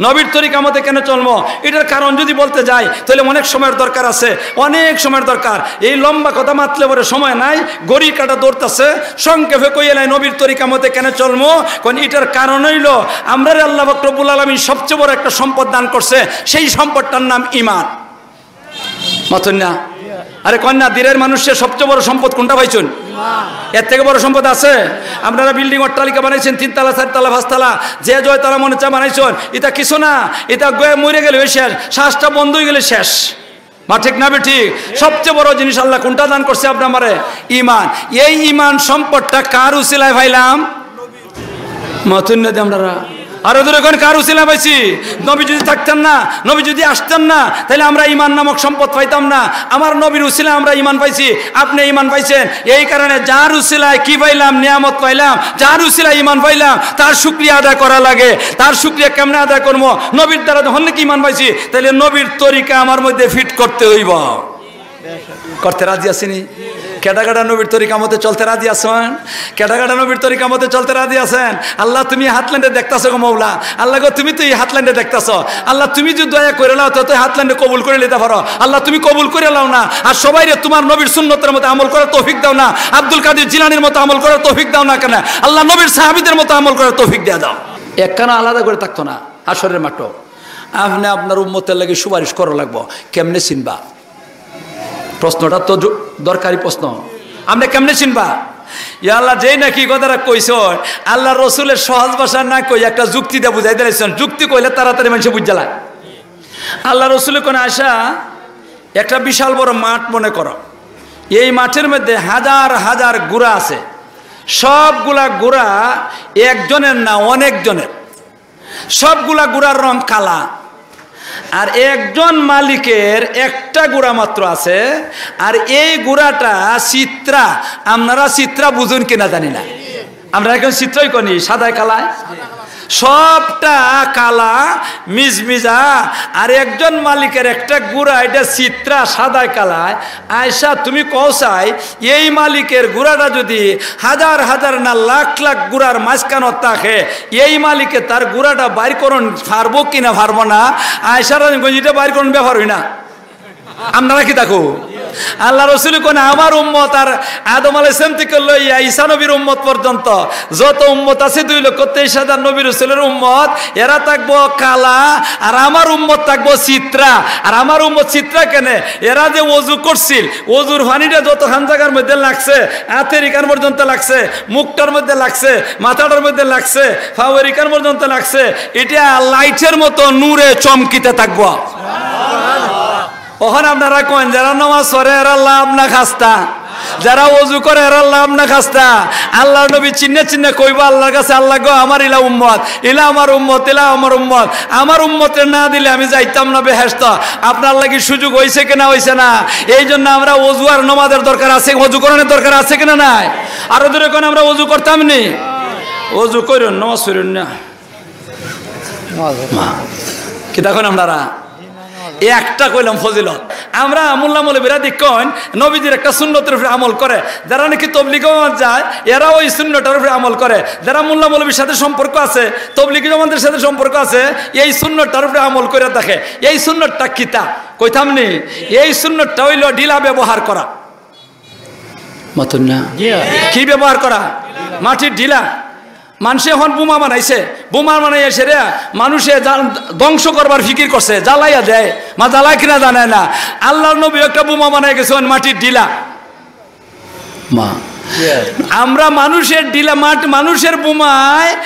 নবীর তরিকা মতে কেনে চলমু, ইটার কারণ যুদি বলতে যাই, তাইলে অনেক সময়র দরকার আছে, অনেক সময়র দরকার। এই লম্বা কথা মাতলে পরে সময় নাই, ঘড়ির কাটা দৌড়তাছে। সংক্ষেপে কইয়া লাই, নবীর তরিকা মতে কেনে চলমু, কারণ ইটার কারণ অইলো, আমরারে আল্লাহ পাক রব্বুল আলামিন সবচেয়ে বড় একটা সম্পদ দান করছে, সেই সম্পদটার নাম ইমান। মাতইন না? আরে কইন না, দিলের মানুষের সবচেয়ে বড় সম্পদ কুনটা পাইছইন? এর থাকি বড় সম্পদ আছে? আপনারা বিল্ডিং অট্টালিকা বানাইছইন, তিনতলা, চাইরতলা, পাঁচতলা, যে জয়তলা মনে চায় বানাইছইন, ইতা কিছু না, ইতা গিয়া মরি গেলে শেষ, শ্বাসটা বন্ধ অইগেলে শেষ। মাত ঠিক না বেঠিক? সবচেয়ে বড় জিনিস আল্লায় কুনটা দান করছে আপনারে? ইমান। এই ইমান সম্পদটা কার উছিলায় পাইলাম? মাতইন না দি আপনারা। আরো জোরে কইন, কার উছিলায় পাইছি? নবী যুদি থাকতেন না, নবী যুদি আসতেন না, তাইলে আমরা ইমান নামক সম্পদ পাইতাম না। আমার নবীর উছিলায় আমরা ইমান পাইছি, আপনে ইমান পাইছইন। এই কারণে যার উছিলায় কি পাইলাম? নিয়ামত পাইলাম। যার উছিলায় ইমান পাইলাম, তার শুকরিয়া আদায় করা লাগে। তার শুকরিয়া কেমনে আদায় করমু? নবীর দ্বারা যখন নাকি ইমান পাইছি, তাইলে নবীর তরিকা আমার মধ্যে ফিট করতে অইবো। করতে রাজি আছইন নি? কেডা কেডা নবীর তরিকা মতে চলতে রাজি আছইন? কেডা কেডা নবীর তরিকা মতে চলতে রাজি আছইন? আল্লাহ, তুমি হাত লাইনটা দেখতাছো গো মৌলা। আল্লাহ গো, তুমি তো এই হাত লাইনটা দেখতাছো। আল্লাহ, তুমি যুদি দয়া করি লাও, তো হাত লাইনটা কবুল করি লইতা পারো। আল্লাহ, তুমি কবুল করি লাও না। আর সবাইরে তুমার নবীর সুন্নতের মতো আমল করার তৌফিক দাও না। আব্দুল কাদির জিলানীর মতো আমল করার তৌফিক দাও না কেনে? আল্লাহ, নবীর সাহাবীদের মতো আমল করার তৌফিক দিয়া দাও। একখানা আলাদা করি থাকতো না হাশরের মাঠো। আপনে আপনার উম্মতের লাগি সুপারিশ করা লাগবো। কেমনে চিনবা? প্রশ্নটা তো জ-, দরকারি প্রশ্ন। আপনে কেমনে চিনবা? ইয়া আল্লাহ, যেই নাকি কথাটা কইছইন, আল্লাহর রসুলে সহজ ভাষা না কই একটা যুক্তি দিয়া বুঝাই দিলাইছইন। যুক্তি কইলে তাড়াতাড়ি মানষে বুঝি যায়। আল্লাহর রসুলে কইন, আয়েশা, একটা বিশাল বড় মাঠ মনে করো, এই মাঠের মধ্যে হাজার হাজার ঘোড়া আছে, সবগুলা ঘোড়া একজনের না, অনেকজনের। সবগুলা ঘোড়ার রং কালা। আর একজন মালিকের একটা ঘোড়া মাত্র আছে, আর এই ঘোড়াটা চিত্রা। আপনারা চিত্রা বুঝইন কিনা জানি না, আপনারা কইন চিত্রাই কইন নি, সাদায় কালায়। সবটা কালা মিজমিজা। আর একজন মালিকের একটা ঘোড়া, ইটা চিত্রা সাদায় কালায়। আয়েশা, তুমি কও চাই, এই মালিকের ঘোড়াটা যুদি হাজার হাজার না লাখ লাখ ঘোড়ার মাঝখানো থাকে, এই মালিকে তার ঘোড়াটা বাইর করন পারবো কি না পারবো না? আয়েশা রাদিয়াল্লাহু আনহা কইন, ইটা বাইর করন ব্যাপার অয় না। আপনারা কিতা কইন? আল্লাহর রসুলে কইন, আমার উম্মত আর আদম আলাইহিস সালাম থাকি লইয়া ঈসা নবীর উম্মত পর্যন্ত যত উম্মত আছে, দুই লক্ষ তেইশ হাজার নবী রসুলের উম্মত, এরা থাকবো কালা, আর আমার উম্মত থাকবো চিত্রা। আর আমার উম্মত চিত্রা কেনে? এরা যে অজু করছিল, অজুর পানিটা যতখান জাগার মধ্যে লাগছে, আতের ইখান পর্যন্ত লাগছে, মুখটার মধ্যে লাগছে, মাথাটার মধ্যে লাগছে, পাওয়ের ইখান পর্যন্ত লাগছে, ইটা লাইটের মতো নূরে চমকিতে থাকবো। অখন আপনারা কইন, যারা নামাজ পড়ে এরা লাভ না খাস্তা, যারা অজু করে এরা লাভ না খাস্তা? আল্লাহর নবী চিহ্নে চিহ্নে কইবো আল্লাহর কাছে, আল্লাহ গো, আমার ইলা উম্মত, ইলা আমার উম্মত, ইলা আমার উম্মত, আমার উম্মতরে না দিলে আমি যাইতাম না বেহেশত। আপনার লাগি সুযোগ অইছে কি না অইছে না? এই জন্য আমরা অজু আর নামাজের দরকার আছে, অজু করানোর দরকার আছে কি না নাই? আরো জোরে কইন, আমরা অজু করতাম নি? অজু করইন, নামাজ পড়ইন না। মা, কিতা কইন আপনারা? একটা কইলাম ফজিলত। আমরা মোল্লা মৌলবীরা দেখইন নবীজির একটা সুন্নতর উপরে আমল করে। যারা নাকি তবলিগ জমাত যায়, এরাও এই সুন্নতর উপরে আমল করে। যারা মোল্লা মৌলবীর সাথে সম্পর্ক আছে, তবলিগ জমাতের সাথে সম্পর্ক আছে, এই সুন্নতর উপরে আমল করে থাকে। এই সুন্নতটা কিতা? কইতাম নি? এই সুন্নতটা অইলো ঢিলা ব্যবহার করা। মাতইন না? কি ব্যবহার করা? মাটির ঢিলা। মানষে অখন বোমা বানাইছে, বোমা বানাইয়া সেরে মানষে জান-, ধ্বংস করবার ফিকির করছে, জ্বালাইয়া দেয়। মা জ্বালায় কিনা জানে না। আল্লাহর নবী একটা বোমা বানাই গেছইন, মাটির ঢিলা। মা, আমরা মানুষের ঢিলা, মাট-, মানুষের বোমায়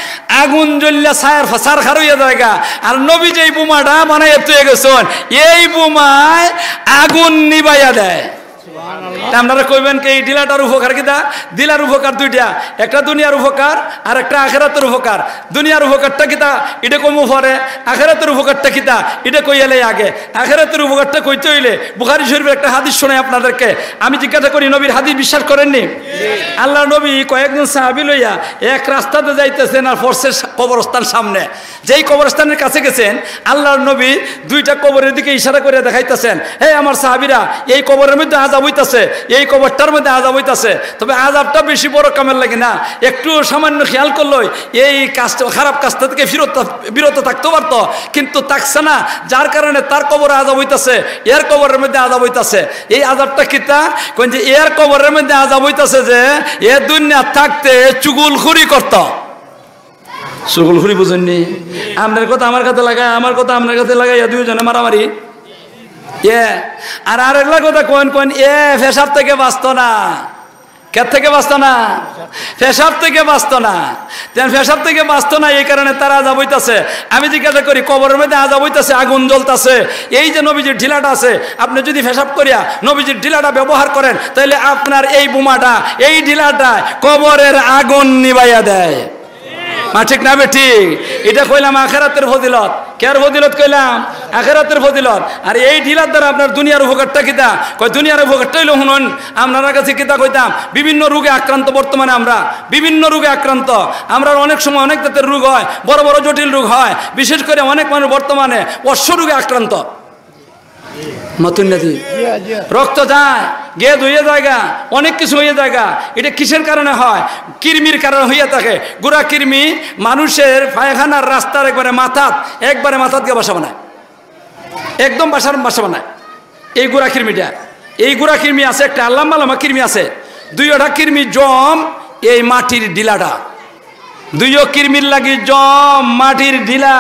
আগুন জ্বললে ছার, ছারখার অইয়া যায়গা। আর নবী যেই বোমাটা বানাইয়া থইয়া গেছইন, এই বোমায় আগুন নিবাইয়া দেয়। তে আপনারা কইবেন কি, এই ঢিলাটার উপকার কিতা? ঢিলার উপকার দুইটা, একটা দুনিয়ার উপকার আর একটা আখেরাতের উপকার। দুনিয়ার উপকারটা কিতা? ইটা কমু পরে। আখেরাতের উপকারটা কিতা? ইটা কইয়া লাই আগে। আখেরাতের উপকারটা কইতে অইলে বুখারী শরীফের একটা হাদিস শুনাই আপনাদেরকে। আমি জিজ্ঞাসা করি, নবীর হাদিস বিশ্বাস করেন নি? আল্লাহর নবী কয়েকজন সাহাবী লইয়া এক রাস্তাতে যাইতেছেন, আর পড়ছে সা-, কবরস্থান সামনে। যেই কবরস্থানের কাছে গেছেন, আল্লাহর নবী দুইটা কবরের দিকে ইশারা করে দেখাইতেছেন, "হে আমার সাহাবীরা, এই কবরের মধ্যে আযাব হইতাছে, এই কবরটার মধ্যে আযাব হইতাছে। তবে আযাবটা বেশি বড় কামের লাগি না, একটু সামান্য খেয়াল করলেই এই কাজটা, খারাপ কাজটা থেকে ফিরত, বিরত থাকতে পারতো, কিন্তু থাকছে না, যার কারণে তার কবরে আযাব হইতাছে, এর কবরের মধ্যে আযাব হইতাছে। এই আযাবটা কিতা? কইন যে এর কবরের মধ্যে আযাব হইতাছে যে এ দুনিয়া থাকতে চুগলখুরি করতো। চুগলখুরি বুঝেননি? আপনার কথা আমার কাছে লাগায়, আমার কথা আপনার কাছে লাগায়, ইয়া দুইজনে মারামারি। এ, আর আরেকলা কথা কইন, কইন, এ পেশাব থেকে বাঁচতো না। কে থেকে বাঁচতো না? পেশাব থেকে বাঁচতো না। তেন পেশাব থেকে বাঁচতো না, এই কারণে তার আযাব হইতাছে। আমি জিজ্ঞাসা করি, কবরের মধ্যে আযাব হইতাছে, আগুন জ্বলতাছে, এই যে নবীজির ঢিলাটা আছে, আপনি যদি পেশাব করিয়া নবীজির ঢিলাটা ব্যবহার করেন, তাহলে আপনার এই বোমাটা, এই ঢিলাটা কবরের আগুন নিবাইয়া দেয়। মা ঠিক না বেঠিক? এটা কইলাম আখেরাতের ফজিলত। কের ফজিলত কইলাম? আখেরাতের ফজিলত। আর এই ঢিলার দ্বারা আপনার দুনিয়ার উপকারটা কিতা? কয়, দুনিয়ার উপকারটা হইলো, শুনুন, আপনার কাছে কিতা কইতাম, বিভিন্ন রোগে আক্রান্ত বর্তমানে আমরা, বিভিন্ন রোগে আক্রান্ত। আমরা অনেক সময় অনেক জাতের রোগ হয়, বড় বড় জটিল রোগ হয়, বিশেষ করে অনেক মানুষ বর্তমানে অশ্ব রোগে আক্রান্ত। মাতুন নাতি? রক্ত যায়, গেদ হইয়া যায়গা, অনেক কিছু হইয়া যায়গা। এটা কিসের কারণে হয়? কৃমির কারণে হইয়া থাকে। গুড়া কৃমি মানুষের পায়খানার রাস্তার একবারে মাথাত, একবারে মাথাত গিয়ে বাসা বানায়, একদম বাসার বাসা বানায়। এই গুড়া কৃমিটা, এই গুড়া কৃমি আছে একটা, আর লম্বা লম্বা কৃমি আছে। দুইওটা কৃমি জম এই মাটির ঢিলাটা। দুইও কৃমির লাগি জম মাটির ঢিলা।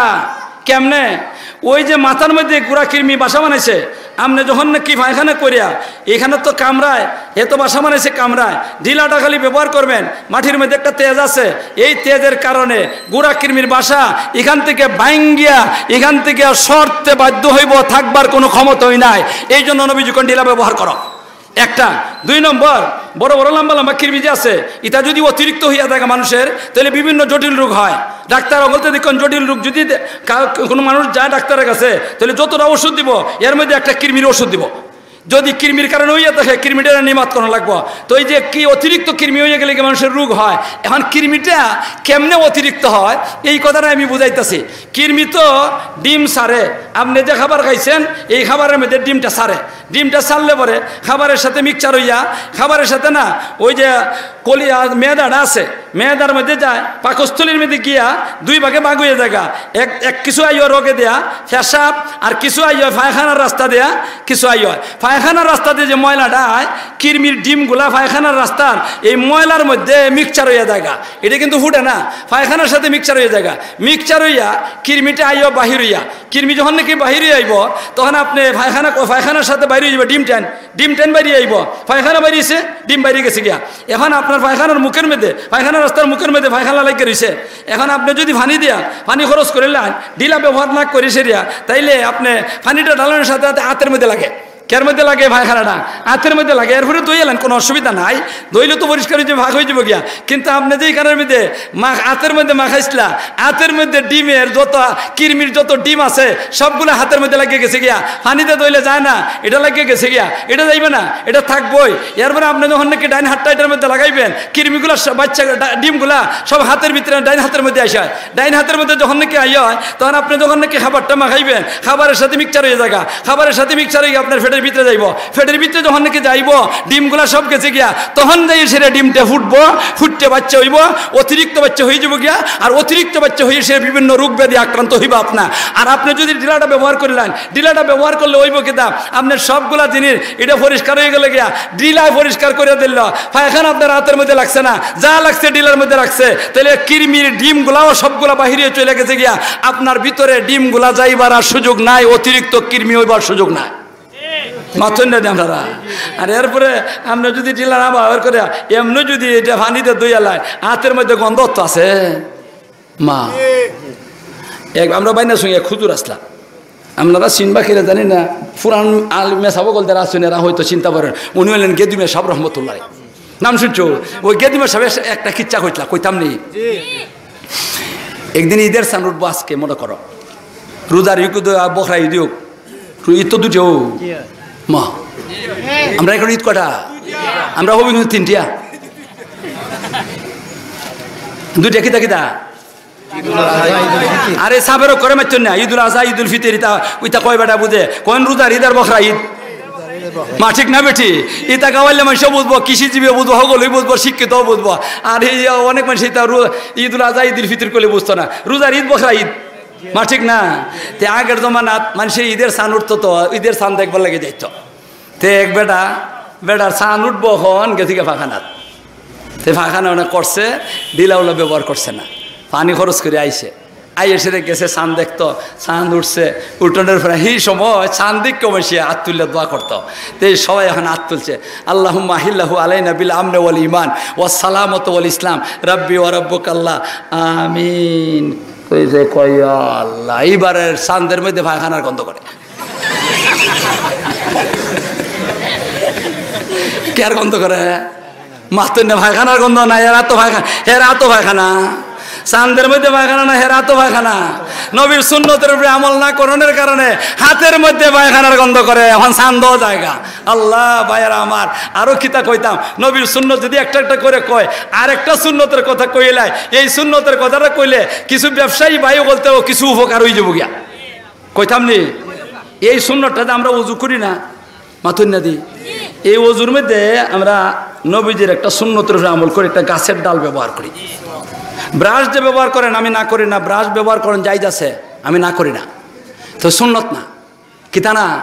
কেমনে? ওই যে মাথার মধ্যে গুড়া কৃমি বাসা বানাইছে, আপনি যখন নাকি পায়খানা করিয়া এখানে তো কামড়ায়, এ তো বাসা বানাইছে কামড়ায়, ঢিলাটা খালি ব্যবহার করবেন। মাটির মধ্যে একটা তেজ আছে, এই তেজের কারণে গুড়া কৃমির বাসা এখান থেকে ভাঙ্গিয়া এখান থেকে সরতে বাধ্য হইব, থাকবার কোনো ক্ষমতাই নাই। এই জন্য নবীজি কইন ঢিলা ব্যবহার করো। একটা। দুই নম্বর, বড় বড় লম্বা লম্বা কৃমি যে আছে, এটা যদি অতিরিক্ত হইয়া থাকে মানুষের, তাহলে বিভিন্ন জটিল রোগ হয়। ডাক্তার অকলতে দেখুন, জটিল রোগ যদি দে-, কা-, কোনো মানুষ যায় ডাক্তারের কাছে, তাহলে যতটা ওষুধ দিব, এর মধ্যে একটা কৃমির ওষুধ দিব। যদি কৃমির কারণে হইয়া থাকে, কৃমিটা নিমাত করা লাগবো। তো এই যে কি অতিরিক্ত কৃমি হইয়া গেলে কি মানুষের রোগ হয়, এখন কৃমিটা কেমনে অতিরিক্ত হয়, এই কথাটা আমি বুঝাইতেছি। কৃমি তো ডিম ছাড়ে, আপনি যে খাবার খাইছেন, এই খাবারের মধ্যে ডিমটা ছাড়ে। ডিমটা ছাড়লে পরে খাবারের সাথে মিক্সচার হইয়া, খাবারের সাথে না, ওই যে কলি-, আহ, মেদাটা আছে, মেদার মধ্যে যায়, পাকস্থলীর মধ্যে গিয়া দুই ভাগে ভাগ হইয়া যায়। এক, এক কিছু আইও রগে দেয়া, পেশাব, আর কিছু আইও পায়খানার রাস্তা দেয়া, কিছু আইও পায়খানার রাস্তা দিয়ে যে ময়লাটা আয়, কৃমির ডিমগুলা পায়খানার রাস্তার এই ময়লার মধ্যে মিক্সচার হইয়া যায়। এটা কিন্তু ফুটে না, পায়খানার সাথে মিক্সচার হইয়া যায়। মিক্সচার হইয়া কৃমিটা আইও বাহির হইয়া, কৃমি যখন নাকি বাহিরে আইব, তখন আপনি পায়খানা, পায়খানার সাথে বাইরে যাইব, ডিম টেন, ডিম টেন বাইরে আইব, পায়খানা বাইরেছে, ডিম বাইরে গেছে গিয়া। এখন আপনার পায়খানার মুখের মধ্যে, পায়খানার রাস্তার মুখের মধ্যে পায়খানা লাগিয়া রইছে। এখন আপনি যদি পানি দিয়া, পানি খরচ করে লান, ঢিলা ব্যবহার না করে সেরিয়া, তাইলে আপনি পানিটা ঢালানোর সাথে সাথে আতের মধ্যে লাগে। কের মধ্যে লাগে? পায়খানাটা আতের মধ্যে লাগে। এরপরে ধুইয়া লান, কোনো অসুবিধা নাই, ধুইলে তো পরিষ্কার হয়ে যাবে, ভাগ হয়ে যাবে গিয়া। কিন্তু আপনি যে এখানের মধ্যে মা-, আতের মধ্যে মাখাইছলা, আতের মধ্যে ডিমের যত, কৃমির যত ডিম আছে, সবগুলা আতের মধ্যে লাগিয়া গেছে গিয়া। পানিতে ধইলে যায় না, এটা লাগিয়া গেছে গিয়া, এটা যাইবে না, এটা থাকবোই। এরপরে আপনি যখন নাকি ডাইন আতটা এটার মধ্যে লাগাইবেন, কৃমিগুলা সব, বাচ্চা ডা-, ডিমগুলা সব আতের ভিতরে, ডাইন আতের মধ্যে আসে হয়। ডাইন আতের মধ্যে যখন নাকি আইয়া হয়, তখন আপনি যখন নাকি খাবারটা মাখাইবেন, খাবারের সাথে মিক্সচার হইয়া যায়, খাবারের সাথে মিক্সচার হইয়া আপনার পেটের ভিতরে যাইব। পেটের ভিতরে যখন নাকি যাইব, ডিমগুলা সব গেছে গিয়া, তখন যাই সেটা ডিমটা ফুটবো, ফুটতে বাচ্চা হইব, অতিরিক্ত বাচ্চা হয়ে যাবো গিয়া। আর অতিরিক্ত বাচ্চা হয়ে সে বিভিন্ন রোগ ব্যাধি আক্রান্ত হইব আপনার। আর আপনি যদি ঢিলাটা ব্যবহার করলেন, ঢিলাটা ব্যবহার করলে হইব কিতা, আপনার সবগুলা জিনিস এটা পরিষ্কার হয়ে গেল গিয়া, ঢিলায় পরিষ্কার করে দিল। পায়খানা আপনার আতের মধ্যে লাগছে না, যা লাগছে ঢিলার মধ্যে লাগছে, তাহলে কৃমির ডিমগুলাও সবগুলা বাহিরে চলে গেছে গিয়া, আপনার ভিতরে ডিমগুলা যাইবার আর সুযোগ নাই, অতিরিক্ত কৃমি হইবার সুযোগ নাই। মাতইন না দি আপনারা। আর এরপরে আমরা যদি ঢিলা না ব্যবহার করে, এমনি যদি এটা পানিতে ধুইয়া লাই, আতের মধ্যে গন্ধ তো আছে। মা, এক, আমরা বাইনা সঙ্গে এক হুজুর আসলাম, আপনারা চিনবা কিনা জানি না, পুরান আল মেসাব অকল যারা আছইন, এরা হয়তো চিনতা পারইন। উনি হইলেন গেদু মেসাব রহমতুল্লাহ। নাম শুনছো? ওই গেদু মেসাব একটা কিচ্ছা কইতলা, কইতাম নি? একদিন ঈদের চান উঠবো আজকে, মনে করো, রোজার ঈদ হোক, বখরা ঈদ হোক, ঈদ তো দুটো। মা, আমরা এখন ঈদ কটা? আমরা হবি কিন্তু তিনটিয়া। দুইটা কিতা কিতা? আরে সাবেরও করে মারছেন না, ঈদুল আজহা, ঈদুল ফিতর, ইতা, ইতা কয় বেটা বুঝে? কোন রোজার ঈদ আর বখরা ঈদ? মা ঠিক না বেটি? ইতা খাওয়াইলে মানষে বুঝবো, কৃষিজীবী বুঝবো, হকলেই বুঝবো, শিক্ষিত বুঝবো। আর এই অনেক মানষে ইতা রু-, ঈদুল আজহা, ঈদুল ফিতর কইলে বুঝতো না। রোজার ঈদ, বকরা ঈদ, মা ঠিক না? তে আগের জমানাত মানষে ঈদের চান উঠতো তো, ঈদের চান দেখবার লাগি যাইতো। তে এক বেটা, বেটার চান উঠবো, অখন গেছে গিয়া পায়খানাত। তে পায়খানা অনেক করছে, ঢিলাউলা ব্যবহার করছে না, পানি খরচ করি আইছে। আইয়া সেরে গেছে চান দেখতো, চান উঠছে, উঠনের পরে এই সময় চান দেখে মানষে আত তুলে দোয়া করতো। তে সবাই অখন আত তুলছে, "আল্লাহুম্মা আহিল্লাহু আলাইনা বিল আমনে ওয়াল ইমান ওয়াস সালামত ওয়াল ইসলাম, রাব্বি ওয়া রাব্বুকাল্লাহ, আমিন।" কইছে, কয়, "ইয়া আল্লাহ, এইবারের চান্দের মধ্যে পায়খানার গন্ধ করে।" কে আর গন্ধ করে? মাতুন না, পায়খানার গন্ধ না, এরা তো পায়খানা, এরা তো পায়খানা। চান্দের মধ্যে পায়খানা না, এরা তো পায়খানা। নবীর সুন্নতের উপরে আমল না করণের কারণে হাতের মধ্যে পায়খানার গন্ধ করে, অখন চান্দ জায়গা। আল্লাহ, ভাইয়েরা আমার, আরো কিতা কইতাম, নবীর সুন্নত যদি একটা একটা করে কয়, আর একটা সুন্নতের কথা কইলাই, এই সুন্নতের কথাটা কইলে কিছু ব্যবসায়ী ভাই বলতে ও কিছু উপকার হয়ে যাবো গিয়া। কইতাম নি, এই সুন্নতটা যে আমরা উজু করি না, মাতুন না দি, এই অজুর মধ্যে আমরা নবীজির একটা সুন্নতের উপরে আমল করি, একটা গাছের ডাল ব্যবহার করি। ব্রাশ যে ব্যবহার করেন, আমি না করি না, ব্রাশ ব্যবহার করেন জায়েজ আছে, আমি না করি না, তো সুন্নত না, কিতা না?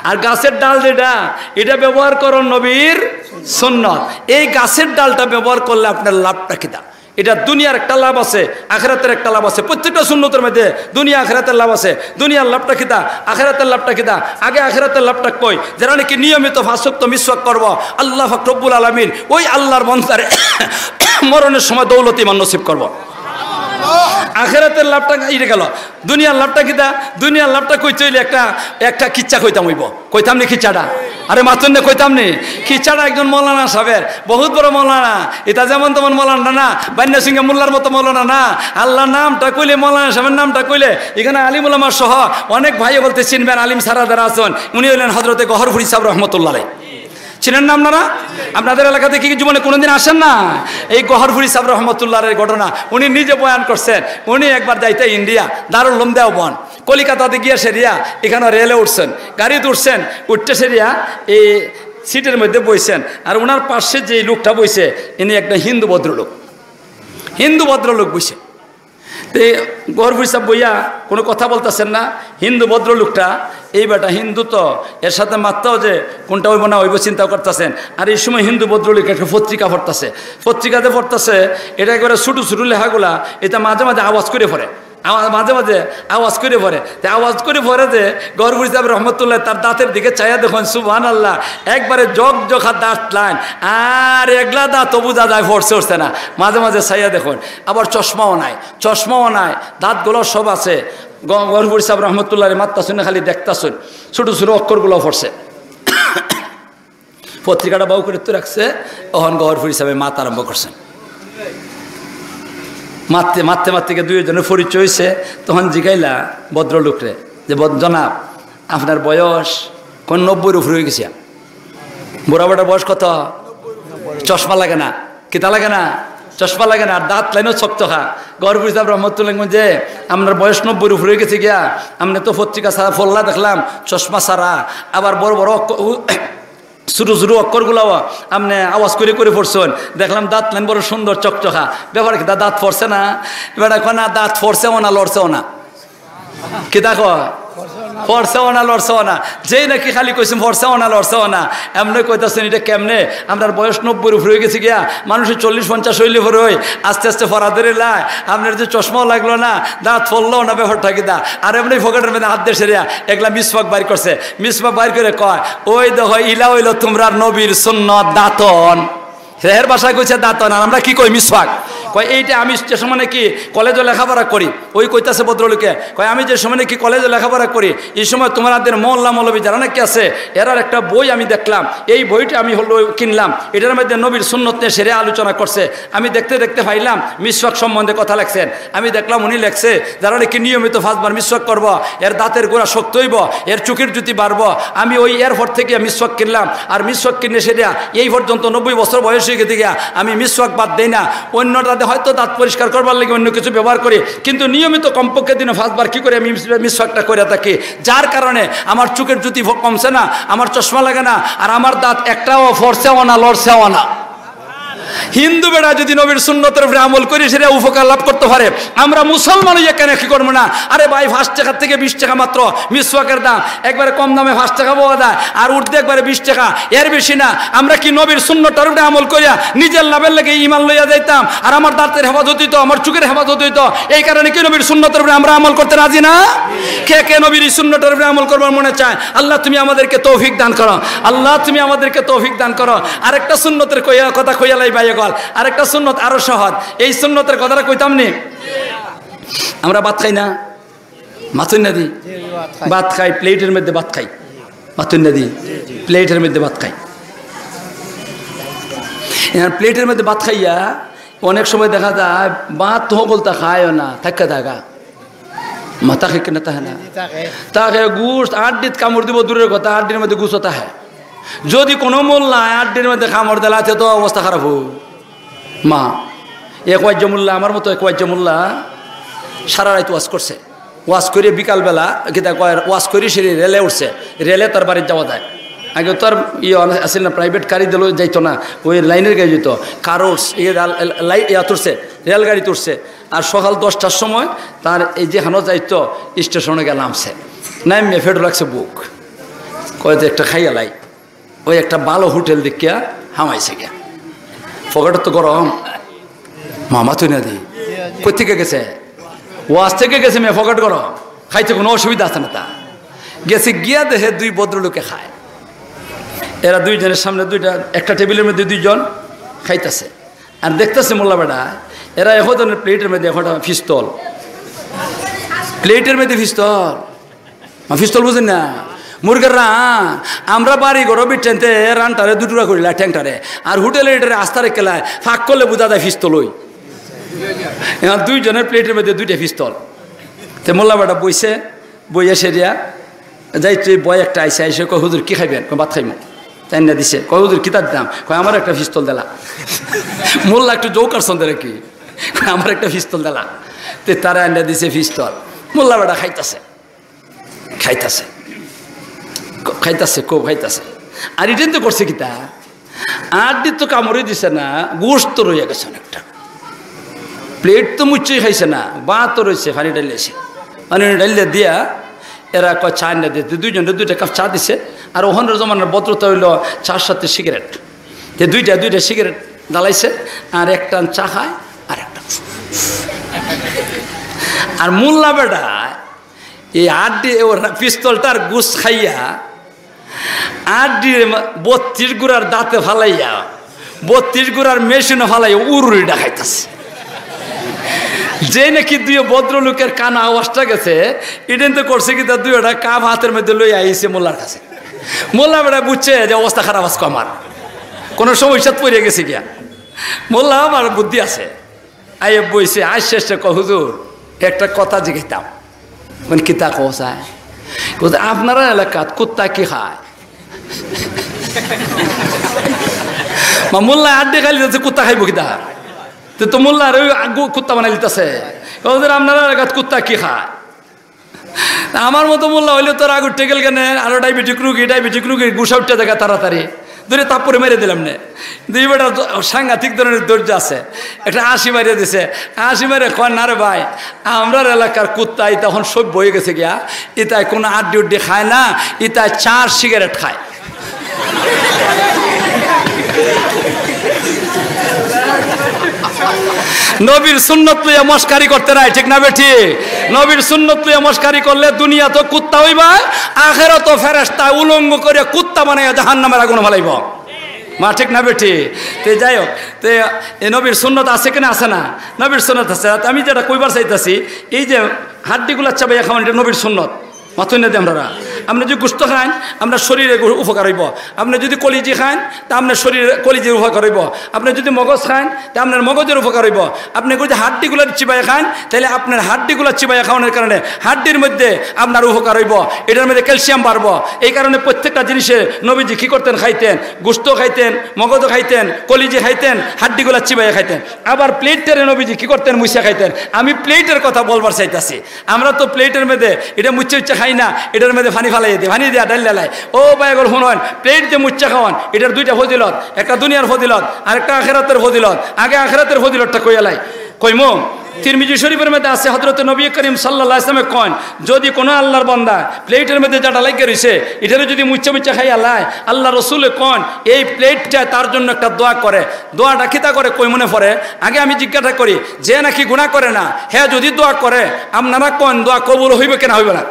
আর গাছের ডাল যেটা, এটা ব্যবহার করণ নবীর সুন্নত। এই গাছের ডালটা ব্যবহার করলে আপনার লাভটা কিতা? এটা দুনিয়ার একটা লাভ আছে, আখেরাতের একটা লাভ আছে। প্রত্যেকটা সুন্নতের মধ্যে দুনিয়া আখেরাতের লাভ আছে। দুনিয়ার লাভটা কিতা? আখেরাতের লাভটা কিতা? আগে আখেরাতের লাভটা কই? যারা নাকি নিয়মিত পাঁচ ওয়াক্ত মিসওয়াক করবো, আল্লাহ পাক রব্বুল আলামিন ওই আল্লাহর বন্দারে মরণের সময় দৌলতি ইমান নসিব করবো। আখেরাতের লাভটা এটা গেল। দুনিয়ার লাভটা কিতা? দুনিয়ার লাভটা কইতে হইলে একটা, একটা কিচ্ছা কইতাম হইব। কইতাম নি কিচ্ছাটা? আরে মাতুন না, কইতাম নি? কিচ্ছাটা একজন মৌলানা সাহেবের, বহুত বড় মৌলানা। এটা যেমন তেমন মৌলানা না, বান্না সিংহে মোল্লার মতো মৌলানা না। আল্লাহর নামটা কইলে, মৌলানা সাহেবের নামটা কইলে, এখানে আলিম ওলামা সহ অনেক ভাই বলতে চিনবেন, আলিম সারা যারা আছেন, উনি হইলেন হজরতে গহরপুরী সাহেব রহমতুল্লাহ আলাইহি। চিনেন না আপনারা? আপনাদের এলাকাতে কি জীবনে কোনোদিন আসেন না? এই গহরপুরী সাহেব রহমতুল্লাহর এই ঘটনা উনি নিজে বয়ান করছেন। উনি একবার যাইতে ইন্ডিয়া, দারুল উলুম দেওবন্দ, কলিকাতাতে গিয়া সেরিয়া এখানে রেলে উঠছেন, গাড়িতে উঠছেন, উঠতে সেরিয়া এই সিটের মধ্যে বইছেন। আর ওনার পাশে যে লোকটা বইছে, ইনি একটা হিন্দু ভদ্রলোক, হিন্দু ভদ্রলোক বইছে। তে গহরপুরী সাহেব বইয়া কোনো কথা বলতেছেন না। হিন্দু ভদ্রলোকটা, এই বেটা হিন্দু তো, এর সাথে মাততেও যে কোনটা হইব না হইব চিন্তা করতেছেন। আর এই সময় হিন্দু ভদ্রলোক একটা পত্রিকা পড়তেছে, পত্রিকাতে পড়তেছে, এটা একবারে ছোটো ছোটো লেখাগুলা, এটা মাঝে মাঝে আওয়াজ করে পড়ে, আওয়াজ, মাঝে মাঝে আওয়াজ করে পড়ে। তে আওয়াজ করে পড়ে যে গহরপুরী সাহেব রহমতুল্লাহ তার দাঁতের দিকে চাইয়া দেখুন, সুবহানাল্লাহ, একবারে জগ জখা দাঁত লাইন, আর একলা দাঁতও বুঝা যায় পড়ছে উঠছে না, মাঝে মাঝে চাইয়া দেখুন। আবার চশমাও নাই, চশমাও নাই, দাঁতগুলো সব আছে। গ-, গহরপুরী সাহেব রহমতুল্লাহ মাততা শুনে খালি দেখতা শুন, ছোটো ছোটো অক্ষরগুলো পড়ছে। পত্রিকাটা বাউ করে তো রাখছে, অখন গহরপুরী সাহেব মাত আরম্ভ করছেন। মাততে মাততে মাততে গিয়া দুইজনের পরিচয় হইছে। তখন জিগাইলা ভদ্রলোকরে যে, "ভদ-, জনাব, আপনার বয়স কোন নব্বইর উপরে হয়ে গেছে?" বুড়া বেটার বয়স কত? চশমা লাগে না, কিতা লাগে না? চশমা লাগে না, আর দাঁত লাইনও শক্ত খা। গহরপুরী সাহেব রহমতুল্লাহ যে, "আপনার বয়স নব্বইর উপরে হয়ে গেছে গিয়া, আপনি তো পত্রিকা ছাড়া পড়লা দেখলাম, চশমা ছাড়া, আবার বড় বড় অক্ষ-, উ-, ছোটো ছোটো অক্ষরগুলাও আপনি আওয়াজ করে করে পড়ছেন, দেখলাম দাঁত লাইন বড় সুন্দর চকচকা, ব্যাপার কিতা দাঁত পড়ছে না?" বেটা কয়, "না, দাঁত পড়ছেও না, লড়ছেও না।" কিতা কয়? পড়ছেও না, লড়ছেও না। যেই নাকি খালি কইছেন পড়ছেও না, লড়ছেও না, এমনি কইতাছেন, "এটা কেমনে? আপনার বয়স নব্বইর উপরে হয়ে গেছে গিয়া, মানুষের চল্লিশ পঞ্চাশ হইলে পরে হই, আস্তে আস্তে পড়া ধরে লায়, আপনার যে চশমাও লাগলো না, দাঁত পড়লো না, ব্যাপারটা কিতা?" আর এমনি পকেটের মধ্যে হাত দিয়ে সেরিয়া একলা মিসওয়াক বাইর করছে, মিসওয়াক বাইর করে কয়, "ওই দেখো, ইলা হইল তোমরার নবীর সুন্নত দাঁতন।" এর ভাষায় কইছে দাঁতন, আর আমরা কি কই? মিসওয়াক। কয়, "এইটা আমি যে সময় নাকি কলেজে লেখাপড়া করি," ওই কইতাছে ভদ্রলোকে, কয়, "আমি যে সময় নাকি কলেজে লেখাপড়া করি, এই সময় তোমাদের মহল্লা মৌলবী যারা নাকি আছে, এরার একটা বই আমি দেখলাম, এই বইটা আমি হলো কিনলাম, এটার মধ্যে নবীর সুন্নত নিয়ে সেরে আলোচনা করছে, আমি দেখতে দেখতে পাইলাম মিসওয়াক সম্বন্ধে কথা লেখছেন, আমি দেখলাম উনি লেখছে যারা নাকি নিয়মিত পাঁচবার মিসওয়াক করবো, এর দাঁতের গোড়া শক্ত হইব, এর চোখের জ্যোতি বাড়বো, আমি ওই এয়ারপোর্ট থেকে মিসওয়াক কিনলাম, আর মিসওয়াক কিনে সেটা এই পর্যন্ত নব্বই বছর বয়সে গেছে গিয়া, আমি মিসওয়াক বাদ দেই না। অন্যটাতে হয়তো দাঁত পরিষ্কার করবার লাগি অন্য কিছু ব্যবহার করি, কিন্তু নিয়মিত কমপক্ষে দিনে পাঁচবার কি করি আমি মিস-, মিসওয়াকটা করে থাকি, যার কারণে আমার চোখের জ্যোতি ফ-, কমছে না, আমার চশমা লাগে না, আর আমার দাঁত একটাও ফড়ছেও না, লড়ছেও না। হিন্দু বেটা যদি নবীর সুন্নতের উপরে আমল করি, সেটা উপকার লাভ করতে পারে। আমরা মুসলমান হইয়া কেন কি করবো না? আরে ভাই, পাঁচ টাকা থেকে বিশ টাকা মাত্র মিসওয়াকের দাম, একবারে কম দামে পাঁচ টাকা পাওয়া যায়, আর উর্দে একবারে বিশ টাকা, এর বেশি না। আমরা কি নবীর সুন্নতটার উপরে আমল করিয়া নিজের লাভের লাগি ইমান লইয়া যাইতাম, আর আমার দাঁতের হেফাজত হইতো, আমার চোখের হেফাজত হইতো? এই কারণে কি নবীর সুন্নতের উপরে আমরা আমল করতে রাজি না? কে কে নবীর এই সুন্নতটার উপরে আমল করবার মনে চায়? আল্লাহ, তুমি আমাদেরকে তৌফিক দান করো। আল্লাহ, তুমি আমাদেরকে তৌফিক দান করো। আরেকটা সুন্নতের কইয়া, কথা কইয়া লাই ভাই অকল, আরেকটা সুন্নত আরো সহজ। এই সুন্নতের কথাটা কইতাম নি? আমরা ভাত খাই না? মাতুন না দি? ভাত খাই, প্লেটের মধ্যে ভাত খাই। মাতুন না দি? প্লেটের মধ্যে ভাত খাই। এখন প্লেটের মধ্যে ভাত খাইয়া অনেক সময় দেখা যায় ভাত তো হকলতা খায়ও না, থাকা থাকা। মাথা খেয়ে না তাহে না। তাকে গোস্ত আড্ডিত কামড় দিব দূরের কথা, আড্ডির মধ্যে গোস্ত তাহে। যদি কোনো মোল্লা আড্ডির মধ্যে কামড় দিলা, তে তো অবস্থা খারাপ হোক। মা, এক ওয়াজ্য মোল্লা, আমার মতো এক ওয়াজ্য মোল্লা সারা রাত ওয়াজ করছে। ওয়াজ করে বিকালবেলা, কিতা কয়, ওয়াজ করে সে রেলে উঠছে, রেলে তার বাড়ির যাওয়া যায়। আগে তো আর ইয়ে আছিল না, প্রাইভেট গাড়ি দিলেও যাইতো না, ওই লাইনের গাড়ি যেত, কারো ইয়ে রেল, লাই-, ইয়া তুলছে, রেলগাড়ি তুলছে। আর সকাল দশটার সময় তার এই যে হানো যাইতো, স্টেশনে গেলাম সে, নাই মেফেড লাগছে বুক, কয় যে একটা খাইয়া লাই। ওই একটা ভালো হোটেল দেখিয়া হামাইছে গিয়া। পকেট তো গরম, মামা তুই না দি। কোথেকে গেছে? ওয়াজ থেকে গেছে, মেয়ে পকেট গরম, খাইতে কোনো অসুবিধা আছে না তা। গেছে গিয়া দেখে দুই ভদ্রলোকে খায়। এরা দুইজনের সামনে দুইটা, একটা টেবিলের মধ্যে দুইজন খাইতেছে। আর দেখতেছে মোল্লা বেটা, এরা একজনের প্লেটের মধ্যে একটা পিস্তল, প্লেটের মধ্যে পিস্তল। মা, পিস্তল বুঝেন না? মুরগের রান। আমরা বাড়ি ঘরো বিটেনতে রানটারে দুটুকরা করিলা, ঠ্যাংটারে। আর হোটেলে এটারে আস্তা রেখেলায়, ফাঁক করলে বুঝা যায় পিস্তল ওই। এখন দুইজনের প্লেটের মধ্যে দুইটা পিস্তল। তে মোল্লা বেটা বইছে, বইয়া সেরিয়া, যাই তুই বয় একটা আইসে, আইসে কয়, "হুজুর, কি খাইবেন?" কয়, "ভাত খাইমু।" তাই না দিছে। কয়, "হুজুর, কিতা দিতাম?" কয়, "আমার একটা পিস্তল দিলা।" মোল্লা একটু জোকার সন্দেহ কি? কয়, "আমার একটা পিস্তল দিলা।" তে তারা আইনা দিছে পিস্তল। মোল্লা বেটা খাইতাছে, খাইতাছে, ক-, খাইতাছে, খুব খাইতাছে। আর ইটেন তো করছে কিতা? আড্ডি তো কামড়ে দিছে না, গোস্ত রইয়া গেছে অনেকটা। প্লেট তো মুচ্ছই খাইছে না, ভাত তো রইছে, পানি ঢালিয়েছে। পানি ঢালিয়ে দিয়া এরা কয় চা আনিয়া দিতে, দুইজনরে দুইটা কাপ চা দিছে। আর ওখানের জমানার ভদ্রতা হইল চার সাথে সিগারেট। তে দুইটা, দুইটা সিগারেট জ্বালাইছে, আর একটা চা খায়, আর একটা। আর মোল্লা বেটা এই আড্ডি, ওর পিস্তলটার গোস্ত খাইয়া আড্ডির মা-, বত্রিশ গুড়ার দাঁতে ফালাইয়া, বত্রিশ গুড়ার মেশিনে ফালাইয়া উরুরি ডাকাইতেছে। যে নাকি দুই ভদ্রলোকের কানা আওয়াজটা গেছে, ইডেন তো করছে কি, তার দুই একটা কাপ হাতের মধ্যে লই আইছে মোল্লার কাছে। মোল্লা বেটা বুঝছে যে অবস্থা খারাপ আজকে আমার, কোনো সমস্যাত পড়ে গেছে গিয়া। মোল্লা আমার বুদ্ধি আছে, আইয়ে বইছে, আইসে এসে কয়, "হুজুর, একটা কথা জিজ্ঞাইতাম।" মানে, "কিতা কও চায়?" বলতে, "আপনারা এলাকাত কুত্তা কি খায়?" মা, মোল্লা আড্ডি খালি যাচ্ছে, কুত্তা খাইবো কিতা? তো, তো মোল্লা আর ওই আগু কুত্তা বানাই লিতাছে। কয়, "হুজুর, আপনারা এলাকাত কুত্তা কি খায়?" আমার মতো মোল্লা হইলে তোর আগুর টেকেল কেনে, আরো ডায়াবেটিক রুগী, ডায়াবেটিক রুগী গুসা উঠতে দেখা তাড়াতাড়ি। ধরে তারপরে মেরে দিলাম নে। দুই বেটা জ-, সাংঘাতিক ধরনের ধৈর্য আছে। একটা আশি মারিয়ে দিছে। আশি মারে কয়, "না রে ভাই, আমরার এলাকার কুত্তা ইতা এখন সভ্য হয়ে গেছে গিয়া। ইতায় কোনো আড্ডি উড্ডি খায় না, ইতায় চার সিগারেট খায়।" নবীর সুন্নত লইয়া মস্কারি করতে নাই, ঠিক না বেঠিক? নবীর সুন্নত লইয়া মস্কারি করলে দুনিয়া তো কুত্তা হইবা, আখেরাত তো ফেরেশতা উলঙ্গ করে কুত্তা বানাইয়া জাহান্নামের আগুনে ফালাইব। মা, ঠিক না বেঠিক? তে যাই হোক, তে এ নবীর সুন্নত আছে কিনা? আছে না? নবীর সুন্নত আছে। আর আমি যেটা কইবার চাইতাছি, এই যে হাড্ডিগুলা চাবাইয়া খাওয়ান, এটা নবীর সুন্নত। মাতুন না দি আপনারা। আপনে যুদি গুস্ত খাইন, আপনার শরীরে গু-, উপকার অইবো। আপনে যুদি কলিজি খাইন, তে আপনার শরীরে কলিজির উপকার অইবো। আপনে যুদি মগজ খাইন, তে আপনার মগজের উপকার অইবো। আপনে যুদি হাড্ডিগুলা চিবাইয়া খাইন, তাইলে আপনার হাড্ডিগুলা চিবাইয়া খাওয়ানোর কারণে হাড্ডির মধ্যে আপনার উপকার অইবো, এটার মধ্যে ক্যালসিয়াম বাড়বো। এই কারণে প্রত্যেকটা জিনিসে নবীজি কি করতেন? খাইতেন, গুস্ত খাইতেন, মগজও খাইতেন, কলিজি খাইতেন, হাড্ডিগুলা চিবাইয়া খাইতেন। আবার প্লেটটারে নবীজি কি করতেন? মুছিয়া খাইতেন। আমি প্লেটের কথা বলবার চাইতাছি। আমরা তো প্লেটের মধ্যে এটা মুচ্ছে মুচ্ছে খাই না, এটার মধ্যে পানি ফালাই দিই, পানি দিয়া ডাল ডালাই। ও ভাই, এগুলো শুনইন, প্লেট যে মুচ্ছে খাওয়ান, এটার দুইটা ফজিলত, একটা দুনিয়ার ফজিলত আর একটা আখেরাতের ফজিলত। আগে আখেরাতের ফজিলতটা কইয়া লাই, কইমু। তিরমিজি শরীফের মধ্যে আছে, হযরতে নবী করিম সাল্লাল্লাহু আলাইহি ওয়াসাল্লামে কইন, যদি কোনো আল্লাহর বান্দা প্লেটের মধ্যে যেটা লাগিয়া রইছে, এটারে যদি মুচ্ছে মুচ্ছে খাইয়া লাই, আল্লাহ রসুলে কইন, এই প্লেটটা তার জন্য একটা দোয়া করে। দোয়াটা কিতা করে? কই মনে পড়ে? আগে আমি জিজ্ঞাসা করি, যে নাকি গুনাহ করে না, হে যদি দোয়া করে, আপনারা কইন, দোয়া কবুল হইবে কিনা হইবে না?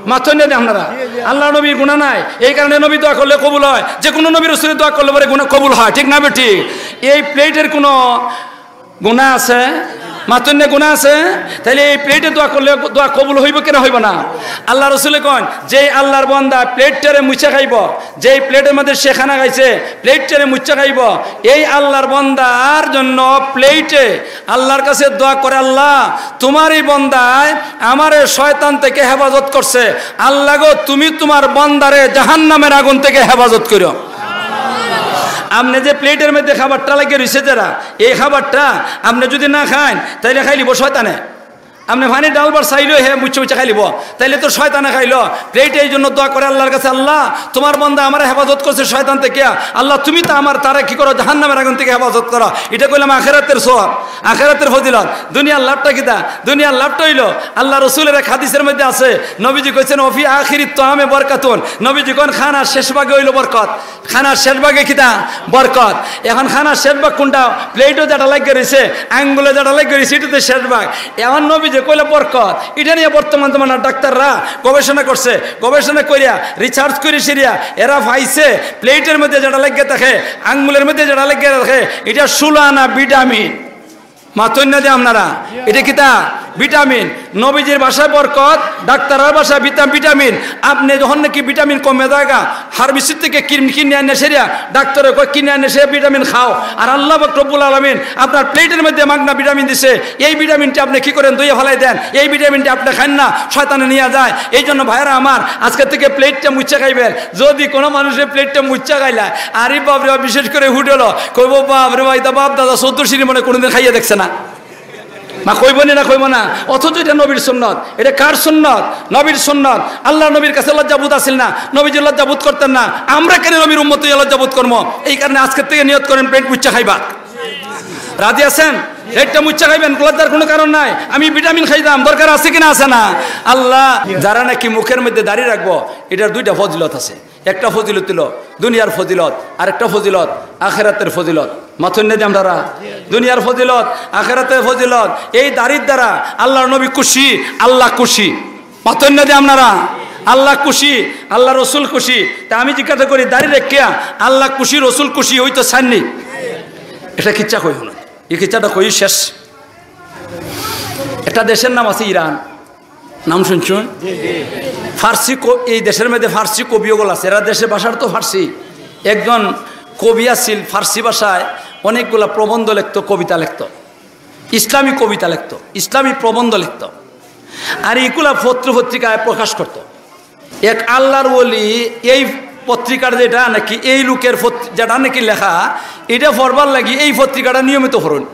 মাতইন না যে আপনারা, আল্লাহ নবীর গুনাহ নাই, এই কারণে নবী দোয়া করলে কবুল হয়, যে কোনো নবী রসুলের দোয়া করলে পরে গুনাহ কবুল হয়, ঠিক না বেঠিক? এই প্লেটের কোনো গুনাহ আছে? মাতইন না, গুনাহ আছে? তাইলে এই প্লেটে দোয়া করলে দোয়া কবুল হইব কিনা হইব না? আল্লাহ রসুলে কইন, যেই আল্লাহর বান্দা প্লেটটারে মুছে খাইব, যেই প্লেটের মধ্যে সে খানা খাইছে, প্লেটটারে মুছে খাইব, এই আল্লাহর বান্দার জন্য প্লেটে আল্লাহর কাছে দোয়া করে, "আল্লাহ, তোমার এই বান্দায় আমারে শয়তান থেকে হেফাজত করছে, আল্লাহ গো, তুমি তোমার বান্দারে জাহান্নামের আগুন থেকে হেফাজত করো।" আপনে যে প্লেটের মধ্যে খাবারটা লাগিয়া রইছে যারা, এই খাবারটা আপনে যদি না খাইন, তাইলে খাইলিব শয়তানে। আপনে পানি ডালবার চাইলেও হে মুচ্ছে মুচ্ছে খাইলিব, তাইলে তো শয়তানে খাইলো। প্লেটে এই জন্য দোয়া করে আল্লাহর কাছে, "আল্লাহ, তোমার বান্দা আমারে হেফাজত করছে শয়তান থেকে, আল্লাহ তুমি তো আমার তারে কি করো, জাহান্নামের আগুন থেকে হেফাজত করো।" এটা কইলাম আখেরাতের সওয়াব, আখেরাতের ফজিলত। দুনিয়ার লাভটা কিতা? দুনিয়ার লাভটা হইলো আল্লাহ রসুলের এক হাদিসের মধ্যে আছে, নবীজি কইছেন, "ওফি আখিরি তো আমে বরকাতুন।" নবীজি কইন, "খানার শেষ ভাগে হইলো বরকত।" খানার শেষ ভাগে কিতা? বরকত। এখন খানার শেষ ভাগ কোনটা? প্লেটও যেটা লাগিয়া রইছে, আঙ্গুলে যেটা লাগিয়া রইছে, এটা তো শেষ ভাগ। এখন নবীজি কইলা বরকত, এটা নিয়ে বর্তমান জমানার ডাক্তাররা গবেষণা করছে, গবেষণা করিয়া, রিসার্চ করি সেরিয়া এরা পাইছে, প্লেটের মধ্যে যেটা লাগিয়া থাকে, আঙ্গুলের মধ্যে যেটা লাগিয়া থাকে, এটা ষোলো আনা ভিটামিন। মাতইন না যে আপনারা, এটা কিতা? ভিটামিন। নবীজির ভাষায় বরকত, ডাক্তারর ভাষায় ভিটা-, ভিটামিন। আপনে যখন নাকি ভিটামিন কমে যায়গা, ফার্মেসি থেকে কিন-, কিনে আনে সেরিয়া, ডাক্তারে কয়, "কিনে আনে সে ভিটামিন খাও।" আর আল্লাহ পাক রব্বুল আলামিন আপনার প্লেটের মধ্যে মাগনা ভিটামিন দিছে, এই ভিটামিনটা আপনে কি করেন? ধুইয়া ফালাই দেন। এই ভিটামিনটা আপনে খাইন না, শয়তানে নিয়া যায়। এই জন্য ভাইরা আমার, আজকে থেকে প্লেটটা মুচ্ছে খাইবেন। যদি কোনো মানুষের প্লেটটা মুচ্ছে খাইলা, আরে বাপরে বাপ, বিশেষ করে হোটেলও কইবো, "বাপরে বাপ, ইতা বাপ দাদা চৌদ্দ সিঁড়ি মনে কোনোদিন খাইয়া দেখছে না।" না কইবো নি, না কইবো না? অথচ এটা নবীর সুন্নত। এটা কার সুন্নত? নবীর সুন্নত। আল্লাহর নবীর কাছে লজ্জাবোধ আছিল না, নবীজি লজ্জাবোধ করতেন না। আমরা কেন নবীর উম্মত হইয়া লজ্জাবোধ করবো? এই কারণে আজকের থেকে নিয়ত করেন, প্লেট মুচ্ছে খাইবা। রাজি আছেন? প্লেটটা মুচ্ছে খাইবেন, লজ্জার কোনো কারণ নাই। আমি ভিটামিন খাইতাম, দরকার আছে কিনা? আছে না? আল্লাহ, যারা নাকি মুখের মধ্যে দাড়ি রাখবো, এটার দুইটা ফজিলত আছে। একটা ফজিলত হইল দুনিয়ার ফজিলত, আর একটা ফজিলত আখেরাতের ফজিলত। মাতইন না যে আপনারা, দুনিয়ার ফজিলত, আখেরাতের ফজিলত, এই দাড়ির দ্বারা আল্লাহর নবী খুশি, আল্লাহ খুশি। মাতইন না যে আপনারা, আল্লাহ খুশি, আল্লাহ রসুল খুশি। তা আমি জিজ্ঞাসা করি, দাড়ি রেখিয়া আল্লাহ খুশি, রসুল খুশি হইতো চাইননি? এটা কিচ্ছা কই হুনো, এই কিচ্ছাটা কই শেষ। একটা দেশের নাম আছে ইরান, নাম শুনছইন? ফার্সি ক-, এই দেশের মধ্যে ফার্সি কবি ওগুলো আছে, এরা দেশের ভাষাটা তো ফার্সি। একজন কবি আছিল ফার্সি ভাষায়, অনেকগুলা প্রবন্ধ লিখতো, কবিতা লিখতো, ইসলামী কবিতা লিখতো, ইসলামী প্রবন্ধ লিখতো। আর এইগুলা পত্র পত্রিকায় প্রকাশ করতো। এক আল্লাহর ওলি এই পত্রিকার যেটা নাকি, এই লোকের পত্র-, যেটা নাকি লেখা, এটা পড়বার লাগি এই পত্রিকাটা নিয়মিত পড়ইন।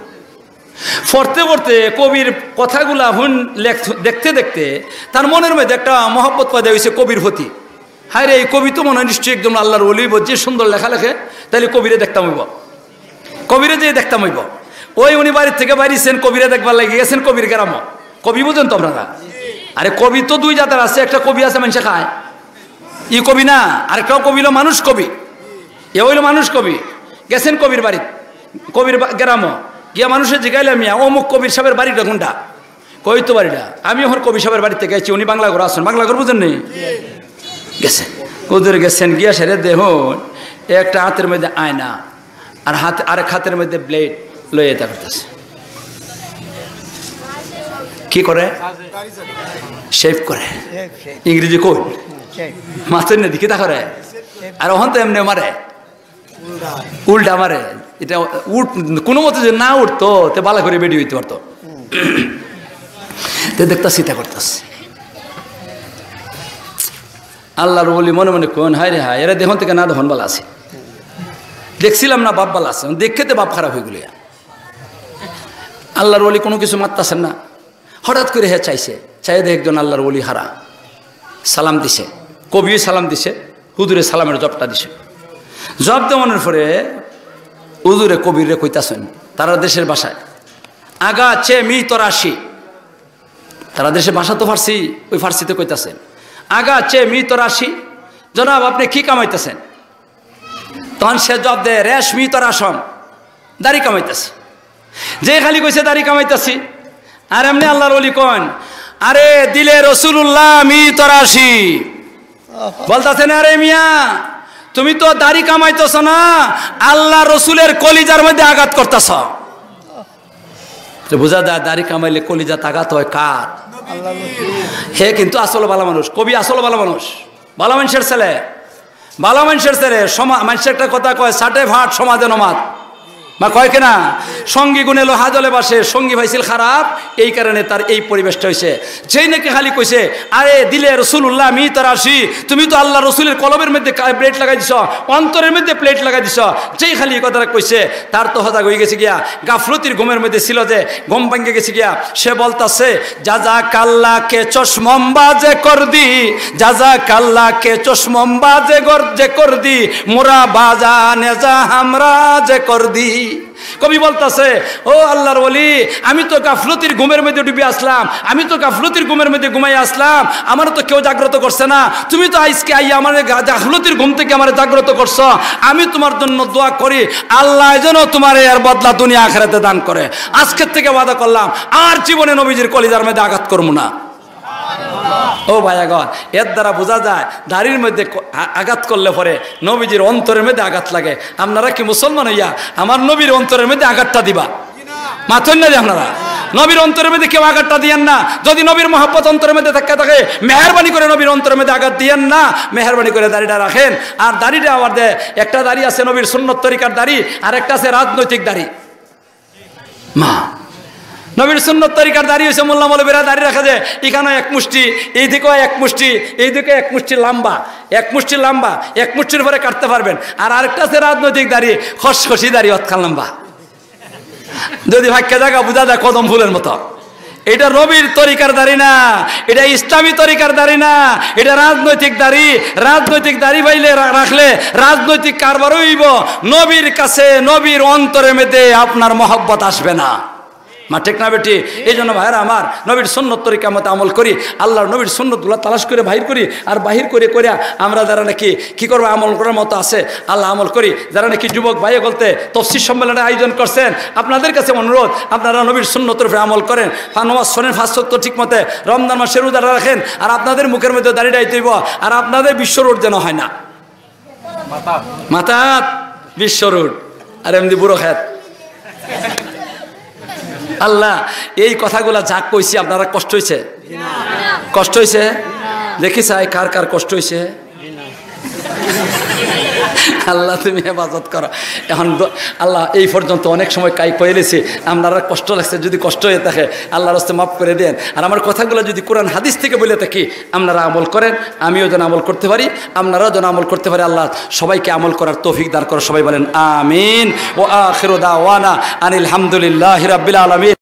পড়তে পড়তে কবির কথাগুলা হুন লেখ-, দেখতে দেখতে তার মনের মধ্যে একটা মহব্বত পয়দা হইছে কবির প্রতি। হায় রে, এই কবি তো মনে হয় নিশ্চয়ই একজন আল্লাহর ওলি, যে সুন্দর লেখা লেখে, তাইলে কবিরে দেখতাম অইবো, কবিরে যেয়ে দেখতাম অইবো। ওই উনি বাড়ির থেকে বাইরেছেন, কবিরে দেখবার লাগি গেছেন কবির গ্রামো। কবি বুঝেন তো আপনারা? আরে কবি তো দুই জাতের আছে, একটা কবি আছে মানষে খায়, ই কবি না, আরেকটাও কবি হইলো মানুষ কবি, এ হইলো মানুষ কবি। গেছেন কবির বাড়ি, কবির বা-, গ্রামো গিয়া মানুষে জিগাইলা, "মিয়া, অমুক কবির সাহেবের বাড়িটা কোনটা?" কই তো বাড়িটা। আমি এখন কবি সাহেবের বাড়িতে গেছি, উনি বাংলা ঘর আছেন, বাংলা ঘর বুঝেন নি? গেছেন, হুজুর গেছেন, গিয়া সেরে দেখুন একটা হাতের মধ্যে আয়না, আর হাত, আরেক হাতের মধ্যে ব্লেড লইয়া এটা করতেছে। কি করে? শেভ করে। ইংরেজি কই? মাতইন না, দেখি তা করে। আর অখন তো এমনে মারে, উল্টা মারে। ইটা উঠ, কুনুমতে যদি না উঠতো, তে ভালা করি বেডি অইতে পারতো। তে দেখতাছি, ইতা করতাছে। আল্লার ওলি মনে মনে কইন, "হায় রে হায়, এরা দেখুন থেকে না দেখুন ভালা আছে। দেখছিলাম না বাপ ভালা আছে, দেখে তে বাপ খারাপ অইগেলো।" আল্লার ওলি কুনু কিছু মাততাছেন না। হঠাৎ করি হে চাইছে, চাইয়া দেখে একজন আল্লার ওলি খাড়া, সালাম দিছে, কবিয়ে সালাম দিছে, হুজুরে সালামের জবটা দিছে। জব দেওয়ানোর পরে হুজুরে কবিরে কইতাছেন তারার দেশের ভাষায়, "আগা চে মি তরাশি।" তারার দেশের ভাষা তো ফার্সি, ওই ফার্সিতে কইতাছেন, "আগা চে মি তরাশি, জনাব, আপনি কি কামাইতেছেন?" তখন সে জব দেয়, "রেশ মি তরাশম, দাড়ি কামাইতাছি।" যে খালি কইছে, "দাড়ি কামাইতাছি।" আর এমনে আল্লার ওলি কইন, "আরে দিলে রসুলুল্লাহ মি তরাশি।" বলতাছে, "না রে মিয়া, তুমি তো দাড়ি কামাইতেছ না, আল্লাহ রসুলের কলিজার মধ্যে আঘাত করতেছ।" তো বুঝা যায়, দাড়ি কামাইলে কলিজাত আঘাত হয় কার? হে কিন্তু আসলে ভালা মানুষ, কবি আসলে ভালা মানুষ, ভালা মানুষের ছেলে, ভালা মানুষের ছেলে। সমা-, মানুষে একটা কথা কয়, "ষাটে ফাট সমাজে নমাজ।" মা কয় কিনা, "সঙ্গী গুণে লোহা জলে ভাসে", সঙ্গী পাইছিল খারাপ, এই কারণে তার এই পরিবেশটা হইছে। যেই নাকি খালি কইছে, "আরে দিলে রসুলুল্লাহ মি তরাশি, তুমি তো আল্লাহ রসুলের কলবের মধ্যে কা-, প্লেট লাগাই দিছ, অন্তরের মধ্যে প্লেট লাগাই দিছ", যেই খালি এই কথাটা কইছে, তার তো হজাগ হয়ে গেছে গিয়া, গাফলতির ঘুমের মধ্যে ছিল যে, ঘুম ভাঙ্গে গেছে গিয়া। সে বলতাছে, "জাজাকাল্লাহ কে চশমম্বাজে কর দি, জাজাকাল্লাহ কে চশমম্বাজে গর-, যে কর দি, মোরা বাজানে যা হামরা যে কর দি।" কবি বলতাছে, "ও আল্লাহর ওলি, আমি তো গাফলতির ঘুমের মধ্যে ডুবে আসলাম, আমি তো গাফলতির ঘুমের মধ্যে ঘুমাই আসলাম, আমার তো কেউ জাগ্রত করছে না, তুমি তো আজকে আইয়া আমার গা-, গাফলতির ঘুম থেকে আমার জাগ্রত করছো, আমি তোমার জন্য দোয়া করি, আল্লাহ যেন তোমার এর বদলা দুনিয়া আখেরাতে দান করে। আজকের থেকে ওয়াদা করলাম, আর জীবনে নবীজির কলিজার মধ্যে আঘাত করবো না।" ও ভাইয়াগণ, এর দ্বারা বোঝা যায় দাড়ির মধ্যে ক-, আ-, আঘাত করলে পরে নবীজির অন্তরের মধ্যে আঘাত লাগে। আপনারা কি মুসলমান হইয়া আমার নবীর অন্তরের মধ্যে আঘাতটা দিবা? মাতইন না যে আপনারা। নবীর অন্তরের মধ্যে কেউ আঘাতটা দিয়েন না। যদি নবীর মহব্বত অন্তরের মধ্যে থাকে, থাকে, মেহেরবানি করে নবীর অন্তরের মধ্যে আঘাত দিয়েন না, মেহেরবানি করে দাড়িটা রাখেন। আর দাড়িটা আবার দে, একটা দাড়ি আছে নবীর সুন্নত তরিকার দাড়ি, আর একটা আছে রাজনৈতিক দাড়ি। মা, নবীর সুন্নত তরিকার দাড়ি হইছে মোল্লা মৌলবীরা দাড়ি রাখে যে, এখানে এক মুষ্টি, এইদিকেও এক মুষ্টি, এইদিকে এক মুষ্টি লম্বা, এক মুষ্টি লম্বা, এক মুষ্টির পরে কাটতে পারবেন। আর আরেকটা আছে রাজনৈতিক দাড়ি, খসখসি দাড়ি, অতখান লম্বা। যদি ভাগ্যে জাগা বুঝা যায় কদম ফুলের মতো। এটা নবীর তরিকার দাড়ি না, এটা ইসলামী তরিকার দাড়ি না, এটা রাজনৈতিক দাড়ি। রাজনৈতিক দাড়ি পাইলে রা-, রাখলে রাজনৈতিক কারবার হইব। নবীর কাছে, নবীর অন্তরের মধ্যে আপনার মহব্বত আসবে না। মা, ঠিক না বেটি? এই জন্য ভাইরা আমার, নবীর সুন্নত তরিকা মতো আমল করি, আল্লাহর নবীর সুন্নতগুলা তালাশ করে বাহির করি, আর বাহির করে করে আমরা যারা নাকি কি করবো, আমল করার মতো আছে, আল্লাহ আমল করি। যারা নাকি যুবক ভাই বলতে তফসির সম্মেলনের আয়োজন করছেন, আপনাদের কাছে অনুরোধ, আপনারা নবীর সুন্নতের উপরে আমল করেন, ফা-, নামাজ শোনেন, পাঁচ ওয়াক্ত ঠিক মতে, রমজান মাসে রোজা রাখেন, আর আপনাদের মুখের মধ্যে দাড়ি রাখতে হইব, আর আপনাদের বিশ্ব রোড যেন হয় না। মাথাত বিশ্ব রোড, আর এমনি বুড়ো খেত। আল্লাহ, এই কথাগুলা যা কইছি, আপনারা কষ্ট হইছে? কষ্ট হইছে? দেখি চাই, কার কার কষ্ট হইছে? আল্লাহ, তুমি হেফাজত করো। এখন দ-, আল্লাহ, এই পর্যন্ত অনেক সময় কাই কইলেছি, আপনারা কষ্ট লাগছে, যদি কষ্ট হয়ে থাকে, আল্লাহর হস্তে মাফ করে দেন। আর আমার কথাগুলো যদি কোরআন হাদিস থেকে বলে থাকি, আপনারা আমল করেন, আমিও যেন আমল করতে পারি, আপনারাও যেন আমল করতে পারি। আল্লাহ সবাইকে আমল করার তৌফিক দান করো। সবাই বলেন আমিন। ওয়া আখিরু দাওয়ানা আনিল হামদুলিল্লাহি রাব্বিল আলামিন।